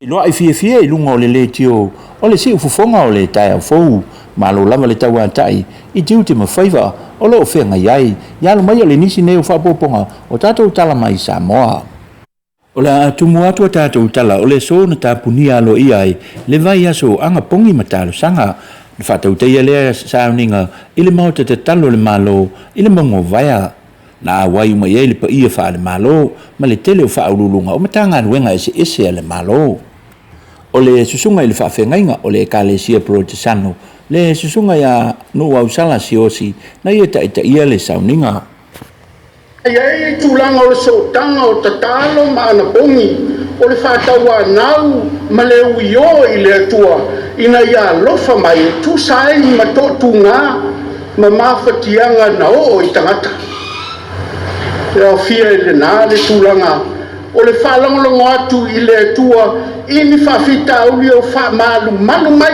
feiloai fiafia i luga o le leitio o le siufofoga o le taeao fou. Malo lava le tauatai i tiute ma faiva o lo o feagai ai. Ia alo maia le nisi nei o faaopoopoga o tatou tala mai Samoa. O le a tumu atu a tatou tala o le aso na tapunia aloaia ai le vaiaso o Agapogi ma Talosaga. Na faatautaia lea sauniga i le Maota Tatalo o le Malo i le mauga o Vaea. Na auai uma i ai le paia faale-Malo ma le tele o faauluuluga o Matagaluega eseese a le Malo. O le susuga i le faafeagaiga o le Ekalesia Polotesano, le Susuga ia Nuuausala Siaosi na ia taitaia le sauniga. E i ai tulaga o le sootaga o tatalo ma anapogi, o le faatauanau ma le uio i le Atua ina ia alofa mai e tusa ai ma toatuga ma mafatiaga na oo i tagata. E aofia i lena le tulaga o le faalagolago atu i le Atua i ni faafitauli o faamalumalu mai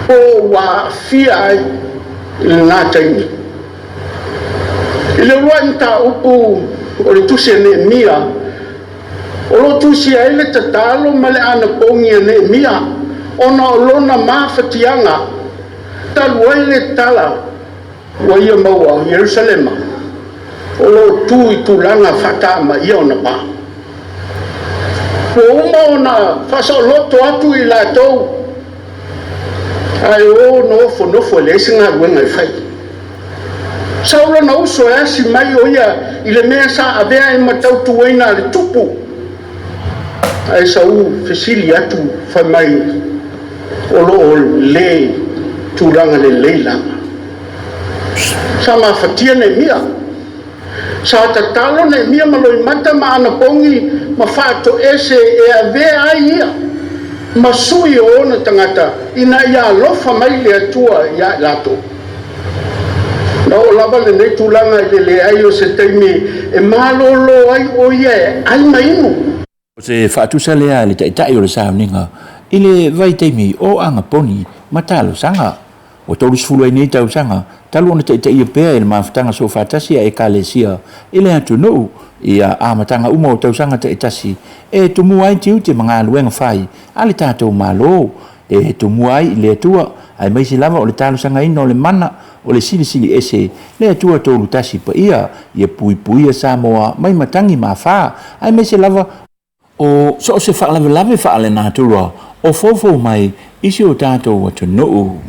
po ua aafia ai i lena taimi. I le uluai mataupu o le tusi a Neemia, o lo o tusia ai le tatalo ma le anapogi a Neemia ona o lona mafatiaga talu ai le tala ua ia maua Ierusalema o lo o tu i tulaga faatamaia ona pa. Ua uma ona faasaoloto atu i latou ae o nofonofo e leai se galuega e fai. Sau lona uso e asi mai o ia i le mea sa avea ai ma tautuaina a le tupu. Ae Saulu fesili atu fai mai, O lo o le tulaga lelei lava. Sa mafatia Neemia. Sa tatalo Neemia ma loimata ma anapogi ma faatoese e avea ai ia ma sui o ona tagata ina ia alofa mai le Atua ia i latou. Na oo lava lenei tulaga i le leai o se taimi e malolo ai o ia e ai ma inu. O se faatusa lea a le Taitai o le sauniga i le vaitaimi o Agaponi ma Talosaga. Ua 30 ai nei tausaga talu ona taitaia pea e le mafutaga soofaatasi a Ekalesia i le atunuu i amataga uma o tausaga taitasi e tumua ai tiute ma galuega fai a le tatou Malo e tumua ai i le Atua aemaise lava o le talosagaina o le mana o le Silisili Ese, le Atua Tolutasi Paia, ia puipuia Samoa mai matagi ma afa, aemaise lava o so o se faalavelave faalenatura o foufou mai i si o tatou atunuu.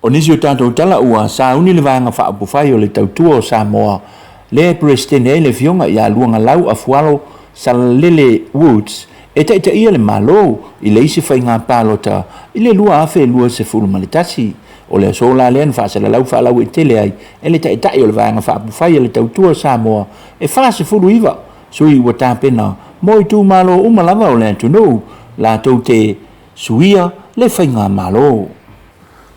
O nisi o tatou tala ua sauni le Vaega Faaupufai o le Tautua o Samoa, lea e Peresetene ai le Afioga ia Luagalau Afualo Salalele Woods e taitaia le Malo i le isi faiga palota i le 2021. O le aso la lea na faasalalau faalauaitele ai e le Taitai o le Vaega Faaupufai a le Tautua o Samoa e 49 sui ua tapena mo itumalo uma lava o le atunuu latou te suia le faigamalo.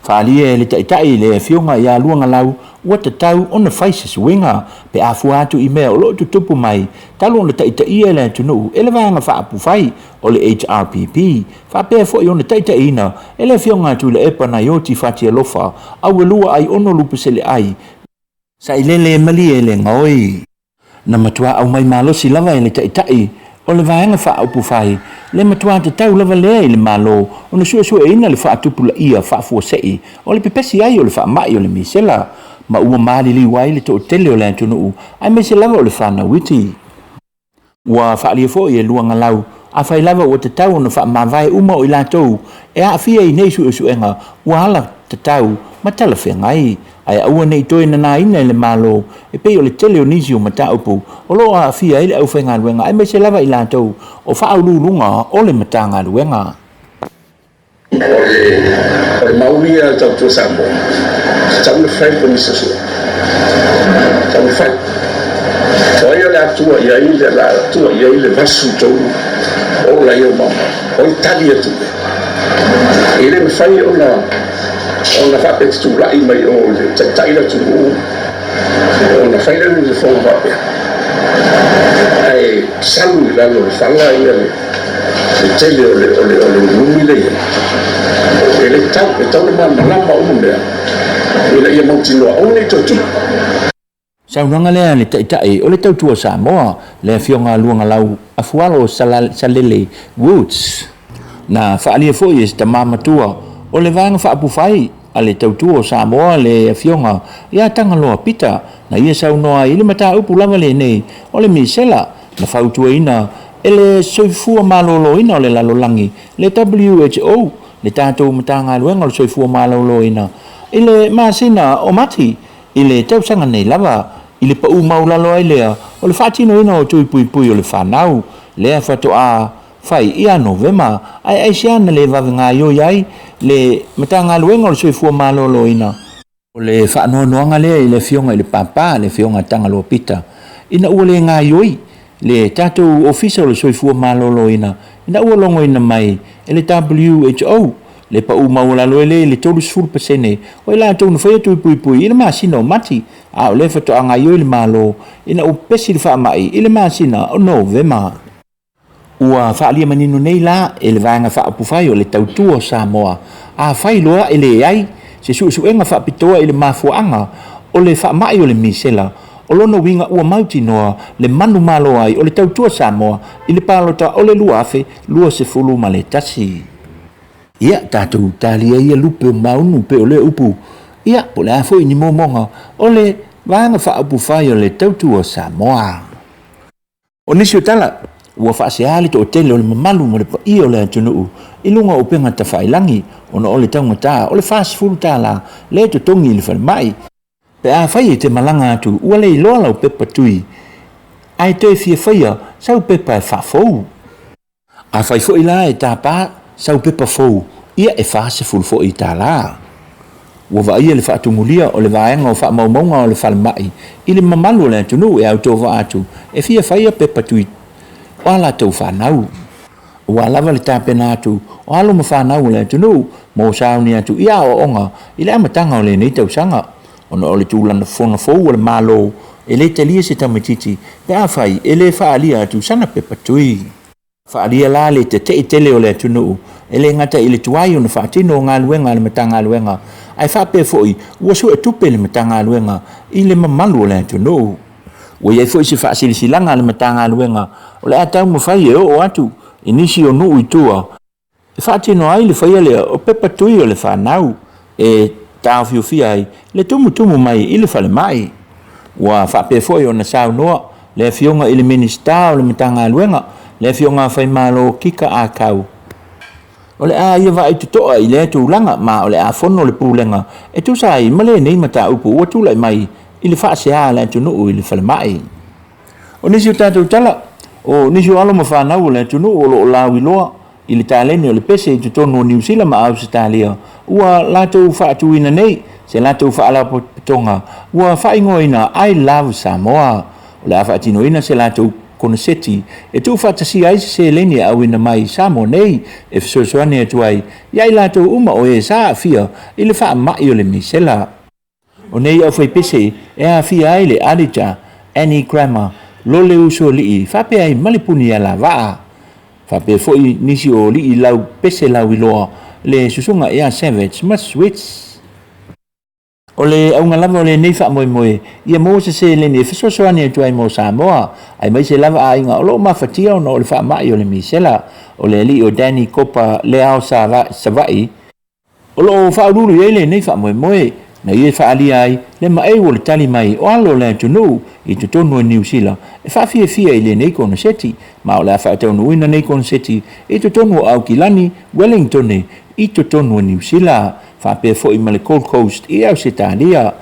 Faaalia e le Taitai le Afioga ia Luagalau ua tatau ona fai se suiga pe a fua atu i mea o lo o tutupu mai talu ona taitaia le atunuu e le Vaega Faaupufai o le HRPP, faapea foi ona taitaiina e le Afioga a Tuilaepa Naioti Fatialofa Auelua Ai Ono Lupesele Ai Sailele Malie le Gaoi. Na matua aumai malosi lava e le Taitai o le Vaega Faaupufai le matua tatau lava lea i le Malo ona suesueina le faatupulaia faafuasei o le pepesi ai o le faamai o le misela ma ua maliliu ai le toatele o le atunuu aemaise lava o le fanau iti. Ua faaalia foi e Luagalau, afai lava ua tatau ona faamavae uma o i latou e aafia i nei suesuega ua ala tatau ma talafeagai, ae aua ne i toe nanaina e le Malo e pei o le tele o nisi o mataupu o lo o aafia ai le aufaigaluega aemaise lava i latou o faauluuluga o le Matagaluega. O le mau ia a le Tautua Samoa, e tatau ona fai le Komisi Suesue. E tatau ona fai. O ai o le a tua i ai le a tua i ai le 83 o laia maumau? O ai tali atu i ai? E le mafai ona ona faapea e te tulai mai o i le taitai le atunuu ona fai lea o ni lafoga faapea. Ae salu i lalo o le fala ia le le tele o le o le o le numi lea i ai. E le tatau, e tatau ona malamalama uma mea ina ia mautinoa aua ne i toe tupu. Saunoaga lea a le Taitai o le Tautua Samoa, le Afioga Luagalau Afualo Salele Woods, na faaalia foi e se tama matua o le Vaega Faaupufai a le Tautua o Samoa le Afioga ia Tagaloa Pita, na ia saunoa ai i le mataupu lava lenei o le misela na fautuaina e le Soifua Maloloina o le Lalolagi, le WHO, le tatou Matagaluega o le Soifua Maloloina i le masina o Mati i le tausaga nei lava, i le pau maualalo ai lea o le faatinoina o tui puipui o le fanau, lea faatoa fai ia Novema, ae aisea na le vave gaoioi ai le Matagaluega o le Soifua Maloloina? O le faanoanoaga lea i le Afioga i le Papa, le Afioga Tagaloa Pita, ina ua le gaoioi le tatou Ofisa o le Soifua Maloloina ina ua logoina mai e le WHO le pau maualalo e lea i le 30% o i latou na faia tui puipui i le masina o Mati, a o lea faatoa gaoioi le Malo ina ua pepesi le faamai i le masina o Novema. Ua faaalia manino nei la e le Vaega Faaupufai o le Tautua o Samoa, afai loa e leai se suesuega faapitoa i le mafuaaga o le faamai o le misela, o lona uiga ua mautinoa le manumalo ai o le Tautua Samoa i le palota o le 2021. Ia, tatou talia ia lupe o maunu pei o lea upu, ia, po o le a foi ni momoga o le Vaega Faaupufai o le Tautua Samoa. O nisi o tala, ua faasea le toatele o le mamalu ma le paia o le atunuu i luga o upega tafailagi ona o le taugata o le $40 lea e totogi i le falemai. Pe afai e te malaga atu ua le iloa lau pepa tui ae toe fia faia sau pepa e faafou. Afai foi la e tapa sau pepa fou, ia e 40 foi tala. Ua vaaia le faatumulia o le vaega o faamaumauga o le falemai i le mamalu o le atunuu e autovaa atu e fia faia pepa tui o a latou fanau. Ua lava le tapena atu o alo ma fanau o le atunuu mo sauni atu i aoaoga i le amataga o lenei tausaga, ona o le tulaga fono fou a le Malo e le talia se tamaitiiti pe afai e le faaalia atu sana pepa tui. Faaalia la le tete'e tele o le atunuu, e le gata i le tuai ona faatino o galuega a le Matagaluega, ae faapea foi ua suetupe le Matagaluega i le mamalu o le atunuu. Ua i ai foi se faasilasilaga a le Matagaluega o le a taumafai e oo atu i nisi o nuu i tua e faatino ai le faia lea o pepa tui o le fanau e taofiofia ai le tumutumu mai i le falemai. Ua faapea foi ona saunoa le Afioga i le Minisita o le Matagaluega, le Afioga Faimalo Kika Akau, o le a ia vaai totoa i lea tulaga ma o le a fono le Pulega e tusa ai ma lenei mataupu ua tulai mai i le faasea a le atunuu i le falemai. O nisi o tatou tala, o nisi o alo ma fanau o le atunuu o lo o lauiloa i le taleni o le pese i totonu o Niu Sila ma Ausetalia, ua latou faatuina nei se latou faalapotopotoga ua faaigoaina I Love Samoa. O le a faatinoina se latou koneseti e tuufaatasia ai se seleni e auina mai i Samoa nei e fesoasoani atu ai ia i latou uma o e sa aafia i le faamai o le misela. O nei aufaipese e aafia ai le Alija, Annie Grammer, Lole Usoalii faapea ai ma le Puni Alavaa. Faapea foi nisi o alii lau pese lauiloa, le susuga ia Savage ma Swits. O le auga lava o lenei faamoemoe, ia maua se seleni e fesoasoani atu ai mo Samoa, aemaise lava aiga o lo o mafatia ona o le faamai o le misela. O le alii o Danny Kopa Leao Savaii, O lo o faauluulu i ai lenei faamoemoe, na ia faaalia ai le maeu o le tali mai o alo o le atunuu i totonu o Niu Sila e faafiafia i lenei koneseti, ma o le a faataunuuina nei koneseti i totonu o Aukilani, Wellingtone, i totonu o Niu Sila, faapea foi ma le Gold Coast i Ausetalia.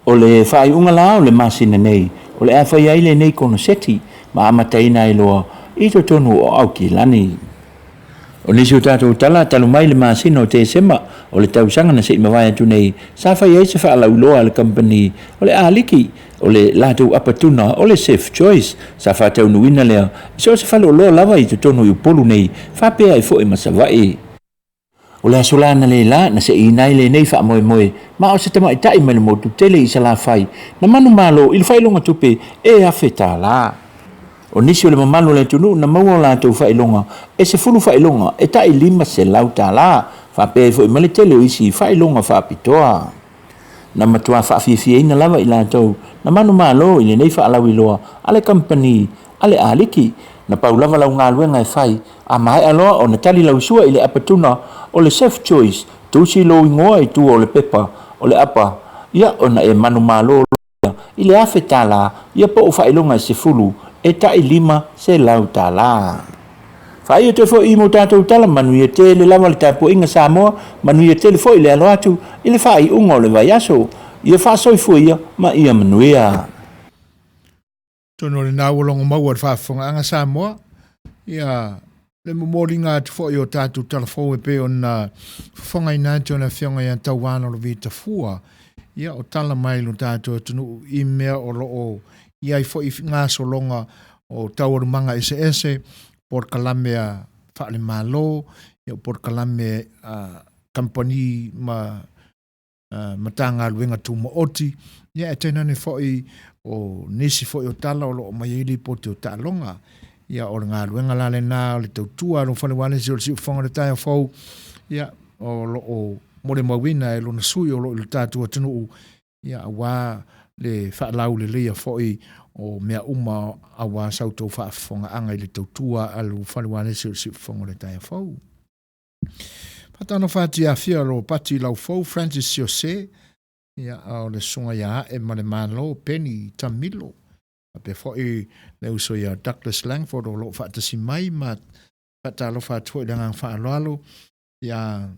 O le faaiuga la o le masina nei, o le a fai ai lenei koneseti ma amataina ai loa i totonu o Aukilani. O nisi o tatou tala talu mai le masina o Tesema o le tausaga na se i mavae atu nei, sa fai ai se faalauiloa a le kamupani o le Aliki o le latou apatuna o le Safe Choice, sa faataunuuina lea i so o se faleoloa lava i totonu i Upolu nei faapea ai foi ma Savaii. O le aso la analeila na seiina ai lenei faamoemoe, ma o se tamaitai mai le motu tele i Salafai na manumalo i le failogatupe e $1000. O nisi o le mamalu o le atunuu na maua o latou faailoga e 10 faailoga e tai $500, faapea ai foi ma le tele o isi faailoga faapitoa. Na matua faafiafiaina lava i latou na manumalo i lenei faalauiloa a le kamupani a le Aliki. Na pau lava lau galuega e fai, a maea loa ona tali lau sua i le apatuna o le Chef Choice, tusi lou igoa i tua o le pepa o le apa, ia ona e manumalo loa lea i le $1000 ia po o faailoga e 10 e tai $500. Faaiu toe foi mo tatou tala, manuia tele lava le tapuaiga Samoa, manuia tele foi le alo atu i le faaiuga o le vaiaso. Ia faasoifua ia ma ia manuia. Atonu o lena ua logo maua i le faafofogaaga Samoa, ia le momoliga atu foi o tatou tala fou e pei ona fofogaina atu e le Afioga ia Taualolovi Tafua, ia o tala mai lo tatou atunuu i mea o lo o i ai foi gasologa o taualumaga eseese, polokalame a faale-Malo, ia o polokalame a kamupani ma Matagaluega Tumaoti, ia ae tainane foi o nisi foi o tala o lo o aumai ai lipoti o taaloga. Ia o le galuega la lena o le tautua a lou fale ualesi o le siufofoga o le taeao fou, ia o lo o molimauina e lona sui o lo o i lo tatou atunuu, ia aua le faalauleleia foi o mea uma aua sa outou faafofogaaga i le tautua a lou fale ualesi o le siufofoga o le taeao fou. Faatalofa atu ia Afia Ropati Laufou Francis Siose, ia o le susuga ia Ae ma le Malo Penny Tamilo, faapea foi le uso ia Douglas Langford o lo o faatasi mai ma faatalofa atu foi i le agaga faaaloalo ia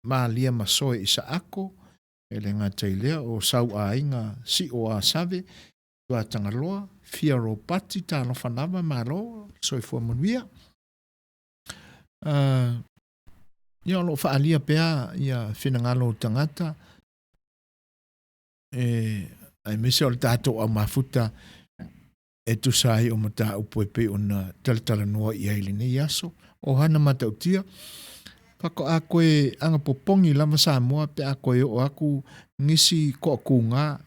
Malia Masoe Isaako, e le gata i lea o Sau Aiga Sio Asave, Tuatagaloa, Fia Ropati, talofa lava, malo, soifua manuia. Ia o lo o faaalia pea ia finagalo o tagata e aemaise o le tatou au mafuta e tusa ai o mataupu e pei ona talatalanoa i ai i lenei aso. O Hana Matautia, faatoa koe agapopogi lava Samoa pe a koe oo aku nisi toakūgā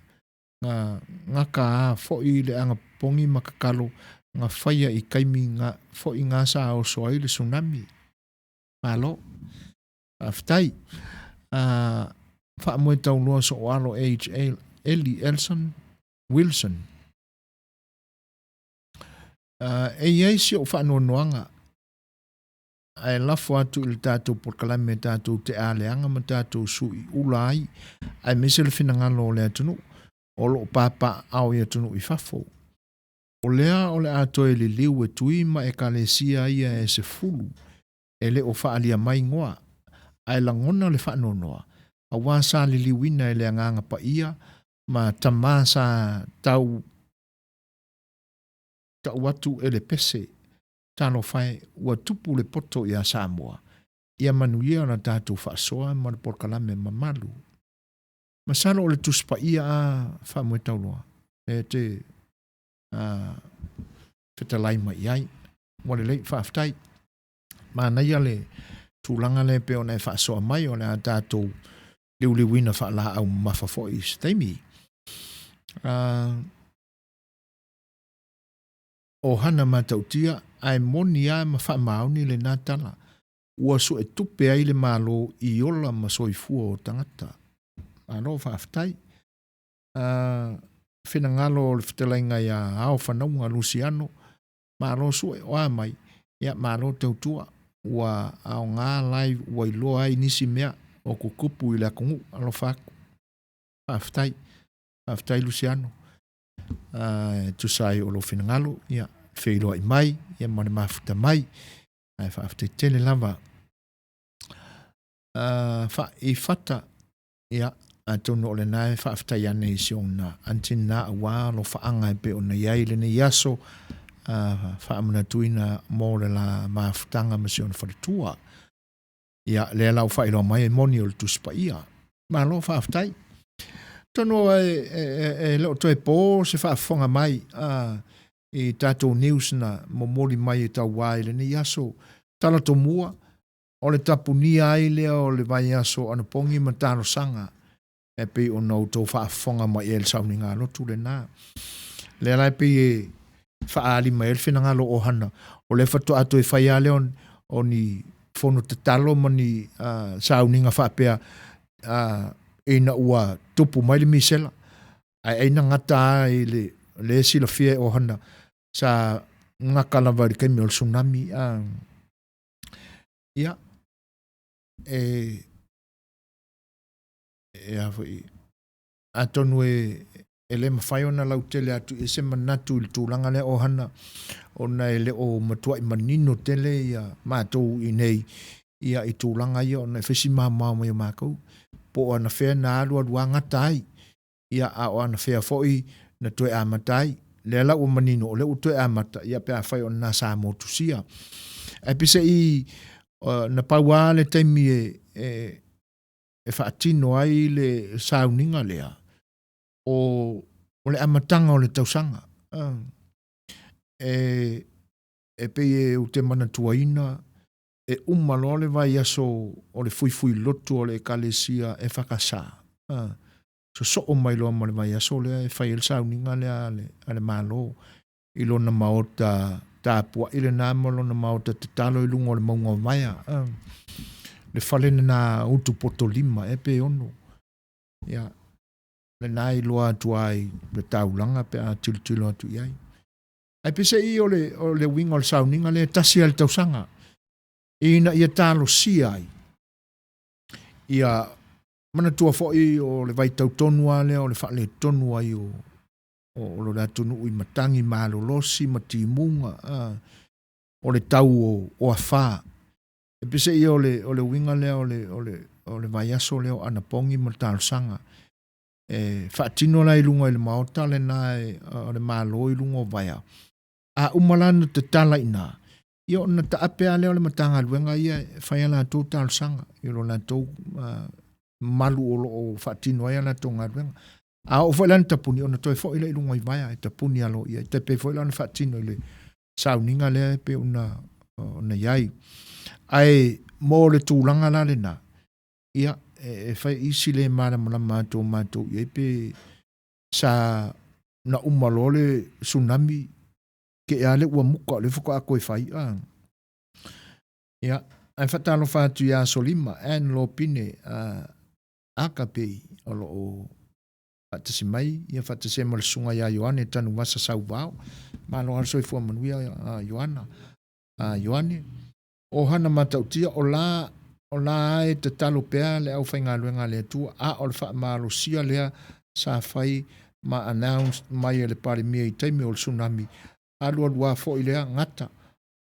nga gata a foʻi le agapopogi ma tatalo nga faia i taimi nga foʻi nga sa oso ai le tsunami. Malo. Faafetai. A faamoe tauloa soo alo AHA Eli Elson Wilson. A e i ai si ou faanoanoaga ae lafo atu i le tatou polokalame tatou te aleaga ma tatou sui ula ai, aemaise le finagalo o le atunuu o lo o papaaao i atunuu i fafo. O lea o le a toe liliu e tui ma ekalesia ia e 10 e le o faaalia mai igoa, ae lagona le faanoanoa, aua sa liliuina e le Agaga Paia ma tama sa tau tau atu e le pese Talofa e, ua tupu le poto iā Samoa, ia manuia la tatou faasoa ma le polokalame mamalu. Masalo o le Tusi Paia a Faamoetauloa e te a fetalai mai i ai. Ua lelei, faafetai. Manaia le tulaga lea e pei ona e faasoa mai, o le a tatou liuliuina faalaau mamafa foi i se taimi. O Hana Matautia, ae moni a ma faamaoni lena tala, ua suetupe ai le Malo i ola ma soifua o tagata. Malo faafetai. A finagalo o le fetalaiga ia Ao Fanauga Luciano, malo sue, o a mai, ia malo tautua, ua aoga live ua iloa ai nisi mea o tutupu i le atunuu, alofa atu. Faafetai. Faafetai Luciano. E tusa ai o lou finagalo, ia, feiloai mai, ia ma le mafuta mai. Ae faafetai tele lava. Fa, i fata, ia, atonu o lena e faafetai ane i si ona aunty na aua alofaaga e pei ona i ai lenei aso, faamanatuina mo le la mafutaga ma si ona faletua. Ia, lea la ua faailoa mai e moni o le Tusi Paia. Malo faafetai. Atonu e, e, e, e le o toe po se faafofoga mai a, i tatou news na momoli mai e tauā i lenei aso. Tala tomua, o le tapunia ai lea o le vaiaso anapogi ma talosaga e pei ona outou faafofoga mai i ai i le sauniga lotu lena. Lea la e pei e faaali mai ai le finagalo o ʻohana, o lea faatoa toe fai lava lea o ni fono tatalo ma ni sauniga faapea ina ua tupu mai le misela. Ae ai na gata lava i le lea e silafia e ʻohana sa gata lava i le taimi o le tsunami. Ia, e e a foi, atonu e, e le mafai ona lautele atu i ai se manatu i le tulaga lea ʻohana, ona e le o matuai manino tele ia matou i inei ia i tulaga ia ona e fai si maomao mai o matou, po o anafea na alualu gata ai, ia a o anafea foi na toe amata ai. Lea la ua manino o lea ua toe amata, ia pe afai o lena sa motusia. Ae peiseai na pau lava le taimi e, e, e faatino ai le sauniga lea, o, o le amataga o le tausaga. E, e pei e ou te manatuaina, e uma loa le vaiaso o le fuifui lotu o le Ekalesia EFKS, sosoo mai loa ma le vaiaso lea e fai ai le sauniga lea a le Malo i lona maota tapuai lena ma lona maota tatalo i luga o le mauga o Vaea, le fale lena utu poto lima ea pe ono. Ia, lena e iloa atu ai le taulaga pe a tilotilo atu i ai. Ae peiseai o le, o le uiga o le sauniga lea e tasi lava i le tausaga, ina ia talosia ai ia manatua foi o le vaitau tonu lava lea o le faaletonu ai o, o, o le atunuu i matagi malolosi ma timuga, a, o le tau o, o afā. E peiseai o le, o le uiga lea o le, o le, o le vaiaso lea o anapogi ma le talosaga. E faatino la i luga i le maota lena e, o le Malo i luga o Vaea. A uma la ona tatala i ina, ia ona taape lava lea o le Matagaluega ia e fai a latou talosaga i lo latou uh, malu o lo o faatino ai a latou galuega. A oo foi la ina tapuni, ona toe foi lea i luga i Vaea e tapuni aloaia. E tai pei foi la ona faatino i le sauniga lea e pei ona, ona i ai. Ae mo le tulaga la lena, Ia, e fai isi le malamalama atu o matou i ai pe sa na uma loa le tsunami ke ea le ua muka o lea faatoa toe fai. A. Ia, ae faatalofa atu ia Solima Ann Lopine a Akapei o lo o faatasi mai, ia faatasi ai ma le susuga ia Ioane Tanuvasa Sauvao. Malo lava le soifua manuia a Ioana. A Ioane. O hana matautia, o la, o la e tatalo pea le aufaigaluega a le Atua, a o le faamalosia lea sa fai ma announced mai e le Palemia i taimi o le tsunami, alualu a foi lea gata,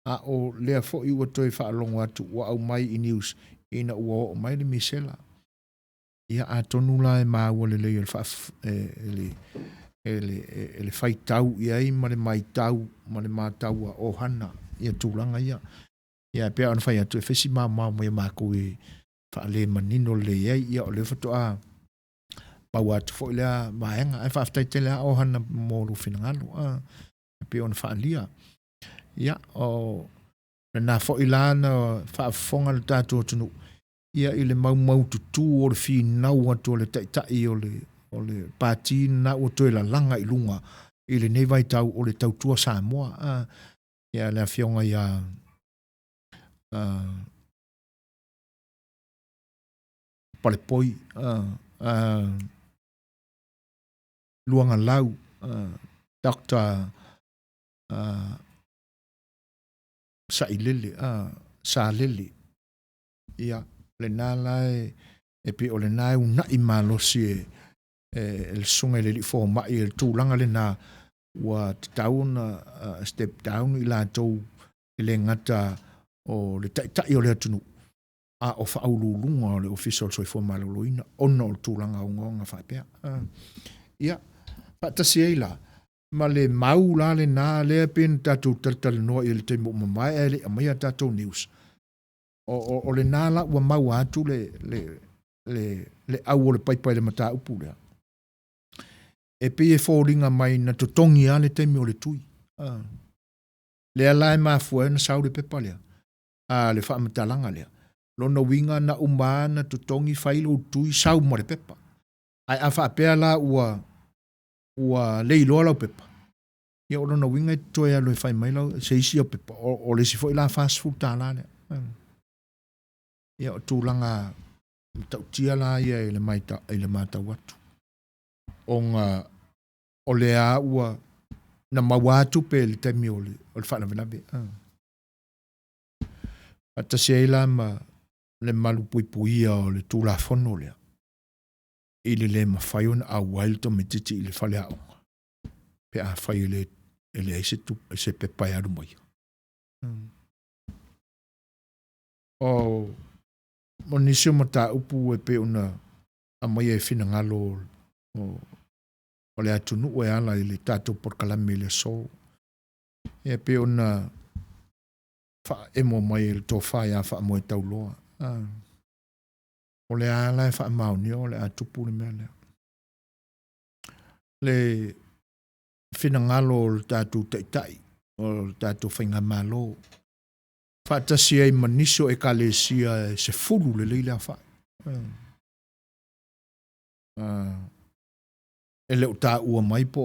a o lea foi ua toe faalogo atu ua aumai i news ina ua oo mai le misela. Ia atonu la e maua lelei e le faaf, e, e le, e le, e le faitau i ai ma le maitau ma le matau a ʻohana ia tulaga ia. Ia e pei ona fai atu e fai si maomao mai o makou e faale manino lelei ai, ia o lea faatoa maua atu foi lea vaega. Ae faafetai tele lava ʻohana mo lou finagalo, a, e pei ona faaalia. Ia, o lena foi la na faafofoga le tatou atunuu ia i le maumaututu o le finau atu o le Taitai o le, o le Pati lena ua toe lalaga i luga i lenei vaitau o le Tautua Samoa. A, ia le Afioga ia a, Palepoi, a, a, Luagalau, a, Dr. A, Sailele, a, Salele. Ia, lena la e, e pei o lena e una'i malosi e, e, e le susuga i le alii fomai e le tulaga lena ua tatau ona uh, step down i latou e le gata o le taitai o le atunuu, a o faauluuluga o le Ofisa o le Soifua Maloloina ona o le tulaga ogaoga faapea. Uh, ia, faatasi ai la, ma le mau la lena lea pei ona tatou talatalanoa i ai i le taimi ua mavae ae le i aumaia a tatou news, o, o, o lena la ua maua atu le, le, le, le au o le paipa i le mataupu lea. E pei e foliga mai na totogi lava le taimi o le tui. Ah. Lea la e mafua ai ona sau le pepa lea, a le faamatalaga lea. Lona uiga na uma lava na totogi fai lou tui sau ma le pepa. Ae a faapea la ua, ua le iloa lau pepa, Ia o lona uiga e te toe alu e fai mai lau se isi au pepa, o le isi foi la $40 lea. Ia o tulaga matautia la ia i le i le matau atu. Ona o lea ua na maua lava tupe i le taimi o le faalavelave. Faatasi ai la ma le malupuipuia o le Tulafono lea i le le mafai ona auai le tamaitiiti i le faleaoga pe afai e le e leai se tupe, se pepa e alu mai. O, o nisi o mataupu e pei ona aumaia i finagalo o, o le atunuu e ala i le tatou polokalame i le aso. E pei ona faaemo mai e le tofa ia Faamoetauloa. O le a la e faamaonia o le a tupu le mea lea. Le finagalo o le tatou taitai, o le tatou faigamalo, faatasi ai ma nisi o ekalesia e 10 lelei le aofai. E le o taua mai po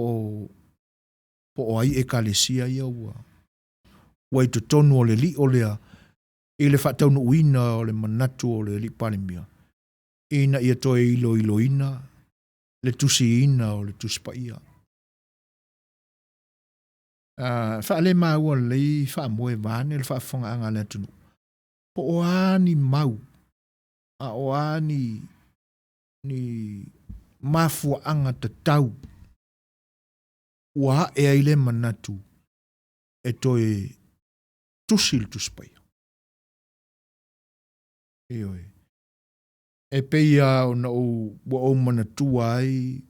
o ai ekalesia ia ua i totonu o le lio lea i le faataunuuina o le manatu o le Alii Palemia ina ia toe iloiloina le tusiina o le Tusi Paia. Faalemaua lelei faamoe vaeane le faafofogaaga a le atunuu, po o a ni mau a o a ni mafuaaga tatau ua ae ai le manatu e toe tusi le Tusi Paia. Ioe. E pei lava ona ou, ua ou manatua ai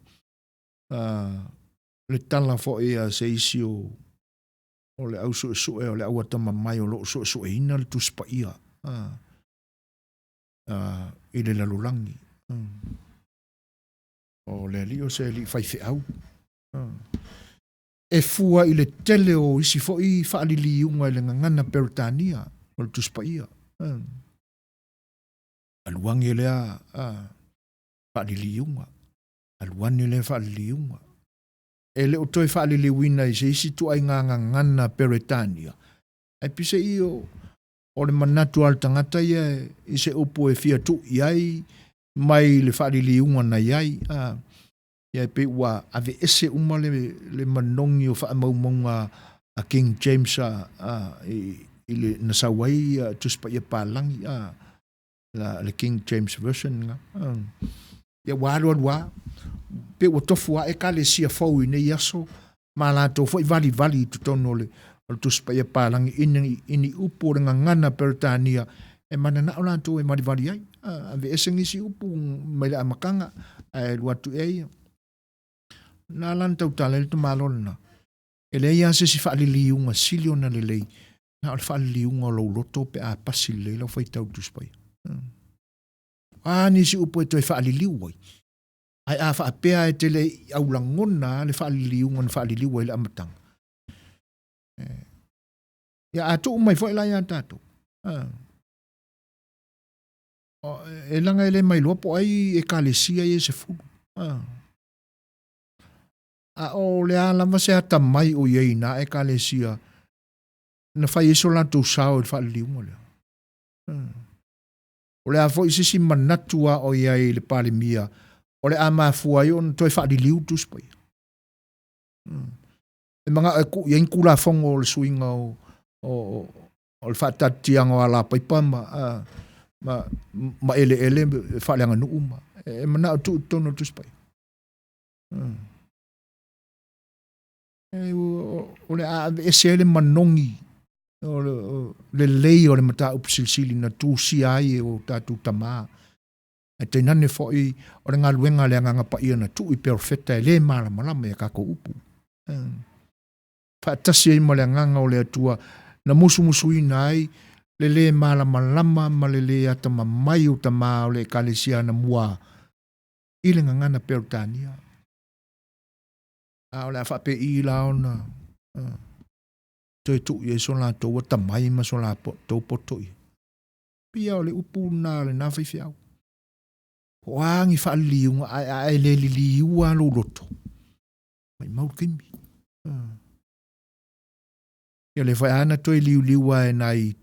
le tala foi a se isi o, o le au suesue o le au atamamai o lo o suesueina le Tusi Paia i le lalolagi. O le alii o se alii faifeau. E fua i le tele o isi foi faaliliuga i le gagana Peretania o le Tusi Paia. Alu ane lea faaliliuga, alu ane lea faaliliuga. E le o toe faaliliuina i se isi ituaiga gagana Peretania, ae peiseai o le manatu lava o le tagata ia i se upu e fia tuu i ai mai le faaliliuga na i ai. Ia e pei ua aveese uma le manogi o faamaumauga a King James i le na sau ai Tusi Paia Palangi le King James Version lena. Ia ua alualu lava, pei ua tofu lava Ekalesia fou i nei aso ma latou foi valivali i totonu o le Tusi Paia Palangi i ni upu o le gagana Peretania e mananao latou e valivali ai. Aveese nisi upu mai le amataga ae alu atu i ai ia. Na ala ona tautala ai le tamaloa lena, e leai lava se isi faaliliuga sili ona lelei na o le faaliliuga o lou loto pe a pasi lelei lau faitau i le Tusi Paia. O a nisi upu e toe faaliliu ai, ae a faapea e te le i aulagona le faaliliuga na faaliliu ai i le amataga, ia a tuu mai foi la ia tatou, e leaga e le mailoa po o ai ekalesia ia e 10. A o le a lava se atamai o i ai i na ekalesia na fai ai so latou sao i le faaliliuga lea. O le a foi se isi manatu a o i ai i le Palemia o le a mafua ai ona toe faaliliu le Tusi Paia. E manao e tuu i ai ni Tulafono o le suiga o, o, o le faataatitiaga o alapaipa ma, ma, ma eleele faaleaganuu ma, e manao e tuu i totonu o le Tusi Paia. O le a aveese ai le manogi o le lelei o le mataupu silisili na tusia ai e o tatou tamā. Ae tainane foi o le galuega a le Agaga Paia na tuu i perofeta e le malamalama i a tatou upu. Faatasi ai ma le Agaga o le Atua na musumusuina ai le le malamalama ma le le atamamai o tamā o le Ekalesia anamua i le gagana Peretania. A o le a faapei la ona toe tuu i ai so latou atamai ma so latou poto i ai? Pei lava o le upu lena a lena faifeau. Po o a ni faaliliuga ae a e le liliua lou loto, maumau le taimi. Ia lea foi a na toe liuliu lava e nai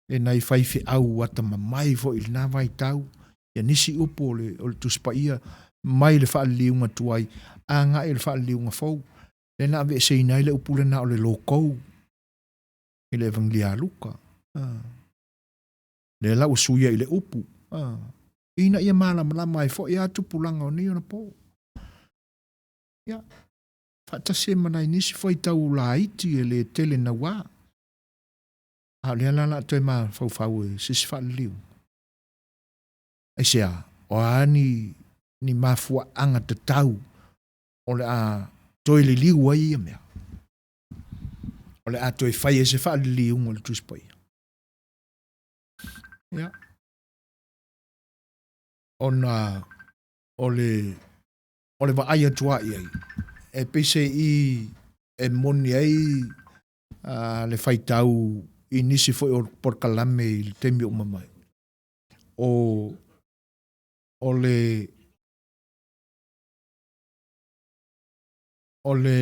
e nai faifeau atamamai foi i lena vaitau ia nisi upu o le o le Tusi Paia mai le faaliliuga tuai agai i le faaliliuga fou, lea na aveeseina ai le upu lena o le lokou i le Evagelia a Luka. Lea la ua suia i le upu, ina ia malamalama ai foi a tupulaga o nei ona po. Ia, faatasi ai ma nai nisi faitau laiti e le tele naua. A o lea la o le a toe mafaufau e se isi faaliliuga. Aisea? O a ni, ni mafuaaga tatau o le a toe liliu ai ia mea? O le a toe fai ai se faaliliuga o le Tusi Paia? Ia. Ona o le, o le vaai atu lava i ai, e peiseai e moni ai le faitau i nisi foi o polokalame i le taimi ua mavae, o, o le, o le,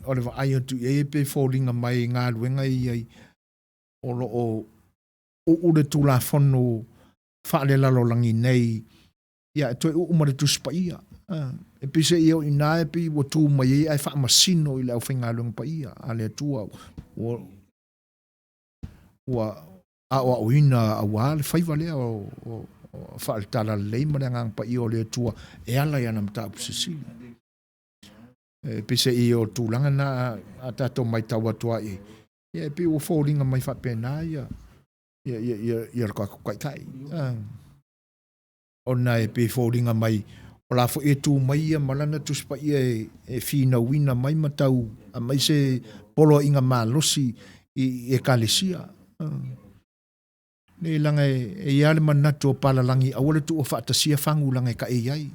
o le vaai atu i ai e pei e foliga mai i galuega ia i ai, o lo o uu le Tulafono faalelalolagi nei, ia e toe uu ma le Tusi Paia. E pei se i o i ina e pei ua tu mai ai ae faamasino i le aufaigaluega paia a le Atua ua, ua aoaoina aua le faiva lea o, o, o faale-talalelei ma le Agaga Paia o le Atua e ala i ana mataupu sisili. E pei se i o tulaga na a tatou matau atu ai i ai, ia e pei ua foliga mai faapena ia, ia, ia, ia, ia le tatou taitai. Ona e pei e foliga mai o la foi e tu mai ia ma lana Tusi Paia e, e finauina mai ma tau aumai se poloaiga malosi i, i ekalesia. Nei leaga e, e i ai le manatu o palalagi aua le tuua faatasia fagu leaga e kaʻei ai.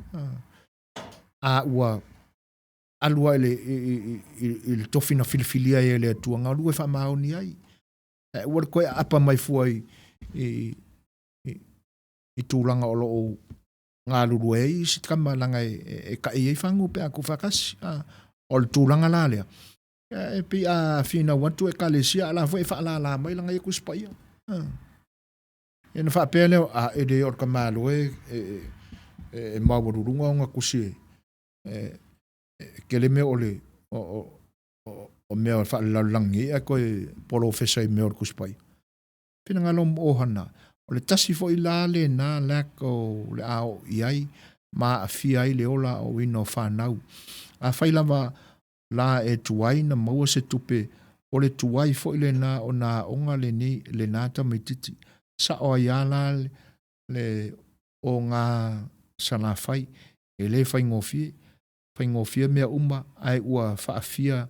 A ua alu lava i le, i, i, i, i le tofi na filifilia ai e le Atua, galue faamaoni ai. Ae aua le toe aapa mai fua i, i, i, i tulaga o lo o galulue ai isi tama leaga e, e, e kaʻei ai fagu pe a tuufaatasi. A, o le tulaga la lea, e pei a finau atu ekalesia a la foi e faalala mai lana ia Tusi Paia. A. Ia ona faapea lea, a e le o le tamaloa e, e, e, e maualuluga ona tusi e, e, e tele mea o le o, o, o, o mea faalelalolagi nei ae toe polofesa i mea o le Tusi Paia. Finagalo o ohana, o le tasi foi la lena lack o le a oo i ai ma aafia ai le ola aoaoina o fanau. Afai lava la e tuai na maua se tupe, o le tuai foi lena ona aoga lenei lena tamaititi. Sao ai a la le o ngā Salafai, e le faigofie, faigofie mea uma ae ua faafia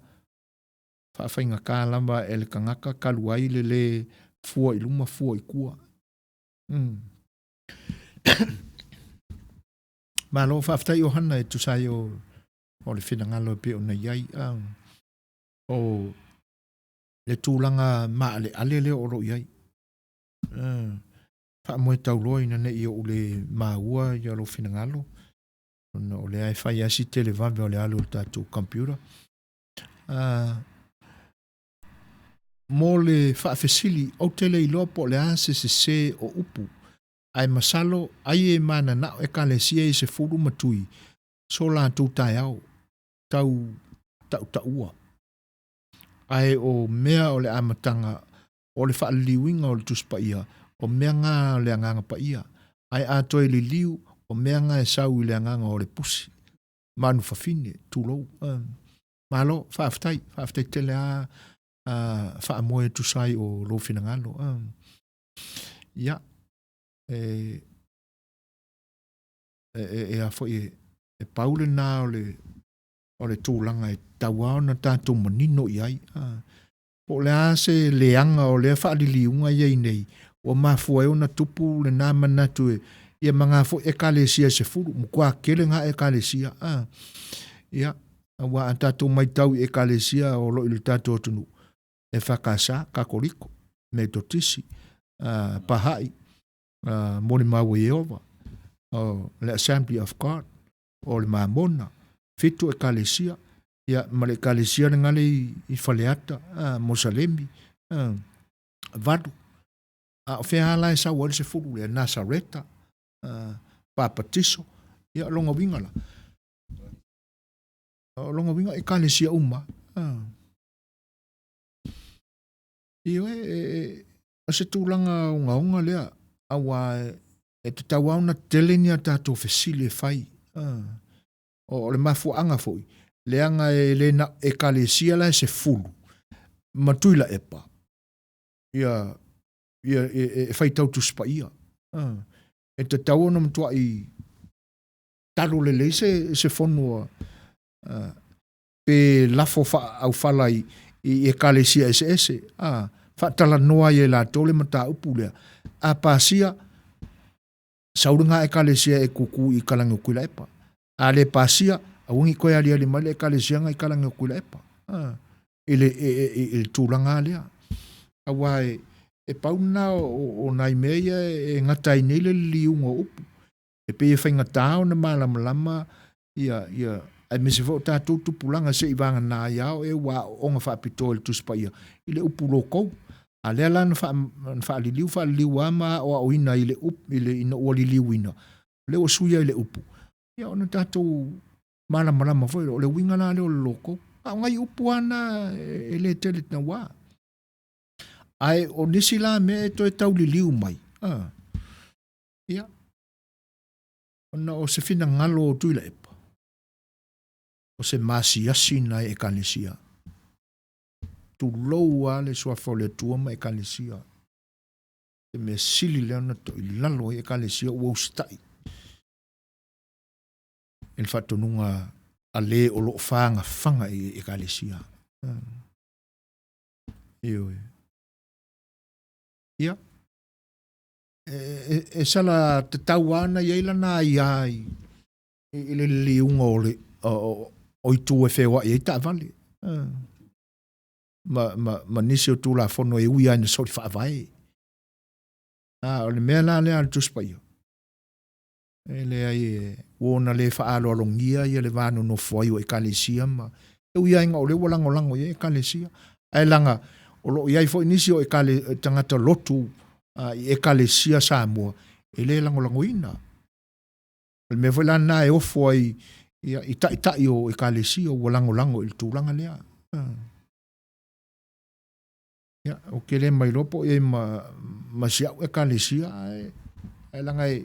faafaigata lava e le tagata talu ai le lē fua i luma fua i tua. Mm. Malo, faafetai Ohana e tusa ai o, o le finagalo e pei ona i ai. Um, o le tulaga maaleale lea o lo o i ai. Uh, faamoe tauloa ina ne i ou le maua ia lou finagalo, ona o lea e fai lava si televave o le alu o le tatou computer. Uh, mo le faafesili, ou te le iloa po o le a se sesē o upu, ae masalo ai e mananao ekalesia i 10 ma tui so latou taeao tau tautaua. Ae o mea o le amataga o le faaliliuina o le Tusi Paia, o mea na o le Agaga Paia, ae a toe liliu, o mea na e sau i le agaga o le pusi, manu fafine, tulou. Malo, faafetai, faafetai tele a faamoe e tusa ai o lou finagalo. Ia, e, e, e, e a foi e, e pau lena o le, o le tulaga e tatau lava ona tatou manino i ai. Po o le a se leaga o lea faaliliuga i ai nei, ua mafua ai ona tupu lena manatu e, ia ma ngā foi ekalesia e 10, matua tele ngā ekalesia. Ia, aua a tatou matau i ekalesia o lo o i le tatou atunuu, EFKS, Katoliko, Metotisi, Pahaʻi, Molimau a Ieova, o le Assembly of God, o le Mamona, 7 ekalesia, ia, ma le ekalesia lena le i Faleata, Mosalemi. 8. A o fea la e sau ai le 10 lea? Nasareta, papatiso, ia o lona uiga la, o lona uiga e ekalesia uma. Ioe, o se tulaga ogaoga lea, aua e tatau lava ona tele ni a tatou fesili e fai. O le mafuaaga foi, leaga e le na o ekalesia la e 10 ma Tuilaepa, ia, ia e faitau Tusi Paia. E tatau ona matuai talo lelei se fono a, pe lafo faaaufala i ekalesia eseese, a, faatalanoa ai e latou le mataupu lea. A pasia, sau lena ekalesia e kuku i Kalani o Tuilaepa. A le pasia, aua ne i toe aliali mai le ekalesia na i Kalani o Tuilaepa. A, i le, i le tulaga lea. Aua e pau lena o nai mea ia e gata ai nei le liliuga o upu. E pei e faigata ona malamalama ia, ia, aemaise foi o tatou tupulaga seivagana ai lava o e ua aooga faapitoa i le Tusi Paia i le upu lokou. A lea la na faaliliu faaliliu lava ma aoaoina i le upu, i le, ina ua liliuina, o lea ua suia i le upu, ia ona tatou malamalama foi lea, o le uiga la lea o le lokou. A o nai upu lava na e le tele naua. Ae o nisi la mea e toe tau liliu mai, a, ia, ona o se finagalo o Tuilaepa, o se masiasi na e ekalesia. Tulou lava le suafa o le Atua ma ekalesia. Se mea sili lea ona toilalo ai ekalesia ua usitai i le faatonuga a le o lo o fagafaga i ekalesia. Ioe. Ia, e sala tatau lava ona i ai lana aia i le liliuga o le o itu e feoai ai taavale ma nisi o Tulafono e ui lava ina soli faavae. A o le mea la lea a le Tusi Paia, e leai, ua ona le faaaloalogia ia le va nonofo ai o ekalesia ma e ui lava ina o lea ua lagolago i ai ekalesia, ae leaga o lo o i ai foi nisi o ekale, tagata lotu i ekalesia Samoa e le lagolagoina. O le mea foi la lena e ofo ai ia, i taitai o ekalesia ua lagolago i le tulaga lea. Ia, ou te le mailoa po o i ai ma si au ekalesia, ae, ae leaga e,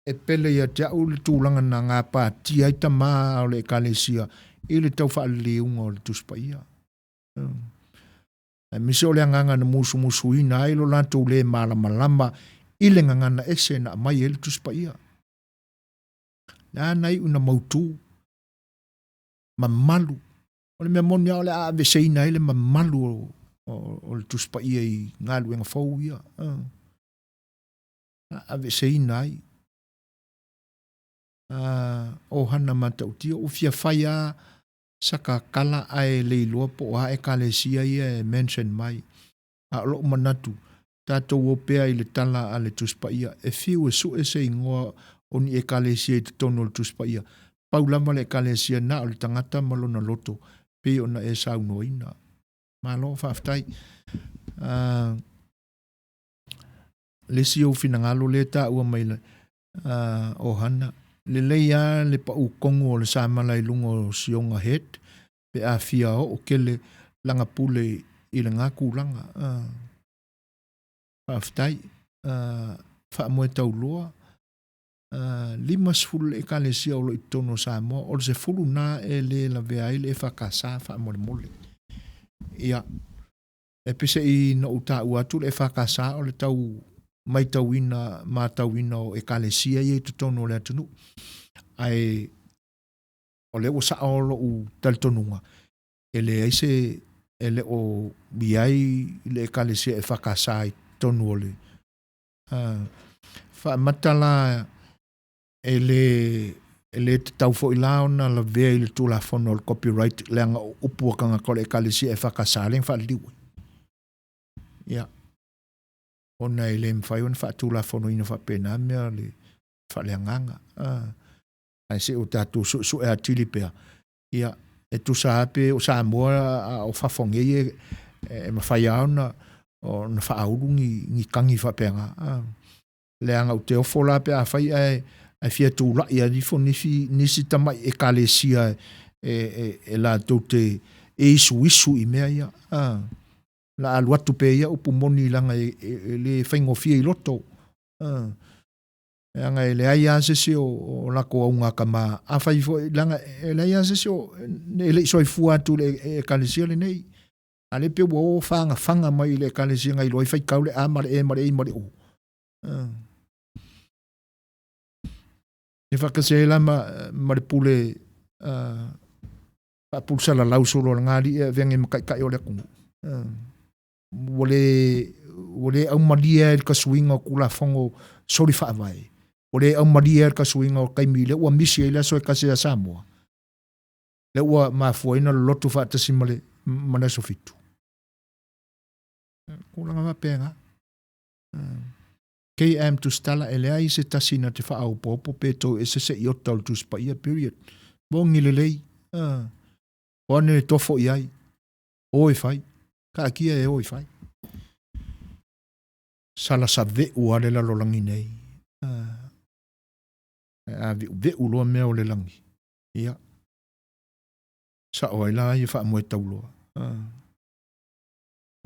e pele ia te au le tulaga na gapatia ai tama o le ekalesia i le tau faaliliuga o le Tusi Paia. Aemaise o le agaga na musumusuina ai lo latou le malamalama i le gagana ese na aumai ai le Tusi Paia. Le a na iu na mautu, mamalu. O le mea moni lava o le a aveseina ai le mamalu o le Tusi Paia i galuega fou ia. A aveseina ai. Ohana matautia, ua fia fai lava saka kala ae le iloa po o a ekalesia ia e mention mai. A o lou manatu, tatou o pea i le tala a le Tusi Paia, e fiu e sue se igoa o ni ekalesia i totonu o le Tusi Paia, pau lava le ekalesia na o le tagata ma lona loto, pei ona e saunoaina. Malo, faafetai. Le isi ou finagalo lea e taua mai ohana, lelei lava le pau kogu o le samala i luga o Sioga Head pe a fia oo tele lana pule i lena tulaga. Faafetai. Faamoe tauloa, 50 le ekalesia o lo o i totonu o Samoa, o le 10 na e le lavea ai le EFKS faamolemole. Ia, E peiseai na ou taua atu le EFKS o le tau maitauina matauina o ekalesia ia i totonu o le atunuu. Ae o lea ua sao lou talitonuga, e leai se e le o i ai le ekalesia EFKS i totonu o le faamata la E le, e le tatau foi la ona lavea i le Tulafono o le Copyright leaga o upu a tagata o le Ekalesia EFKS lea na faaliliu ai. Ia, ona e le mafai ona faatulafonoina faapena mea le faaleagaga. Ae se i o tatou suesue atili pea, ia, e tusa lava pe o Samoa a o fafo nei e mafai lava ona ona faaulu ni ni tagi faapena. Leaga ou te ofo la pe afai ae ae fia tula'i ifo nisi nisi tama'i ekalesia e e e latou te e isuisu i mea ia. La alu atu pea ia upu moni leaga e e le faigofie i loto. Leaga e leai lava se isi o latou augatama, afai foi leaga e leai lava se isi o e le i soifua atu i le ekalesia lenei. A lea pei ua o fagafaga mai i le ekalesia na iloa ai faitau le A ma le E ma le I ma le U. E faatasi ai la ma, ma le pule faapulesalalau solo a lena alii e avea nei ma taitai o le atunuu. Ua le, ua le aumalie ai le tasuiga o Tulafono soli faavae. Ua le aumalie ai le tasuiga o taimi lea ua misi ai le aso e tasi ia Samoa. Lea ua mafua ai ona loloto faatasi ma le, ma le aso Fitu. Tulaga faapena. KM Tusitala e leai se tasi na te faaopoopo pe tou ese se iota o le Tusi Paia period. Moni lelei. O ane e tofo i ai. O e fai. Taatia e o e fai. Sala save'u lava le lalolagi nei. Ae a ve'uve'u loa mea o le lagi, ia, sa'o ai la ia faamoe tauloa.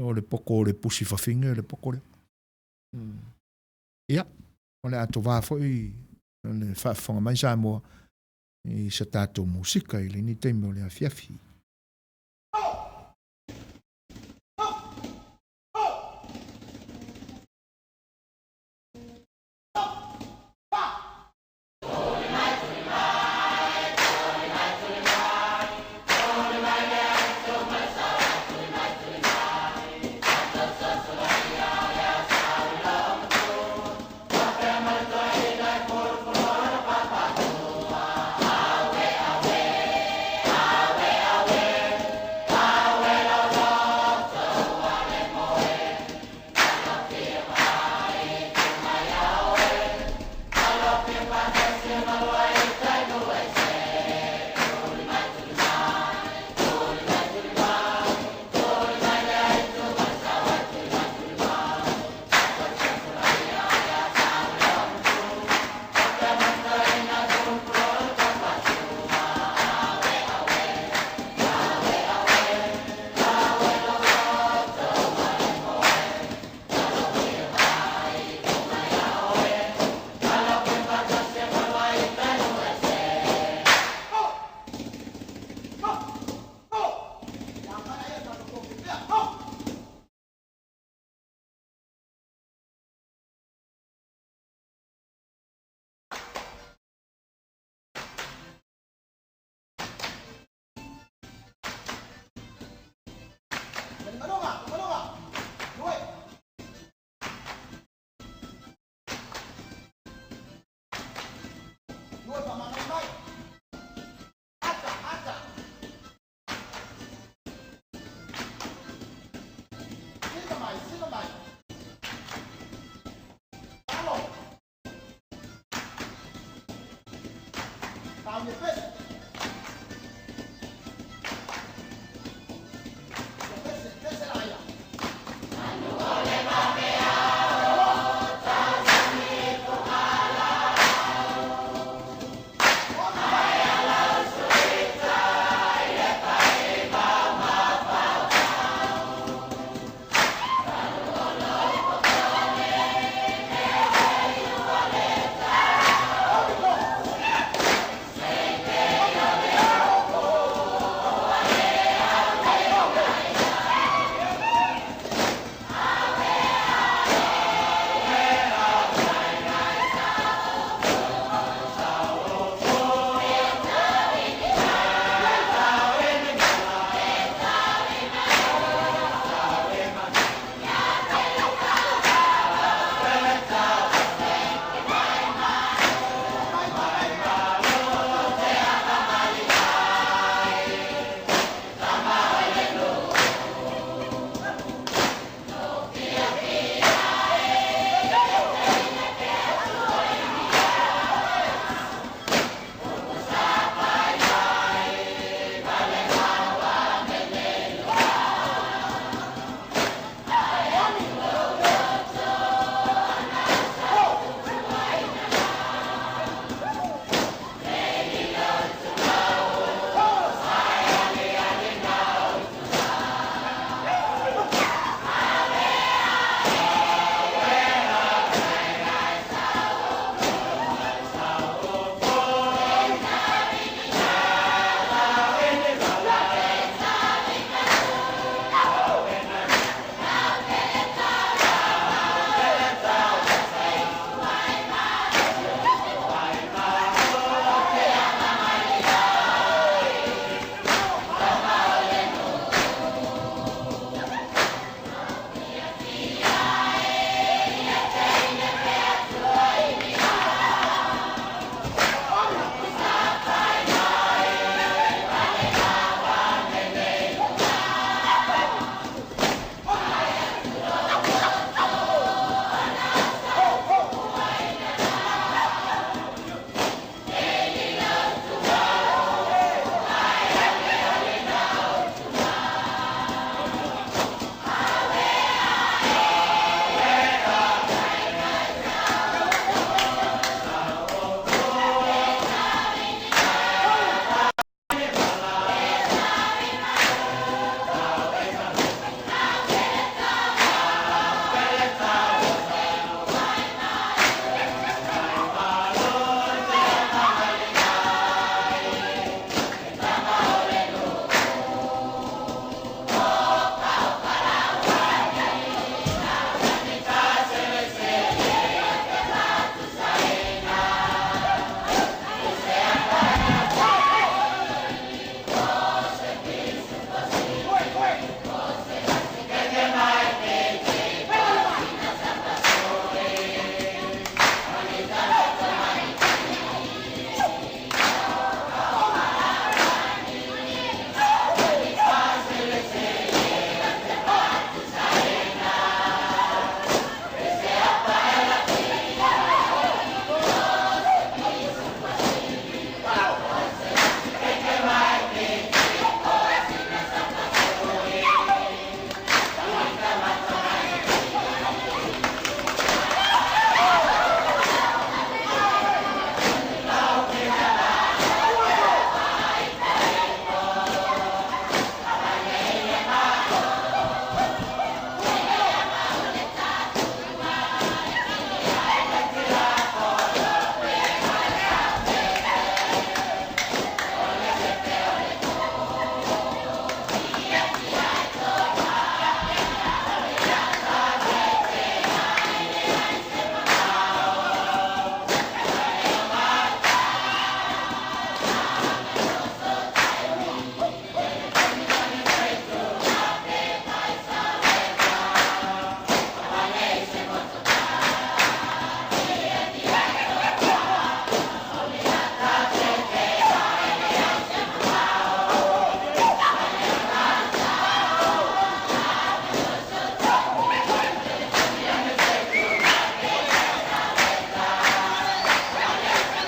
O le poto o le pusi fafine le poto lea. Ia, o le a tovā foi le faafofoga mai Samoa i sa tatou musika i lenei taimi o le afiafi.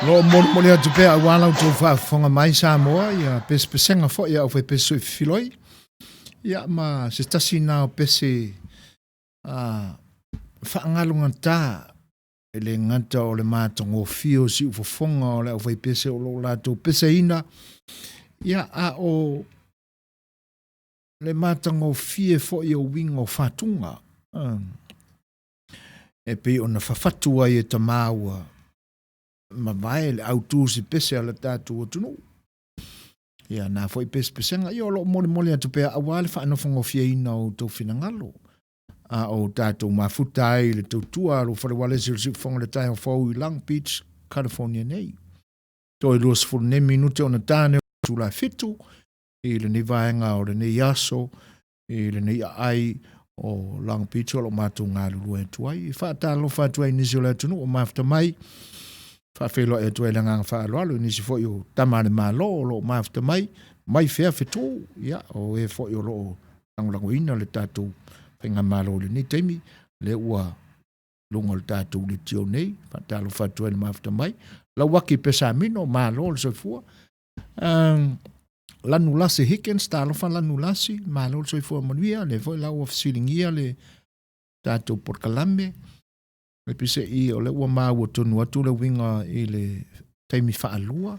Lo o molimoli atu pea aua la outou faafofoga mai Samoa, ia pesepesega foi a au faipese soififiloi, ia ma se tasi na o pese a faagalugata e le gata o le matagofie o siufofoga o le aufaipese o lo o latou peseina, ia a o le matagofie foi o uiga o fatuga e pei ona fafatu ai e tamā ua mavae le autu pese a le tatou atunuu. Ia na foi pesepesega, ia o lo o molimoli atu pea aua le faanofogofieina o outou finagalo a o tatou mafuta ai i le tautua a lou fale ualesi o le siufofoga o le taeao fou i Long Beach, California nei. Toe 20 nei minute ona tane o itula e 7 i lenei vaega o lenei aso i lenei aai o Long Beach o lo o matou galulue atu ai. E faatalofa atu ai i nisi o le atunuu o mafuta mai, faafeiloai atu ai le agaga faaaloalo i nisi foi o tama a le Malo o lo o mafuta mai, mai fea fetu, ia, o e foi o lo o lagolagoina le tatou faigamalo i lenei taimi, lea ua luga o le tatou leitio nei, faatalofa atu ai le mafuta mai. Lauaki Pesamino, malo le soifua. Lanulasi Higgins, talofa Lanulasi, malo le soifua manuia, lea foi la ua fesiligia le tatou polokalame. E pise i o lea ua maua tonu atu le uiga i le taimi faalua.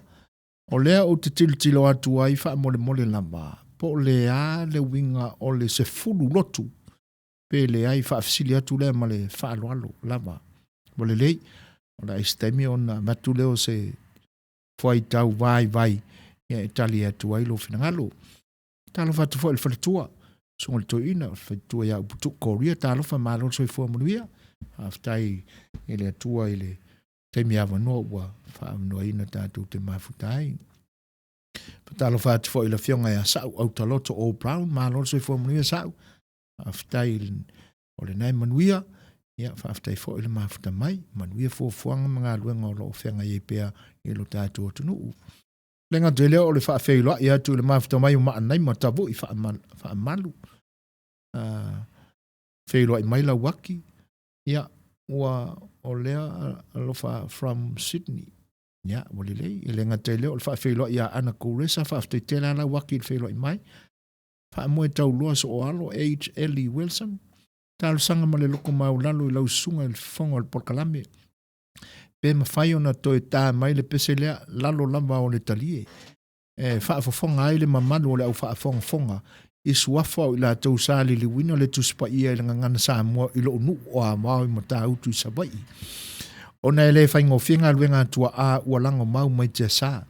O lea ou te tilotilo atu ai faamolemole lava, po o le a le uiga o le 10 lotu, pe leai, faafesili atu lea ma le faaaloalo lava. Ua lelei, o le a i se taimi ona avatu lea o se fuaitau vaivai ia e tali atu ai lou finagalo. Talofa atu foi i le faletua, susuga i le toeaina, o le faletua ia Uputuu Korea, talofa malo le soifua manuia. Faafetai i le Atua i le taimi avanoa ua faaavanoaina tatou te mafuta ai. Faatalofa atu foi i le afioga ia Sa'u Autaloto O Brown, malo le soifua manuia Sa'u. Faafetai o lena e manuia, ia faafetai foi le mafuta mai, manuia fuafuaga ma galuega o lo o feagai ai pea i lo tatou atunuu. Le gata i lea o le faafeiloai atu i le mafuta mai o Maanaima Tavui faamalu, feiloai mai Lauaki, ia ua o lea alofa from Sydney. Ia, ua lelei, e le gata i lea o le faafeiloai ia Ana Kuresa, faafetai tele lava Lauaki i le feiloai mai. Faamoe tauloa Sooalo H. Ellie Wilson, talosaga ma le loko maualalo i lau susuga i le fofoga o le polokalame. Pe mafai ona toe ta mai le pese lea lalo lava o le talie e faafofoga ai le mamalu o le au faafogafoga i suafa o i latou sa liliuina le Tusi Paia i le gagana Samoa i lou nuu o Avao i Matautu i Savaii. Ona e le faigofie galuega a tuaa ua lagomau mai tiasa,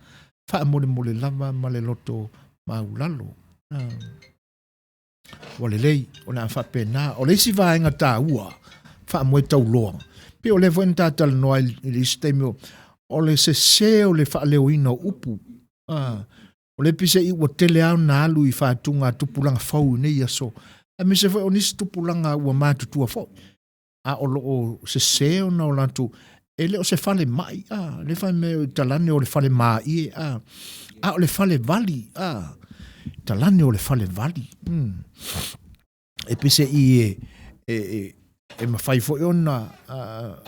faamolemole lava ma le loto maulalo. Ua lelei, o le a faapena. O le isi vaega taua, faamoe tauloa, pei o lea foi na ta talanoa i le isi taimi, o le sese o le faaleoina o upu. O le pise i ua tele lava ona alu i fatuga a tupulaga fou i nei aso, aemaise foi o nisi tupulaga ua matutua foi, a o lo o sese ona o latou, e le o se fale mai, a, le fai mea i talane o le fale māie, a, a o le fale vali, a, talane o le fale vali. E pese i e, e, e, e mafai foi ona,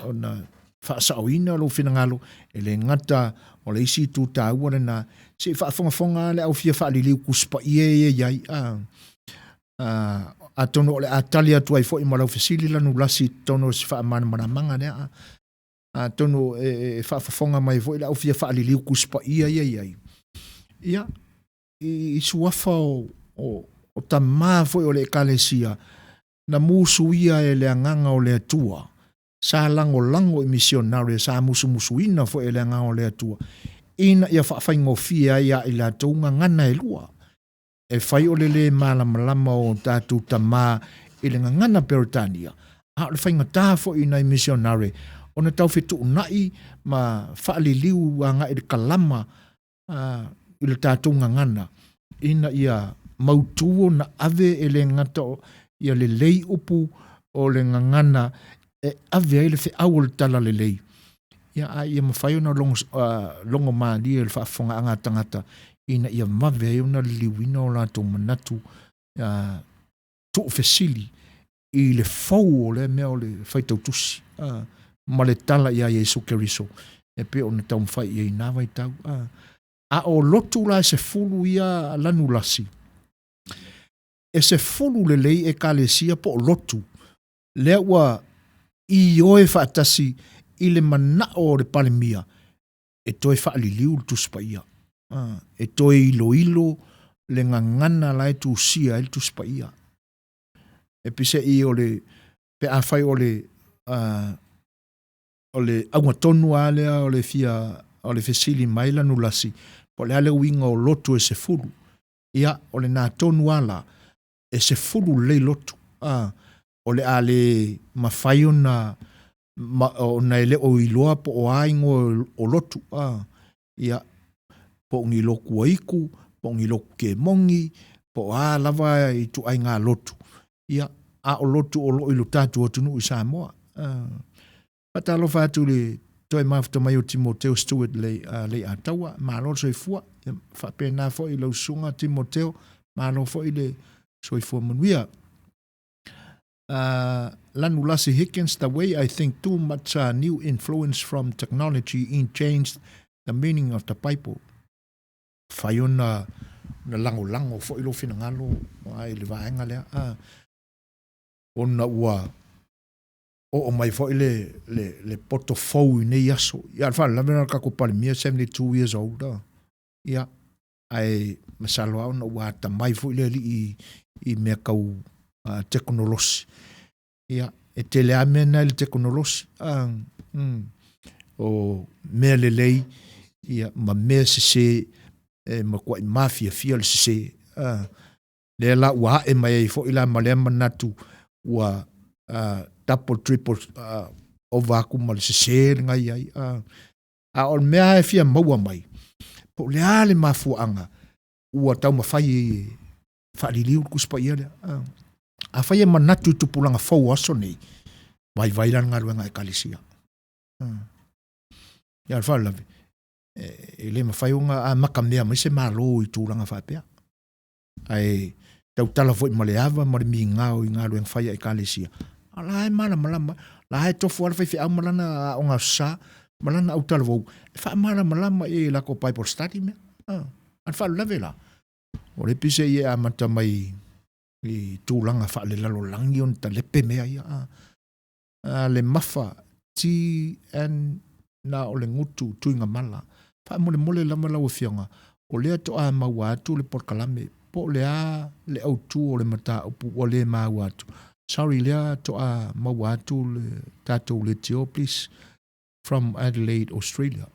ona faasaoina lou finagalo, e le gata o le isi itu taua lena, se i faafogafoga le au fia faaliliu Tusi Paia ia i ai, a, atonu o le a tali atu ai foi ma lau fesili Lanulasi i totonu o si faamalamalamaga lea, atonu e faafofoga mai foi le au fia faaliliu Tusi Paia ia i ai, ia, i suafa o tamā foi o le Ekalesia, na musuia e le Agaga o le Atua, sa lagolago i misionare sa musumusuina foi e le Agaga o le Atua, ina ia faafaigofie ai ia i latou gagana e lua, e fai o le lē malamalama o tatou tamā i le gagana Peretania, a o le faigata foi i nai misionare ona tau fetuunai ma faaliliu agai i le kalama i le tatou gagana ina ia mautu ona ave e le gata o ia lelei upu o le gagana e ave ai le feau o le talalelei, ia a ia mafai ona logo malie le faafofogaaga a tagata ina ia vave ai ona liliuina o latou manatu tuufesili i le fou o lea mea o le faitau tusi ma le tala ia Iesu Keriso. E pei ona taumafai i ai i na vaitau. A o lotu la e 10 ia lanulasi, e 10 lelei ekalesia po o lotu lea ua ioe faatasi i le manao o le Palemia e toe faaliliu le Tusi Paia, e toe iloilo le gagana la e tusia ai le Tusi Paia. E pisei o le, pe afai o le, o le auga tonu lava lea o le fia, o le fesili mai Lanulasi, po o le a le uiga o lotu e 10. Ia, o lena tonu lava la, e 10 lelei lotu, a, o le a le mafai ona, ma, ona e le o iloa po o a igoa o lotu, a, ia, po o ni lotu aiku, po o ni lotu kemogi, po o a lava ituaiga lotu, ia, a o lotu o lo o i lo tatou atunuu i Samoa. A, faatalofa atu i le toe mafuta mai o Timoteo Stewart lei, Leiataua, malo le soifua, ia, faapena foi i lau susuga Timoteo, malo foi le soifua manuia. Lanulasi Higgins, the way I think too much new influence from technology in changed the meaning of the Bible. Fai ona na lagolago foi lou finagalo i le vaega lea, ona ua oo mai foi le, le, le poto fou i nei aso. Ia, le faalavelave la o le tatou Palemia, 72 years old. Ia, ae masalo lava ona ua atamai foi le alii i mea tau tekonolosi. Ia, e tele lava mea na i le tekonolosi. O mea lelei ia, ma mea sese e matuai mafiafia le sese. Lea la ua ae mai ai foi la ma lea manatu ua double, triple ova atu ma le sese lena i ai. A o le mea e fia maua mai, po o le a le mafuaaga ua taumafai ai e faaliliu le Tusi Paia lea. Afai e manatu i tupulaga fou o aso nei, vaivai la le galuega a Ekalesia. Ia, o le faalavelave, e le mafai ona amatamea mai se Malo i tulaga faapea. Ae tautala foi ma le ava ma le migao i galuega fai a Ekalesia, a la e malamalama, la e tofu lava le faifeau ma lana aoga aso sa ma lana autalavou e faamalamalama i ai i latou Bible study mea. A o le faalavelave la, o le pise ia e amata mai i tulaga faalelalolagi ona talepe mea ia. A le mafa TN na o le gutu Tuigamala. Faamolemole lava lau Afioga, o lea toa maua atu le polokalame, po o le a le autu o le mataupu ua le maua atu. Sorry lea toa maua atu le tatou leitio please from Adelaide Australia.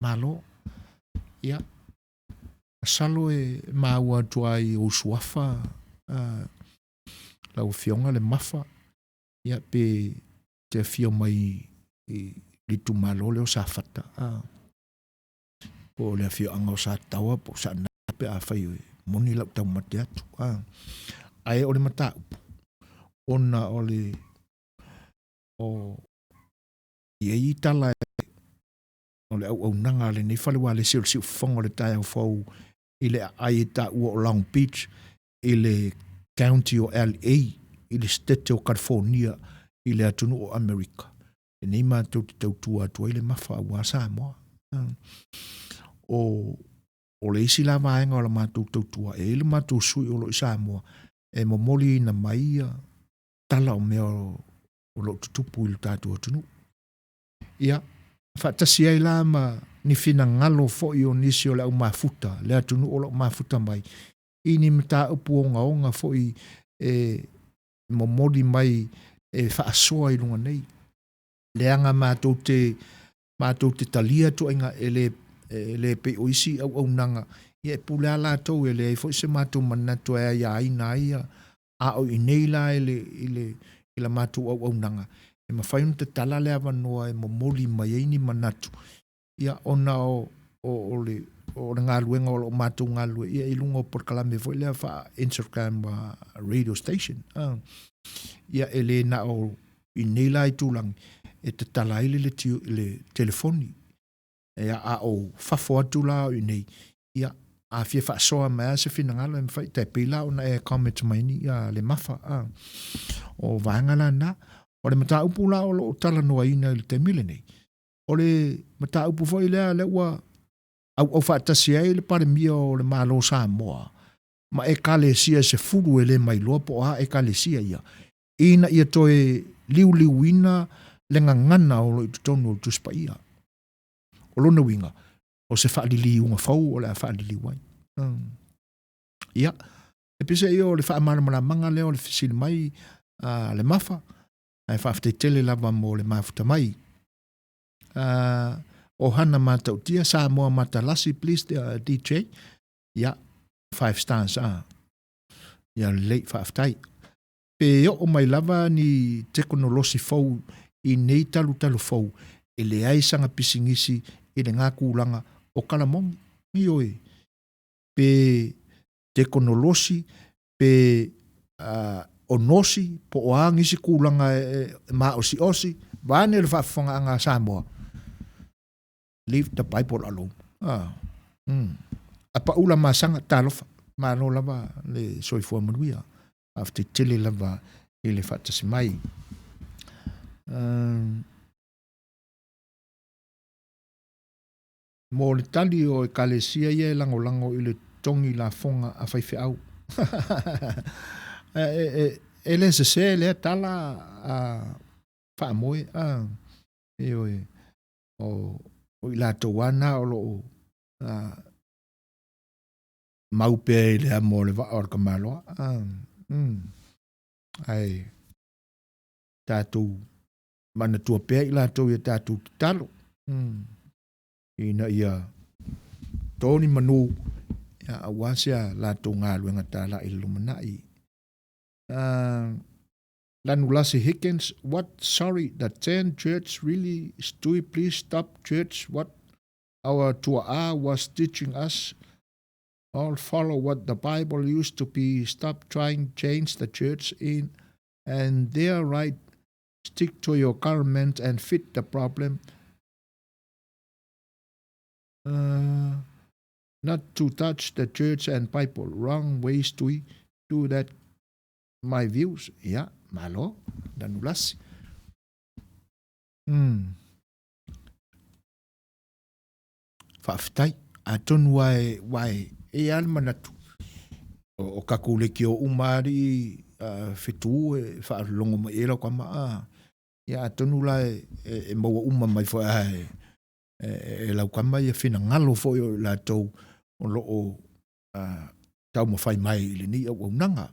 Malo. Ia, masalo e maua atu ai ou suafa lau Afioga le mafa, ia pe te afio mai i le itumalo lea o Safata, a, po o le afioaga o Sataoa po o Saanapu pe afai e moni lau taumate atu, a. Ae o le mataupu, ona o le, o, i ai tala o le auaunaga a lenei fale ualesi o le siufofoga o le taeao fou i le aai e taua o Long Beach i le County o LA i le Setete o California i le atunuu o Amerika. Lenei matou te tautua atu ai le mafa aua Samoa. O, o le isi la vaega o la matou tautua, e i ai le matou sui o lo o i Samoa e momoliina mai ia tala o mea o lo o tutupu i lo tatou atunuu. Ia, faatasi ai la ma ni finagalo foi o nisi o le au mafuta, le atunuu o lo o mafuta mai, i ni mataupu ogaoga foi e momoli mai e faasoa i luga nei. Leaga matou te, matou te talia ituaiga e le, e le pei o isi auaunaga, ia e pule lava latou, e leai foi se matou manatu e aiaina ai ia, a o i inei la i le, i le, i la matou auaunaga, e mafai ona tatala le avanoa e momoli mai ai ni manatu, ia ona o, o, o le, o le galuega o lo o matou galulue ia i luga o polokalame foi lea faa Instagram radio station. Ia e le na o i nei la itulagi e tatala ai le, le, le telefoni. E a o fafo atu la o i nei, ia a fia faasoa mai lava se finagalo e mafai, tai pei la ona e comment mai ni ia le mafa. O vaega la na. O le mataupu la o lo o talanoaina i le taimi lenei. O le mataupu foi lea lea ua auau faatasi ai le Palemia o le Malo o Samoa ma Ekalesia e 10 e le mailoa po o a Ekalesia ia, ina ia toe liuliuina le gagana o lo o i totonu o le Tusi Paia. O lona uiga, o se faaliliuga fou o le a faaliliu ai. Ia, e peiseai o le faamalamalamaga lea o le fesili mai a le Mafa, ae faafetai tele lava mo le mafuta mai. Ohana Matautia, Samoa Matalasi, please DJ. Ia, 5 stars a. Ia lelei, faafetai. Pe oo mai lava ni tekonolosi fou i nei talutalu fou, e leai sana pisinisi i lena tulaga o Kalamogi. Ioe, pe tekonolosi, pe o nosi, po o a nisi tulaga e maosiosi, vaeane le faafofogaaga a Samoa, leave the Bible alone. Ah. A paula masaga, talofa, malo lava le soifua manuia. Faafetai tele lava i le faatasi mai. Mo le tali o Ekalesia ia e lagolago i le totogi lafoga a faifeau. E le sese lea tala a faamoe a, ioe, o i latou lava na o lo o mau pea i le amo o le vaa o le tamaloa. Ae tatou manatua pea i latou i a tatou tatalo ina ia to ni manu aua se a latou galuega talai i le lumanai. Lanulasi Higgins, what sorry the 10 church really stui please stop church what our tua'a was teaching us all follow what the Bible used to be stop trying change the church in and they're right stick to your government and fit the problem not to touch the church and Bible wrong ways to do that my views ia malo Lanulasi. Faafetai. Atonu lava e, aua e i ai lava le manatu, o tatou leitio uma alii fetu e faalologo mai i ai lau tama, a, ia atonu la e maua uma mai foi lava e lau tama ia finagalo foi o i latou o lo o taumafai mai i lenei auaunaga.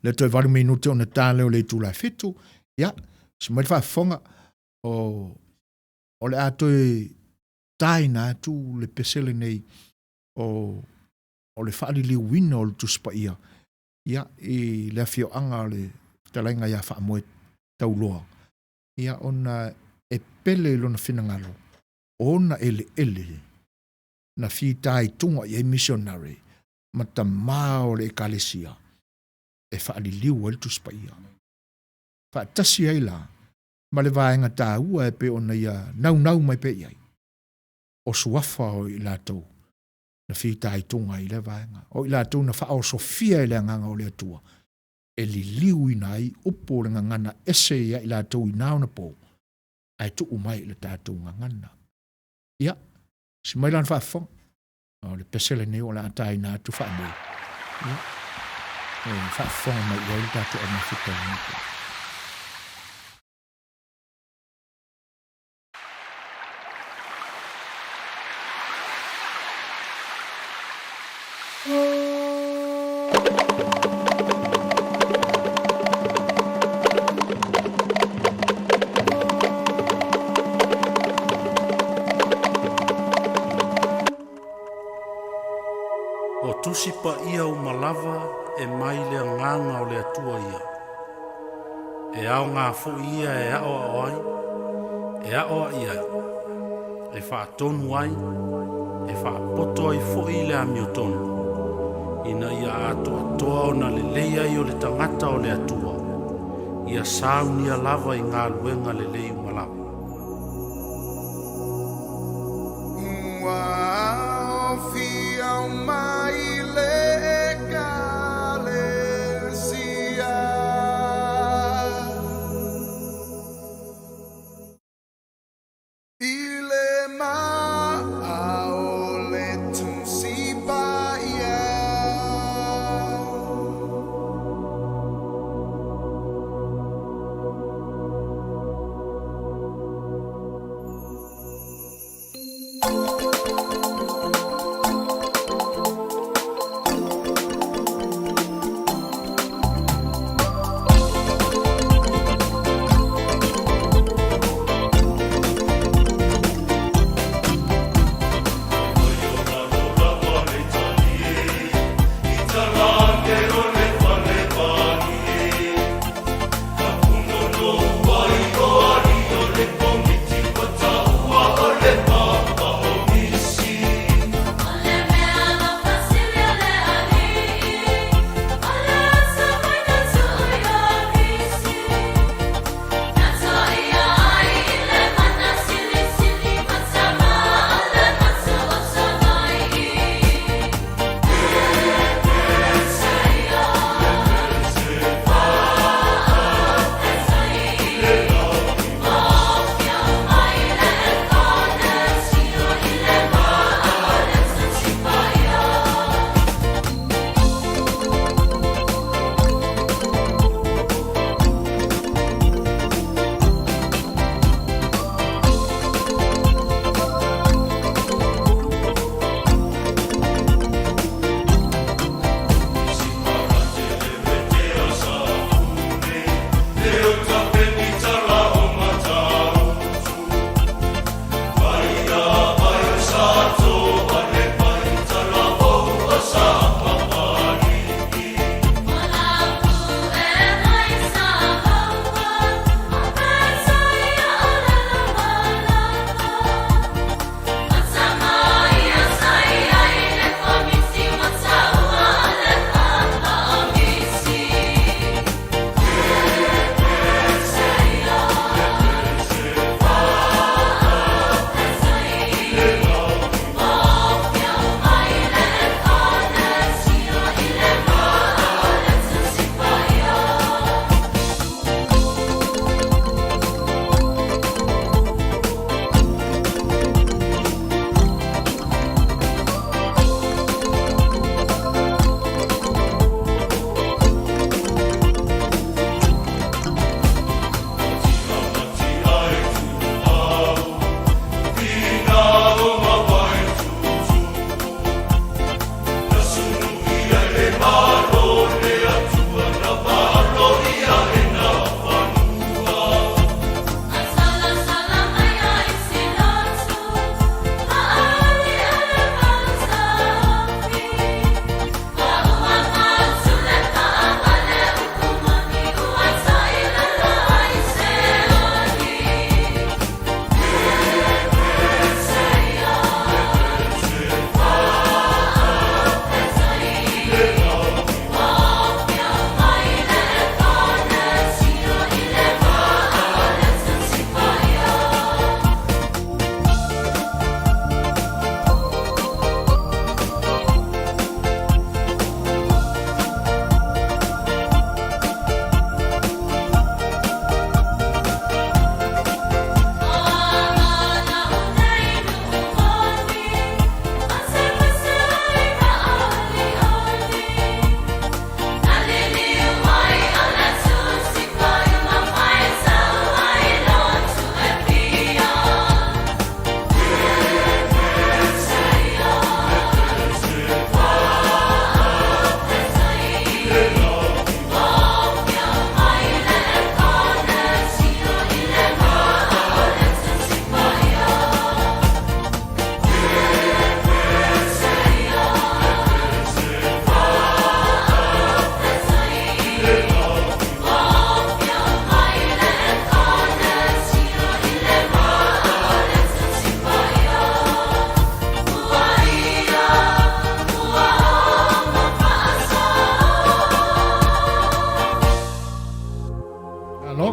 Le toe 8 minute ona ta lea o le itula e 7, ia, usi mai le faafofoga, o le a toe taina atu le pese lenei o le faaliliuina o le Tusi Paia ia, i le afioaga o le fetalaiga ia Faamoe Tauloa, ia, ona e pele i lona finagalo o ona eleele na fitaituga i ai misionare ma tamā o le Ekalesia e faaliliu ai le Tusi Paia. Faatasi ai la ma le vaega taua e pei ona ia naunau mai pea i ai, o suafa o i latou na fitaituga ai i lea vaega, o i latou na faaosofia e le Agaga o le Atua e liliuina ai upu o le gagana ese ia i latou i na ona po, ae tuu mai i le tatou gagana. Ia, si mai lana faafofoga, o le pese lenei o le a taina atu faamoe. Ia, e faafofoga mai i ai le tatou aumafuta i lenei po. O Tusi Paia uma lava e mai le Agaga o le Atua ia. E aoga foi ia e aoao ai, e aoai ai, e faatonu ai, e faapoto ai foi le amiotonu, ina ia atoatoa ona lelei ai o le tagata o le Atua, ia saunia lava i galuega lelei uma lava. Ua aofia mai le Ekalesia. I le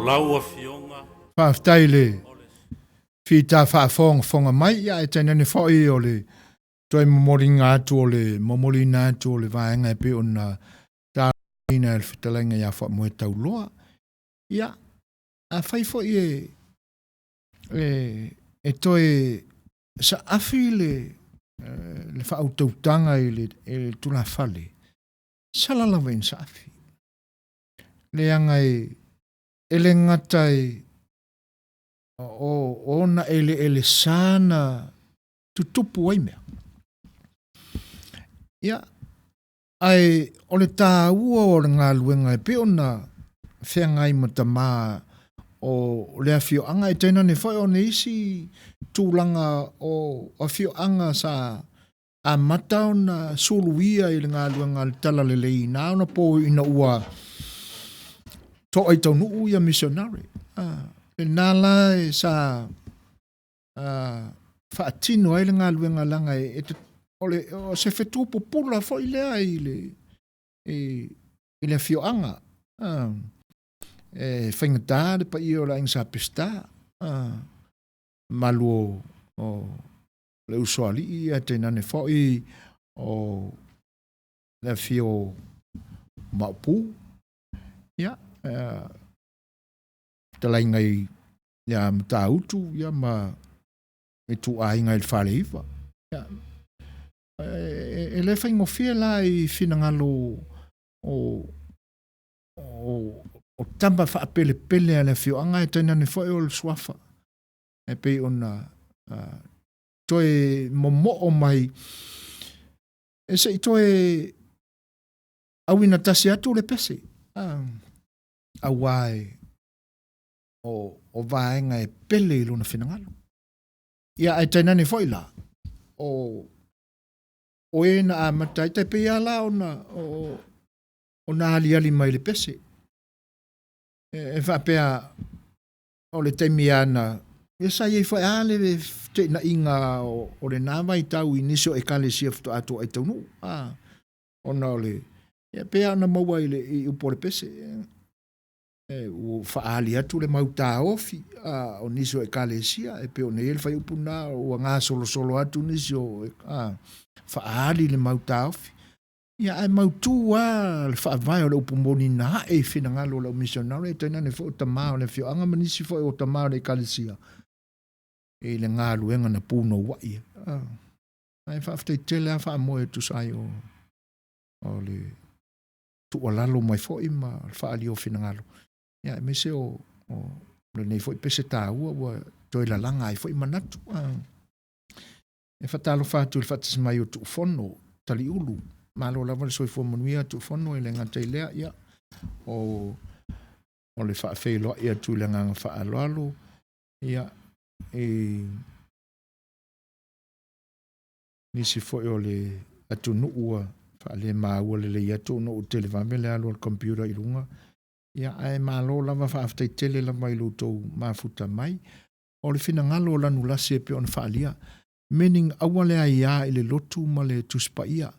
Malo. Faafetai i le fita faafogafoga mai, ia ae tainane foi o le toe momoliga atu o le momoliina atu o le vaega e pei ona talanoaina e le fetalaiga ia Faamoetauloa. Ia, afai foi e e e toe saafi le le faautautaga i le i le tulafale, sala lava ina saafi. Leaga e e le gata e o ona eleele sa na tutupu ai mea. Ia, ae o le taua o le galuega e pei ona feagai ma tama o le afioaga e tainane foi o nisi tulaga o afioaga sa amata ona suluia i le galuega a le Talalelei na ona po ina ua to'a i taunuu ia misionare. Lena la e sa faatino ai le galuega leaga e, e, o, le, o se fetu pupula foi lea i le, i, i le afioaga. E faigata le paia o le aiga Sa Peseta, malu o, o le usoalii ae tainane foi o le afio o Maopu, ia, fetalaiga ia Matautu ia ma ituaiga i le Faleiva. Ia, e, e le faigofie la i finagalo o, o, o tama faapelepele a le afioaga e tainane foi o le suafa e pei ona uh, toe momoo mai e se i toe auina tasi atu le pese uh, auā e o, o vaega e pele i lona finagalo. Ia, ae tainane foi la, o, o e na amata ai, tai pei lava la ona, o, ona aliali mai le pese. E, e faapea, o le taimi lava na, ia sa i ai foi lava le feteenaiga o, o lena vaitau i nisi o ekalesia faatoa toai taunuu, a, ona o le, ia pei lava ona maua i le i upu o le pese, e, ua faaali atu le mau taofi a, o nisi o ekalesia, e pei ona i ai le fuaiupu lena, ua gasolosolo atu nisi o, a, faaali le mau taofi. Ia, ae mautu lava le faavae o le upu moni na ae i finagalo o le au misionare, tainane foi o tama o le afioaga ma nisi foi o tama o le ekalesia i le galuega na punouai ai. Ae faafetai tele lava faamoe e tusa ai o, o le tuualalo mai foi ma le faaalia o finagalo. Ia, aemaise o, o lenei foi pese taua ua toe lalaga ai foi manatu. E faatalofa atu i le faatasi mai o Tuufono, Taliulu. Malo lava le soifua manuia Tuufono e le gata i lea, ia, o, o le faafeiloai atu i le agaga faaaloalo, ia, i nisi foi o le atunuu ua faalemaua lelei atu ona ua televave le alu a le computer i luga. Ia, ae malo lava, faafetai tele lava i lo outou mafuta mai. O le finagalo o Lanulasi e pei ona faaalia, meaning aua le aia i le lotu ma le Tusi Paia,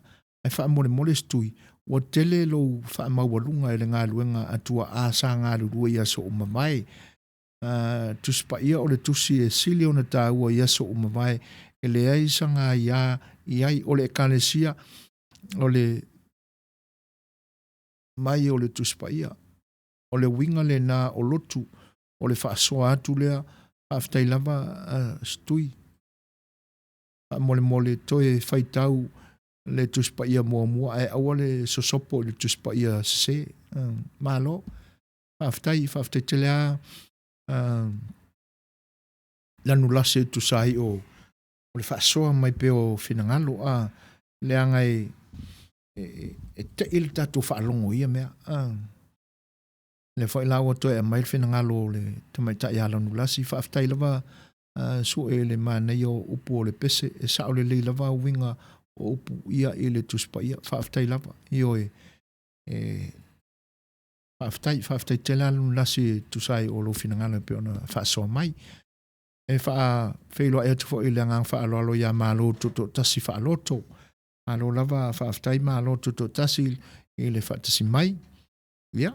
ae faamolemole se tui, ua tele lou faamaualuga i le galuega a tuaa sa galulue i aso ua mavae. Tusi Paia o le tusi e sili ona taua i aso ua mavae, e leai sana aia i ai. O le Ekalesia o le mai o le Tusi Paia. O le uiga lena o lotu, o le faasoa atu lea, faafetai lava Stui, faamolemole toe faitau le Tusi Paia muamua ae aua le sosopo i le Tusi Paia sese. Malo, faafetai, faafetai tele lava Lanulasi e tusa ai o le faasoa mai pea o finagalo, a, leaga e, e, e tei le tatou faalogo i ia mea. A, lea foi la ua toe aumai le finagalo o le tamaitai ia Lanulasi, faafetai lava uh, Sue i le manaia o upu o le pese, e sao lelei lava uiga o upu ia i le Tusi Paia, faafetai lava, ioe, e, faafetai, faafetai tele lava Lanulasi e tusa ai o lou finagalo e pei ona faasoa mai. E faafeiloai atu foi i le agaga faaaloalo ia Malo Tutoatasi Faaloto. Malo lava faafetai Malo Tutoatasi i le faatasi mai. Ia.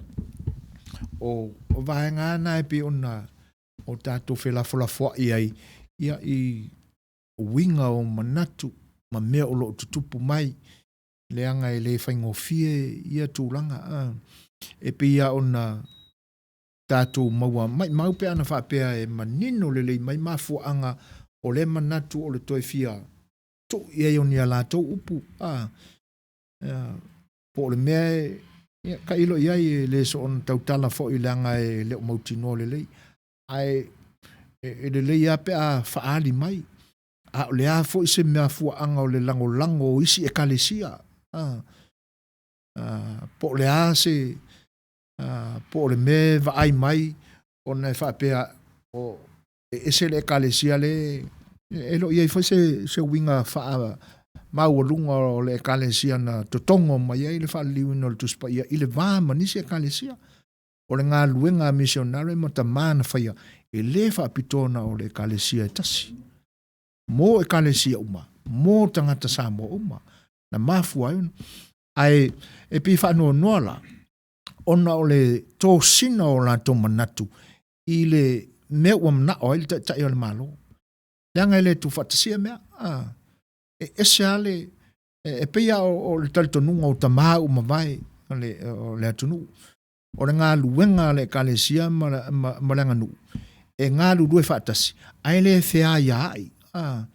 O vaega lava na e pei ona o tatou felafolafoai ai ia i uiga o manatu ma mea o lo o tutupu mai, leaga e le faigofie ia tulaga. A. E pei lava ona tatou maua maimau pe ana faapea e manino lelei mai mafuaaga o lea manatu o le toe fia tuu i ai o ni a latou upu, a, po o le mea e, ia, tailo i ai e le soona tautala foi leaga e le o mautinoa lelei, ae e lelei lava pe a faaali mai. A o le a foi se mafuaaga o le lagolago o isi Ekalesia, a, a, po o le a se, a, po o le mea e vaai mai ona e faapea o e ese le Ekalesia le e le o i ai foi se, se uiga faamaualuga o le Ekalesia na totogo mai ai le faaliliuina o le Tusi Paia i le va ma nisi Ekalesia. O le galuega a misionare ma tama na faia, e le faapitoa na o le Ekalesia e tasi. Mo Ekalesia uma, mo tagata Samoa uma, na mafua ai ona. Ae e pei e faanoanoa la, ona o le tosina o latou manatu i le mea ua manao ai le Taitai o le Malo. Leaga e le tuufaatasia mea. A, e ese lava le, e pei lava o le talitonuga o tama ua mavae o le, o le atunuu. O le galuega a le Ekalesia ma, ma, ma le aganuu, e galulue faatasi, ae le feaiaai. A,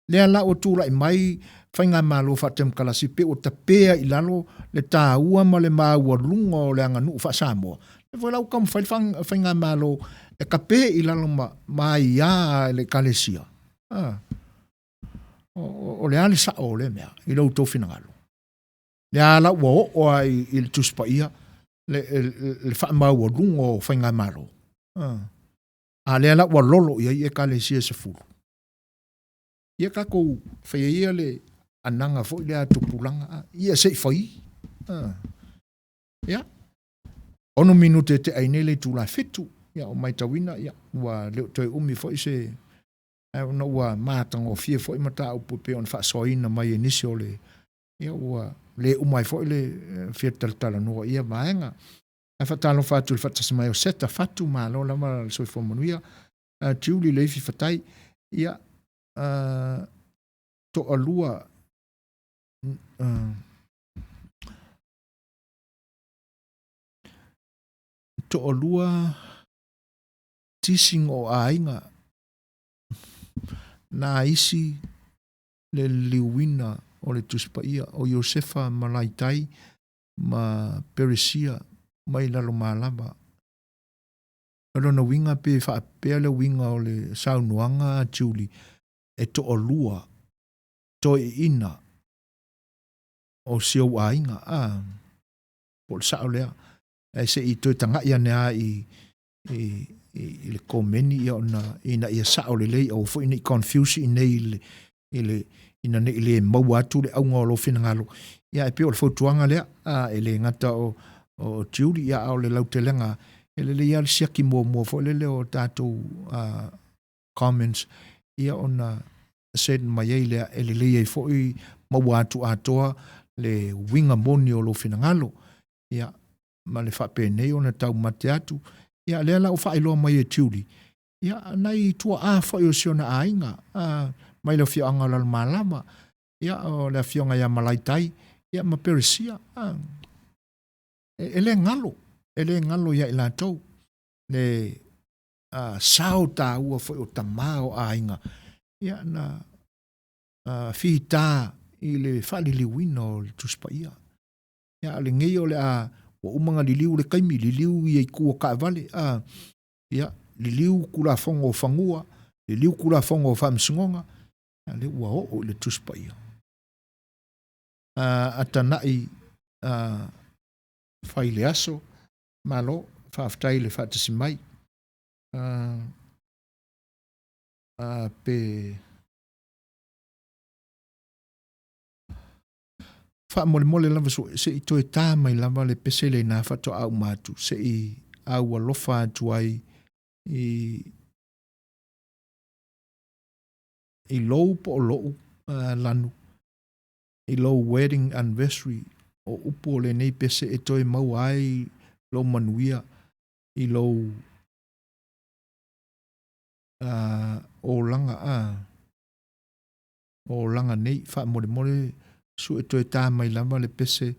lea la ua tulai mai faigamalo faatemokarasi pei ua tapea i lalo le taua ma le maualuga o le aganuu faa-Samoa. Lea foi la ua taumafai le faigamalo e tape i lalo ma, ma aia le Ekalesia. A, o, o le a le sao o lea mea i lo outou finagalo? Lea la ua oo lava i, i le Tusi Paia le, le, le faamaualuga o faigamalo. A, a lea la ua lolo i ai Ekalesia e 10. Ia tatou faia ia le anaga foi lea a tupulaga, a, ia se i fai. A. Ia. 6 minute e tea ai nei le itula e 7. Ia o maitauina, ia, ua le o toe umi foi se ae ona ua matagofie foi mataupu e pei ona faasoaina mai e nisi o le ia ua le uma ai foi le fia talatalanoa i ia vaega. Ae faatalofa atu i le faatasi mai o Seta Fatu, malo lava le soifua manuia. Tiuli Leifi Fatai, ia, toalua, toalua teasing o aiga na isi le liliuina o le Tusi Paia o Iosefa ma Laitai ma Peresia mai Lalomalava. O lona uiga pe faapea le uiga o le saunoaga a Julie e toalua toeaiina o si ou aiga, a, po o le sao lea. Ae se i toe tagai ane lava i, i, i le komeni ia ona ina ia sao lelei aua foi ne i confuse i inei i le, i le, ina ne i le maua atu le auga o lou finagalo. Ia, e pei o le fautuaga lea, a, e le gata o, o Julie, ia, a o le lautelega, e lelei lava le siaki muamua foi lele o tatou uh, comments, ia ona send mai ai lea, e lelei ai foi maua atu atoa le uiga moni o lou finagalo. Ia, ma le faapenei ona taumate atu. Ia, lea la ua faailoa mai e Julie, ia, nai tuaa foi o si ona aiga, a, mai le afioaga o Lalomalama, ia, o le afioga ia Malaitai, ia, ma Peresia, a, e, e le galo, e le galo ia i latou, le a, sao taua foi o tama o aiga, ia, na a, fita i le faaliliuina o le Tusi Paia. Ia, a o lenei o le a, ua uma ona liliu le taimi, liliu ia itu o taavale, a, ia, liliu Tulafono o Fanua, liliu Tulafono o Faamasinoga, a lea ua oo i le Tusi Paia. A, atanai a, fai le aso, malo, faafetai le faatasi mai. A, a, pe Faamolemole lava se i toe tā mai lava le pese lena faatoa uma atu, se i aualofa atu ai i, i lou po o lou uh, lanu, i lou wedding anniversary, o upu o lenei pese e toe maua ai lou manuia. i lou olaga a olaga nei faamolemole sue toe tā mai lava le pese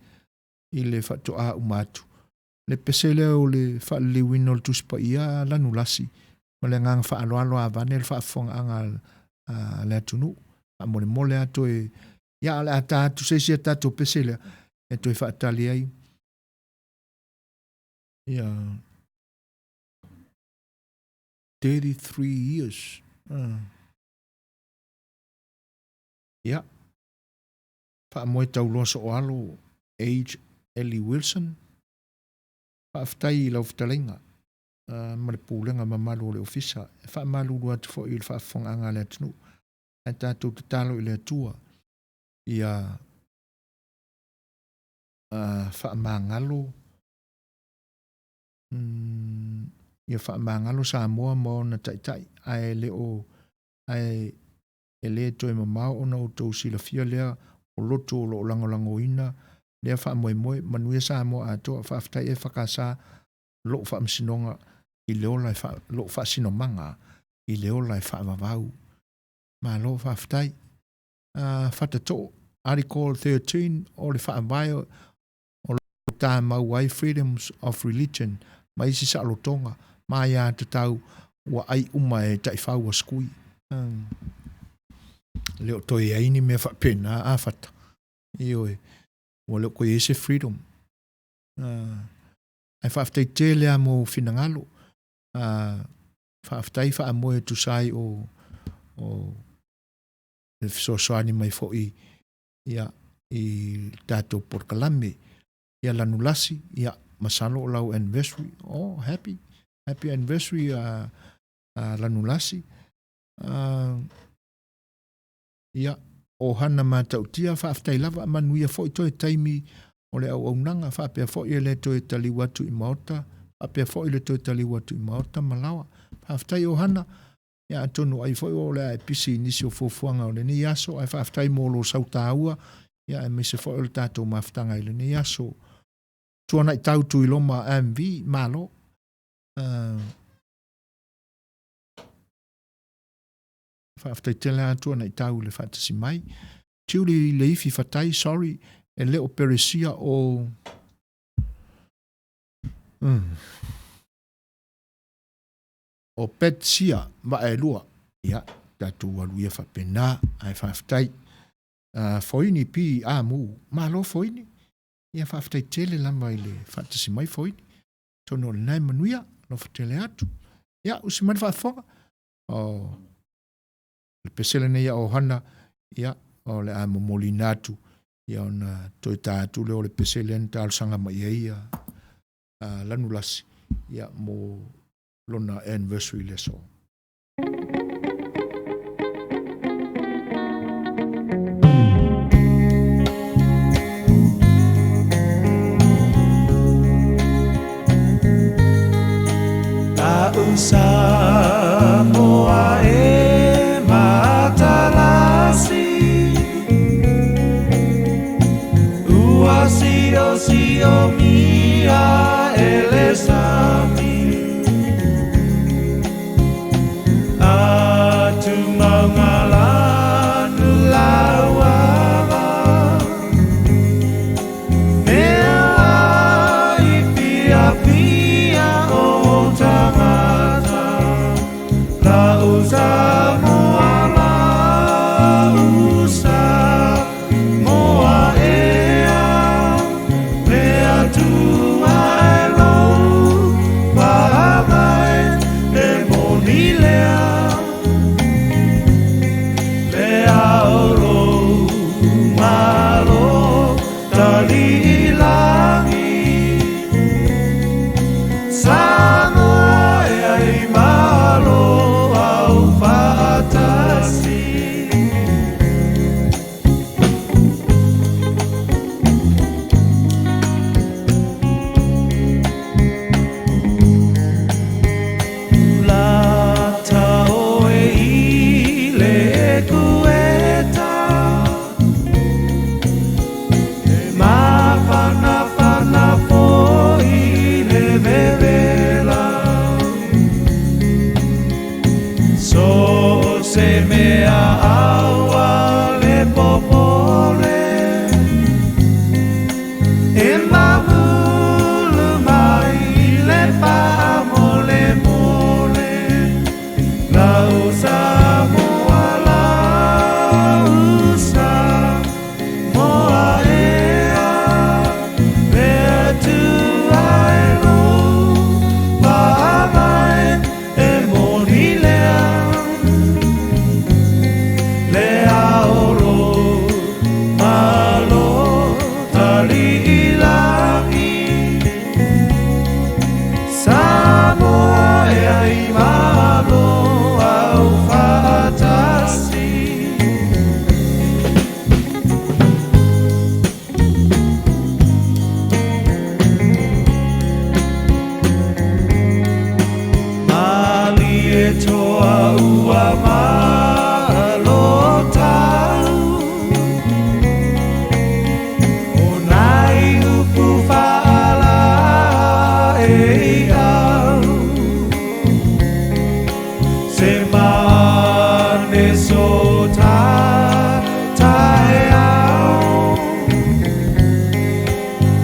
i le faatoā uma atu. Le pese lea o le faaliliuina o le Tusi Paia a Lanulasi ma le agaga faaaloalo avane le faafofogaaga a le atunuu. Faamolemole a toe ia o le a ta atu se isi a tatou pese lea e toe faatali ai ia 33 years. Ia, faamoe tauloa sooalo Age Ellie Wilson. Faafetai i lau fetalaiga ma le pulega mamalu o le Ofisa. E faamalulu atu foi i le faafofogaaga a le atunuu. Ae tatou tatalo i le Atua ia faamagalo ia faamagalo Samoa ma ona taitai ae le o ae e le toe mamao ona outou silafia lea o loto o lo o lagolagoina lea faamoemoe. Manuia Samoa atoa. Faafetai EFKS lou faamasinoga i le ola e faa, lou faasinomaga i le ola e faavavau. Malo faafetai. Fatatoo, Article 13 o le Faavae o lo o tamau ai Freedoms of Religion ma isi saolotoga ma aiatatau ua ai uma e taifau a Skui. E le o toe i ai ni mea faapena a Fata. Ioe, ua le o toe i ai se freedom. Ae faafetai tele lava mo finagalo. Faafetai faamoe e tusa ai o le fesoasoani mai foi ia, i le tatou polokalame. Ia Lanulasi, ia, masalo o lau anniversary. Oh, happy, happy anniversary a Lanulasi. Ia, o Hana Matautia, faafetai lava, manuia foi toe taimi o le auaunaga, faapea foi e le toe taliu atu i maota, faapea foi le toe taliu atu i maota ma laoa. Faafetai o Hana, Ia atonu ai foi o le a e pisi i nisi o fuafuaga o lenei aso, ae faafetai mo lou sau taua, ia aemaise foi o le tatou mafutaga i lenei aso. Tuanai Tau Tuiloma MV, malo. Faafetai tele lava Tuanai Tau i le faatasi mai. Julie Leifi Fatai, sorry, e le o Peresia o... O Petsia Vaelua, ia, tatou alu ia faapena, ae faafetai. Foini P. Amu, malo Foini. Ia faafetai tele lava i le faatasi mai Foini. Atonu o lena e manuia, alofa tele atu. Ia, usi mai le faafofoga. O le pese lenei a Ohana, ia, o le a momoliina atu, ia ona toe ta atu lea o le pese lea na talosaga mai ai ia Lanulasi, ia, mo lona anniversary i le aso. Ta'u Samoa e matalasi Ua siosiomia e le sami. Se mane so ta taeao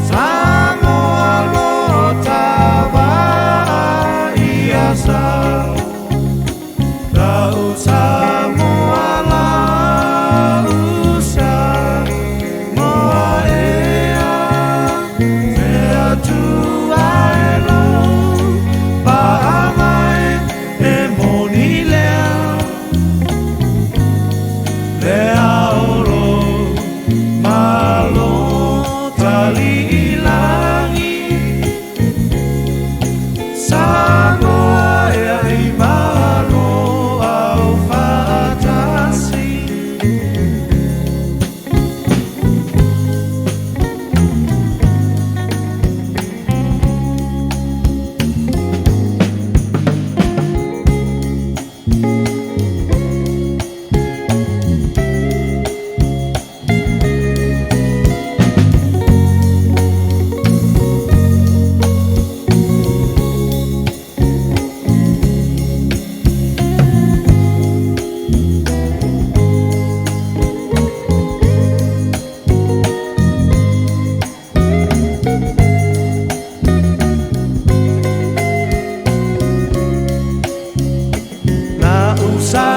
Samoa lo tava ia sa Lau Samoa la usa moa ea Te Atua e lo paaga e e moni lea Lea o lo malo taliilagi Samoa ea i malo au faatasi. La usa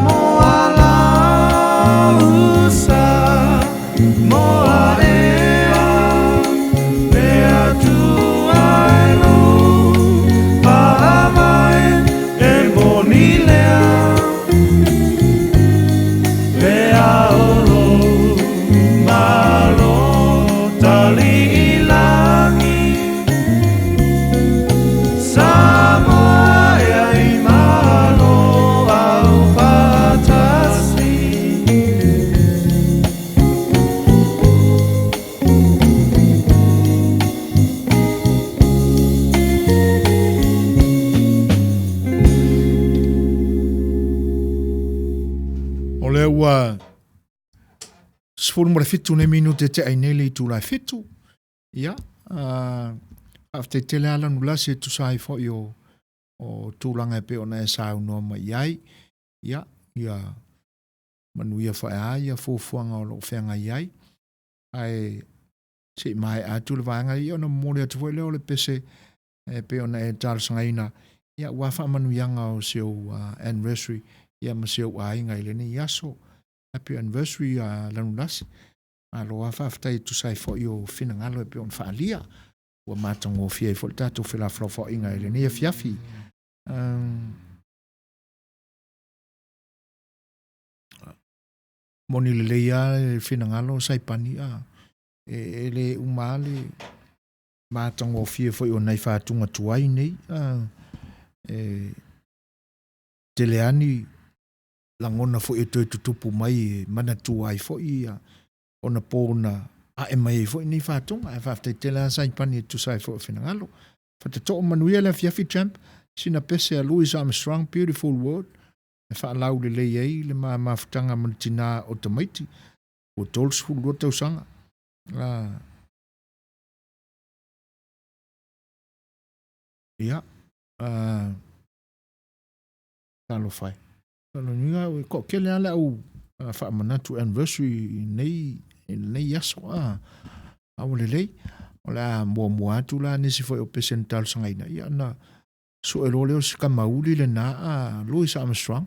moa la usa moa ea le Atua e lo paavae e moni lea lea o lo malo taliilagi Samoa ea i malo au faatasi. O lea ua 17 nei minute te ai nei le itula e 7. Ia, faafetai tele lava Lanulasi e tusa ai foi o, o tulaga e pei ona e saunoa mai i ai. Ia, ia manuia foi a ia fuafuaga o lo o feagai ai. Ae se i maea atu le vaega ia ona momoli atu foi lea o le pese e pei ona e talosagaina, ia aua faamanuiaga o si ou anniversary ia ma si ou aiga i lenei aso. Happy anniversary Lanulasi. Malo lava faafetai e tusa ai foi o finagalo e pei ona faaalia. Ua matagofie ai foi le tatou felafolafoaiga i lenei afiafi. Moni lelei lava le finagalo o Saipani, a e le uma lava le matagofie foi o nai fatuga tuai nei. A, e tele lava ni lagona foi e toe tutupu mai e manatua ai foi ia ona po na ae mai ai foi nei fatuga. Ae faafetai tele lava Saipani e tusa ai foi o finagalo. Fatatoo manuia le afiafi champ, sina pese a Louis Armstrong, Beautiful World, e faalaulelei ai le ma mafutaga ma le tinā o tamaiti ua 32 tausaga. Ia, talofa e. Lona uiga e toatele lava le au faamanatu anniversary i nei, i lenei aso a. A ua lelei, o le a muamua atu la nisi foi o pese na talosagaina, ia ona sue loa lea o si kamauli lena a Louis Armstrong,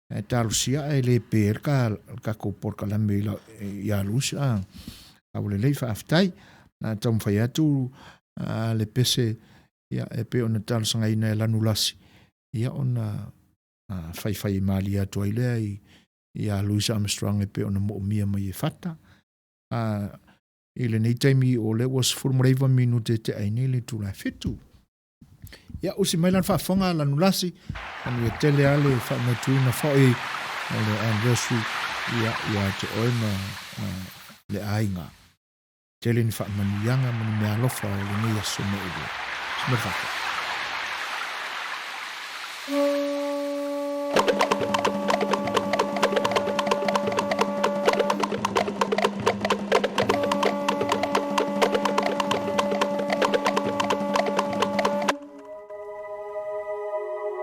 e talosia ae le pe ai le tatou polokalame ia Louis a. A ua lelei faafetai. Na taumafai atu le pese ia e pei ona talosagaina e Lanulasi, ia ona faifai malie atu ai lea i ia Louis Armstrong e pei ona moomia mai e Fata. I lenei taimi o lea ua 19 minute e tea ai nei le itula e 7. Ia, usi mai lana faafofoga Lanulasi, manuia tele lava le faamautuina foi o le anniversary ia ia te oe ma le aiga. Tele ni faamanuiaga ma ni meaalofa o lenei aso me ʻolua. Usi mai le faafofoga.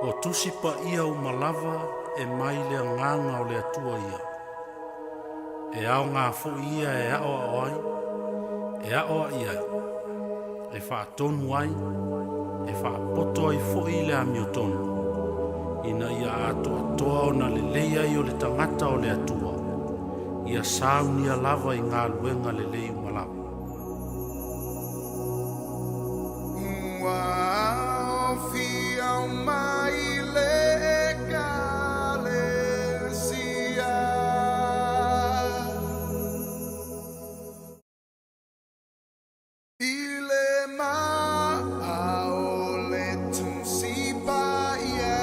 O Tusi Paia. paia uma lava e mai le agaga o le Atua ia. E aoga foi ia e aʻoaʻo ai, e aʻoaʻi ai, e faatonu ai, e faapoto ai foi le amiotonu, ina ia atoatoa ona lelei ai o le tagata o le Atua, ia saunia lava i galuega lelei uma lava. Ua aofia mai le Ekalesia. I le maa o le Tusi Paia.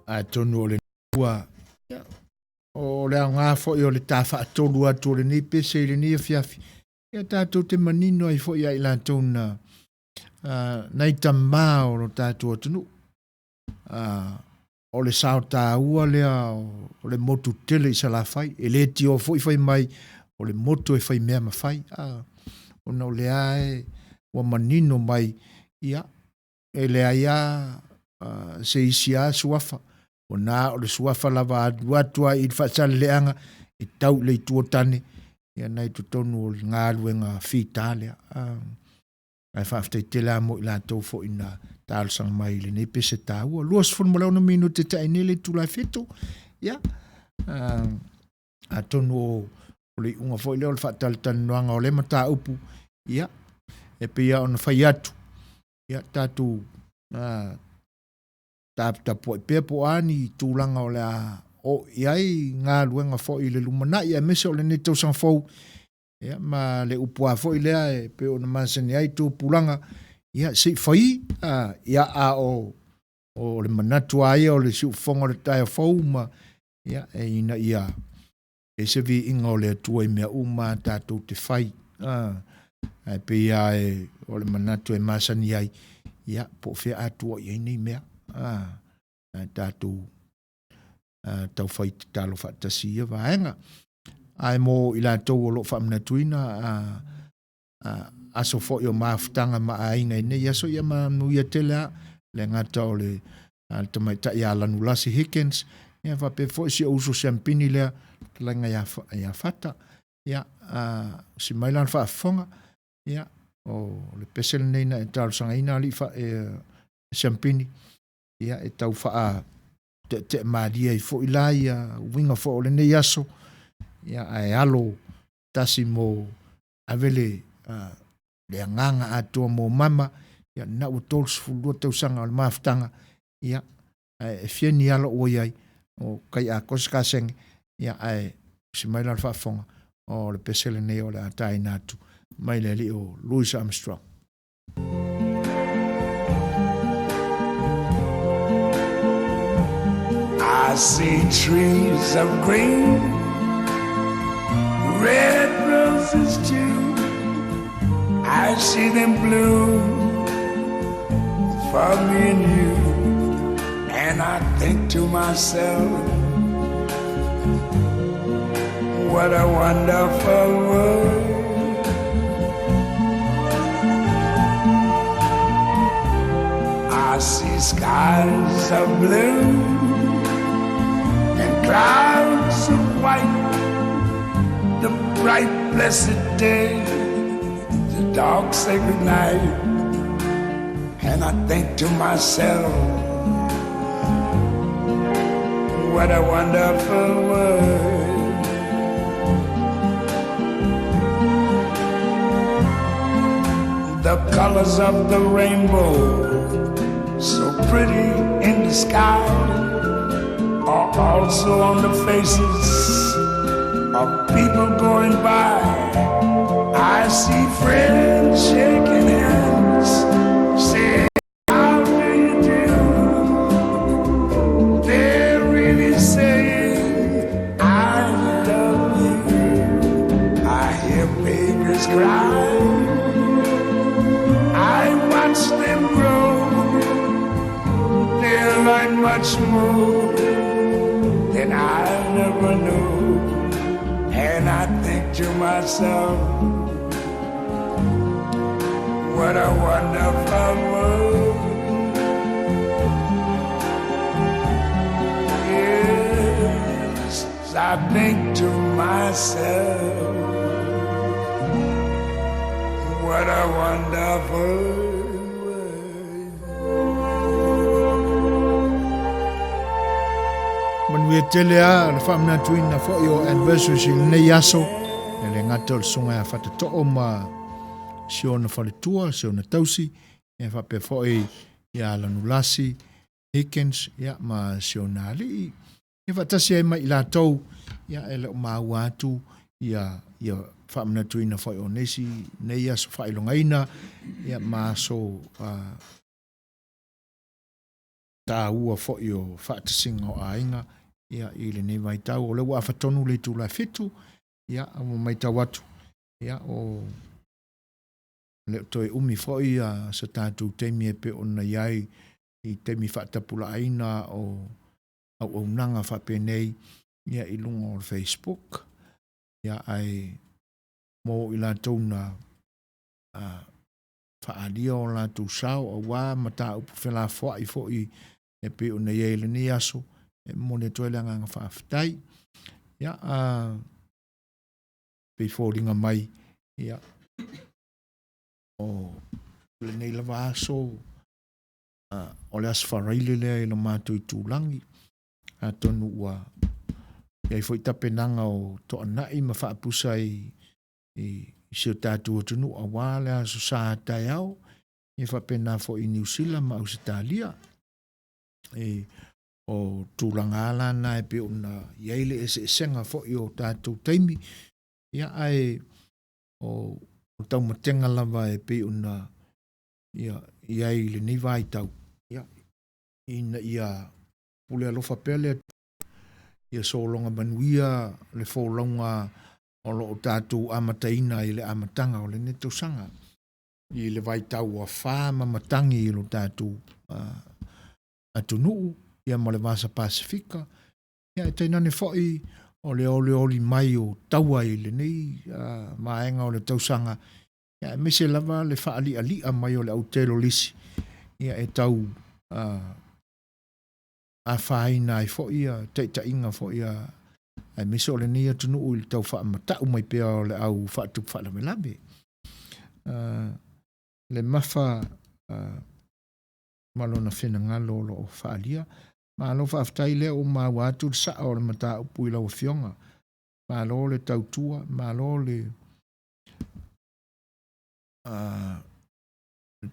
Atonu o le ua, ia, o le aoga foi o le ta faatolu atu o lenei pese i lenei afiafi, ia tatou te manino ai foi ia i latou na nai tamā o lo tatou atunuu. O le sao taua lea o le motu tele i Salafai. E le tio foi fai mai o le motu e fai mea ma fai. Ona o lea e ua manino mai, ia, e leai lava se isi lava suafa. Ua na o le suafa lava a alu atu lava i le Faasaleleaga e tau i le Itu o Tane, ia na i totonu o le galuega fita lea. Ae faafetai tele lava mo i latou foi na talosaga mai i lenei pese taua. 26 minute ta'i nei le itula e 7. Ia, atonu o le iuga foi lea o le faatalatalanoaga o lea mataupu, ia, e pei lava ona fai atu, ia, tatou taputapuai pea po o a ni tulaga o le a oo i ai galuega foi i le lumanai aemaise o lenei tausaga fou, ia, ma le upu lava foi lea e pei ona masani ai tupulaga, ia, se i fai, ia, a o le manatu lava ia o le siufofoga o le taeao fou ma, ia, ina ia i ai se viiga o le Atua i mea uma a tatou te fai. Ae pei lava e, o le manatu e masani ai, ia, po o fea a tua i ai nei mea. Ae tatou taufai tatalo faatasi i ia vaega. Ae mo i latou o lo o faamanatuina aso foi o mafutaga ma aiga i nei aso, ia manuia tele lava, le gata o le tamaitai ia Lanulasi Higgins, ia faapea foi si ou uso Siampini lea, fetalaiga ia Fata. Ia, usi mai lana faafofoga, ia, o le pese lenei na e talosagaina alii Siampini, ia, e tau faa teetee malie ai foi la ia uiga foi o lenei aso, ia, ae alo tasi mo ave le le agaga atoa mo mama, ia lena ua 32 tausaga o le mafutaga, ia, ae e fia ni alo ua i ai, o kai Akosa Kasenge, ia, ae usi mai la le faafofoga, o le pese lenei o le a taina atu mai le alii o Louis Armstrong. I see trees of green, red roses too. I see them bloom for me and you. And I think to myself, what a wonderful world. I see skies of blue and clouds of white, the bright blessed day, the dark sacred night. And I think to myself, what a wonderful world. The colors of the rainbow, so pretty in the sky, are also on the faces of people going by. I see friends shaking hands, saying, how do you do? They're really saying, I love you. I hear babies cry. I watch them grow. They'll learn much more than I never knew. And I think to myself, what a wonderful world. Yes, I think to myself, what a wonderful world. Manuia tele a le faamanatuina foi o anniversaries i lenei aso, e le gata o le susuga ia Fatatoo ma si ona faletua, si ona tausi, ia faapea foi ia Lanulasi Higgins, ia ma si ona alii. Ia faatasi ai ma i latou, ia e le o maua atu ia ia faamanatuina foi o nisi nei aso faailogaina, ia ma aso taua foi o faatasiga o aiga ia i lenei vaitau. O lea ua afa tonu le itula e 7, ia ua matau atu ia o le o toe umi foi ia sa tatou taimi e pei ona i ai i taimi faatapulaaina o auaunaga faapenei ia i luga o le Facebook ia ae mo i latou na faaalia o latou sao auā mataupu felafoai foi e pei ona i ai i lenei aso e momoli atu ai le agaga faafetai. Ia a pei foliga mai ia o lenei lava aso o le aso Faraile lea i lo matou itulagi atonu ua i ai foi tapenaga o toanai ma faapusa i i si o tatou atunuu auā le aso Sa taeao ia faapena foi i Niu Sila ma Ausetalia. E, o tulaga lava la na e pei ona i ai le eseesega foi o tatou taimi, ia ae o taumatega lava e pei ona ia, i ai i lenei vaitau, ia, ina ia pule alofa pea le Atua, ia sologa manuia le folauga o lo o tatou amataina i le amataga o lenei tausaga i le vaitau ua fa ma matagi i lo tatou atunuu ia ma le Vasa Pasefika ia e tainane foi o le olioli mai o taua i lenei vaega o le tausaga ia aemaise lava le faali'ali'a mai o le au telolisi ia e tau afaina ai foi ia taitaiga foi a aemaise o lenei atunuu i le tau faamata'u mai pea o le au faatupu faalavelave. Le mafa ma lona finagalo o lo o faaalia. Malo faafetai lea ua maua atu le sao o le mataupu i lau Afioga. Malo le tautua, malo le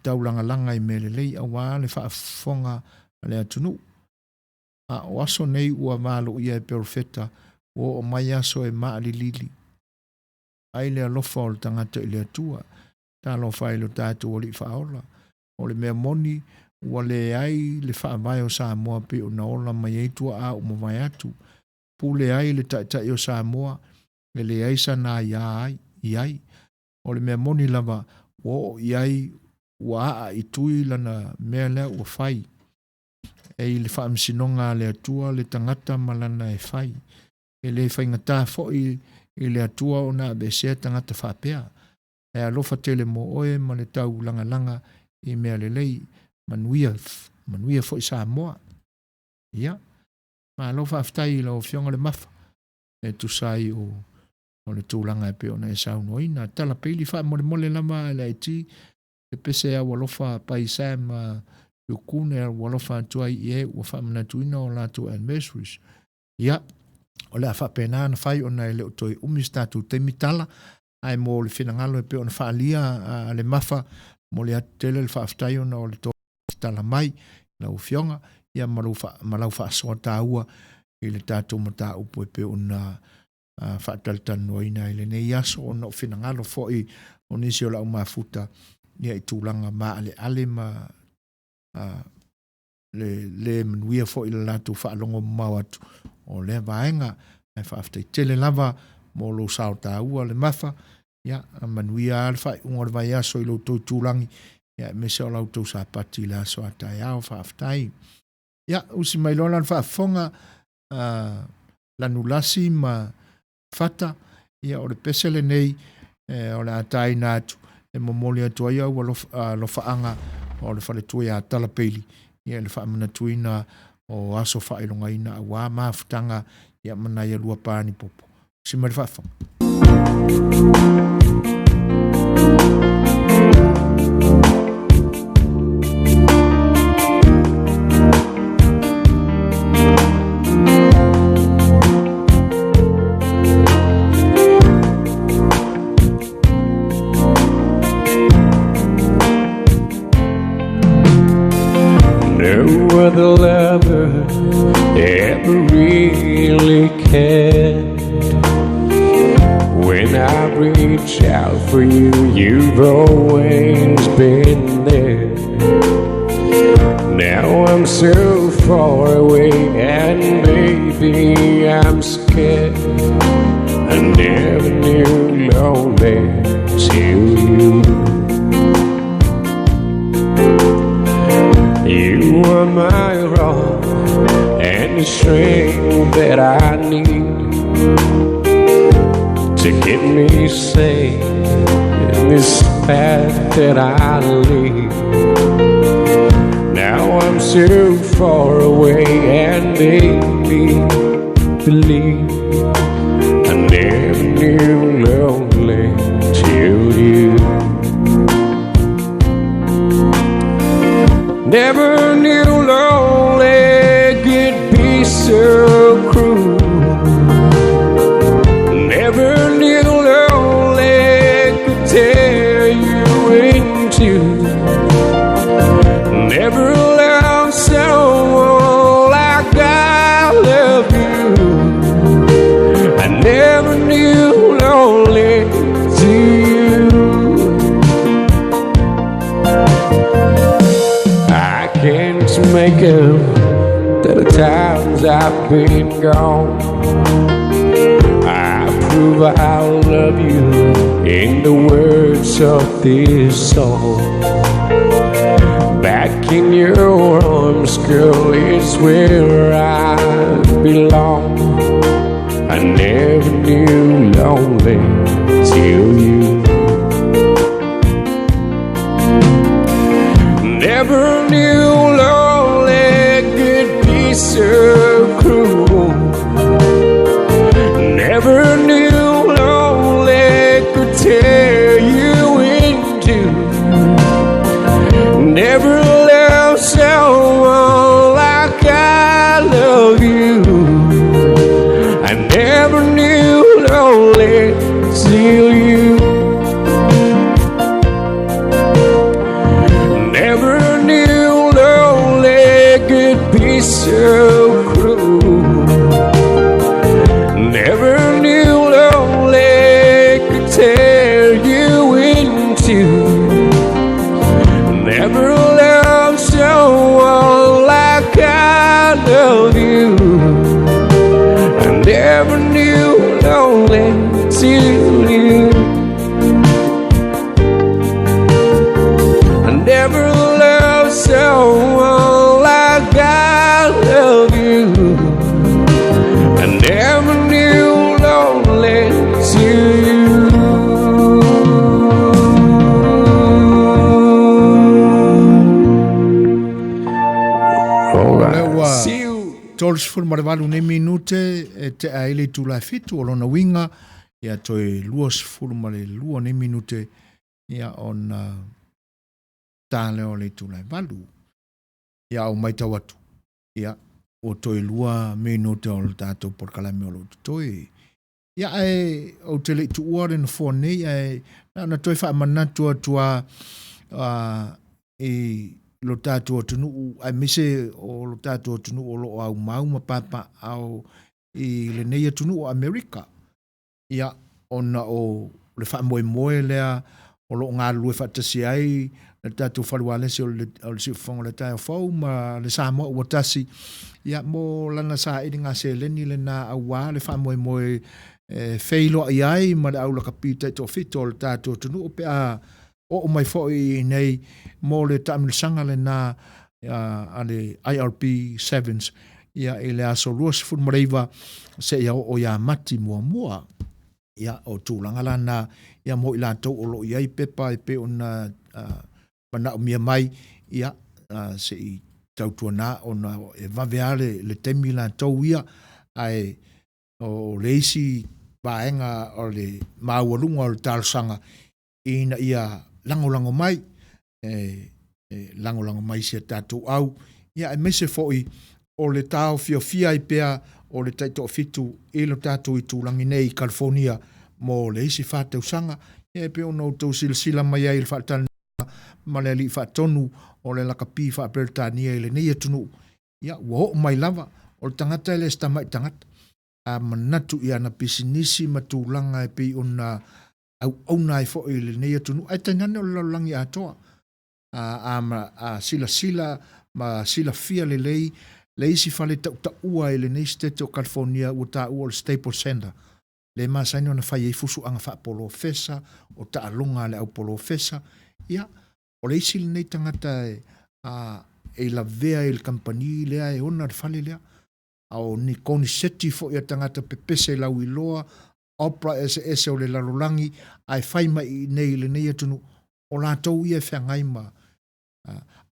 taulagalaga i mea lelei auā le faafofoga a le atunuu. A o aso nei ua valoia e perofeta, ua oo mai aso e maalilili ai le alofa o le tagata i le Atua. Talofa e i lo tatou Alii Faaola. O le mea moni, ua leai le faavae o Samoa pei ona ola mai ai tuaa ua mavae atu. Pule ai le Taitai o Samoa, e leai sana aia ai, i ai. O le mea moni lava, ua oo i ai ua aa i tui lana mea lea ua fai. E i le faamasinoga a le Atua le tagata ma lana e fai. E le faigata foi i le Atua ona aveesea tagata faapea. E alofa tele mo oe ma le taulagalaga i mea lelei. Manuia, manuia foi Samoa. Ia, malo faafetai i lau Afioga le Mafa e tusa ai o o le tulaga e pei ona e saunoaina. Tala peili faamolemole lava a le IT le pese au alofa pai Sam Yukune au alofa atu ai i e ua faamanatuina o latou anniversaries. Ia, o le a faapena ona fai ona e le o toe umi se tatou taimi tala, ae mo le finagalo e pei ona faaalia a le Mafa, momoli atu tele le faafetai ona o le tala mai lau Afioga ia ma lou ma lau faasoa taua i le tatou mataupu e pei ona faatalatalanoaina i lenei aso ona o finagalo foi o nisi o le au mafuta ia i tulaga maaleale ma le le manuia foi le latou faalogo mamao atu o lea vaega. Ae faafetai tele lava mo lou sao taua le Mafa. Ia, manuia le faaiuga o le vaiaso i lo outou itulagi, ia aemaise o la outou Sapati i le aso a taeao. Faafetai. Ia, usi mai loa la le faafofoga Lanulasi ma Fata, ia o le pese lenei o le a taina atu e momoli atu ai au alofaaga o le faletua ia Talapeili ia i le faamanatuina o aso faailogaina auā mafutaga ia ma nai alua panipopo. Usi mai le faafofoga. No other lover ever really cared. When I reach out for you, you've always been there. Now I'm so far away, and baby, I'm scared. I never knew lonely till you. You are my rock and the strength that I need to keep me safe in this path that I lead. Now I'm so far away, and baby, believe I never knew lonely till you. Never knew lonely could be so cruel. Never knew lonely could tear you in two. Never loved someone like I love you. I never knew lonely till you. I can't make up the times I've been gone. I prove I love you in the words of this song. Back in your arms, girl, is where I belong. I never knew lonely till you. Never knew lonely could be so cruel. Never knew lonely could tear you in two. Never loved someone like I love you. I never knew lonely till you. Never knew lonely could be so cruel. Never knew lonely could tear you in two. Never loved someone like I love you. I never knew lonely till you. I never loved someone like I love you. I never knew lonely till you. All O lea right. ua See you. 38 nei minute e tea ai le itula e fitu o lona uiga, ia toe 22 nei minute ia ona ta lea o le itula e valu. Ia au maitau atu, ia ua toe lua minute o le tatou polokalame o lo o totoe. Ia ae ou te le i tuua le nofoa nei ae na ona toe faamanatu atu a i lo tatou atunuu aemaise o lo tatou atunuu o lo o aumau ma papaaao i lenei atunuu o Amerika. Ia, ona o le faamoemoe lea o lo o galulue faatasi ai le tatou fale ualesi o le Siufofoga o le Taeao Fou ma le Samoa ua tasi, ia, mo lana sailiga seleni lena aua le faamoemoe e feiloai ai ma le au lakapi taitoafitu o le tatou atunuu pe a oo mai foi i inei mo le taamilosaga lena a le IRB Sevens ia i le aso 29 seia oo ia Mati muamua. Ia, o tulaga la na ia mo i latou o lo o i ai pepa e pei ona manaomia mai, ia, se i tautuana ona e vave lava le taimi latou ia, ae o le isi vaega o le maualuga o le talosaga ina ia lagolago mai, e lagolago mai i si a tatou au, ia aemaise foi o le taofiofia ai pea o le taitoafitu i lo tatou itulagi nei i California mo le isi fa tausaga, ia e pei ona outou silasila mai ai i le faatalanoaga ma le Alii Faatonu o le lakapi faa-Peretania i lenei atunuu, ia ua oo mai lava o le tagata e le o se tamai tagata, a manatu i ana pisinisi ma tulaga e pei ona auauna ai foi i lenei atunuu, ae tainane o le lalolagi atoa. A, a, a silasila ma silafia lelei Le isi fale tautaua i lenei Setete o California ua taua o le Staples Center, le masani ona fai ai fusuaga faapolofesa, o taaloga a le aupolofesa. Ia, o le isi lenei tagata e, a, e lavea i le kamupani lea e ona le fale lea. A o ni koniseti foi a tagata pepese lauiloa, opera eseese o le lalolagi, ae fai mai i inei i lenei atunuu, o latou ia e feagai ma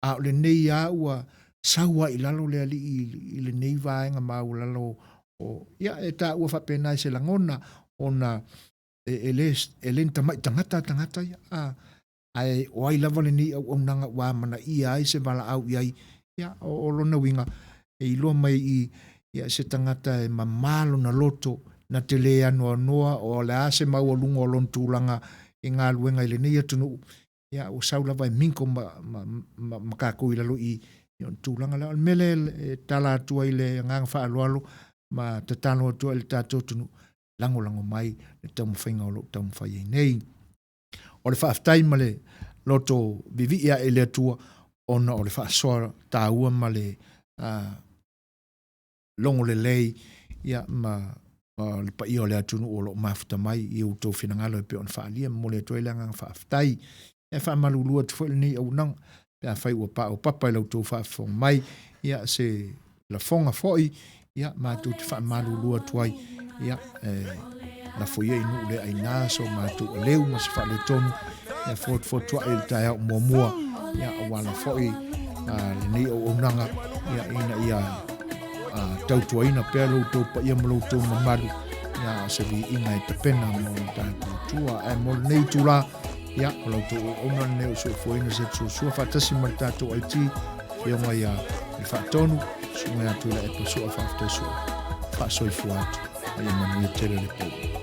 A o lenei lava ua sau ai i lalo le alii i lenei vaega maualalo o, ia, e taua faapena i se lagona, ona e le, e le ni tamai tagata tagata ia, a, ae o ai lava lenei auaunaga ua amanaia ai se valaau i ai, ia, o lona uiga, e iloa mai i ia, se tagata e mamā lona loto, na te le anoanoa, o le a se maualuga o lona tulaga i galuega i lenei atunuu, ia ua sau lava e mingle ma, ma, ma, ma kākou i lalo i, i ona tulaga lea. O le mea lea e tala atu ai le agaga faaaloalo ma tatalo atu ai le tatou atunuu, lagolago mai le taumafaiga o lo o taumafai ai nei. O le faafetai ma le loto vivii ae i le Atua ona o le faasoa taua ma le logo lelei ia ma ma le paia o le atunuu o lo o mafuta mai i outou finagalo e pei ona faaalia. Momoli atu ai le agaga faafetai. E faamalulu atu foi lenei auaunaga pe afai ua paopapa i la outou faafofoga mai ia se lafoga foi ia matou te faamalulu atu ai ia e lafo ia i nuu le aina so matou aleu ma se faaletonu e fotufotuai i le taeao muamua ia auala foi lenei auaunaga ia ina ia tautuaina pea lo outou paia ma lo outou mamalu ia o se viiga e tapena mo lo tatou Atua. Ae mo lenei itula ia o la outou auauna lenei o soifuaina se fesoasoa faatasi ma le tatou IT Afioga ia le Faatonu Susuga ia Tuilaepa Sua. Faafetai Sua, faasoifua atu ma ia manuia tele le po.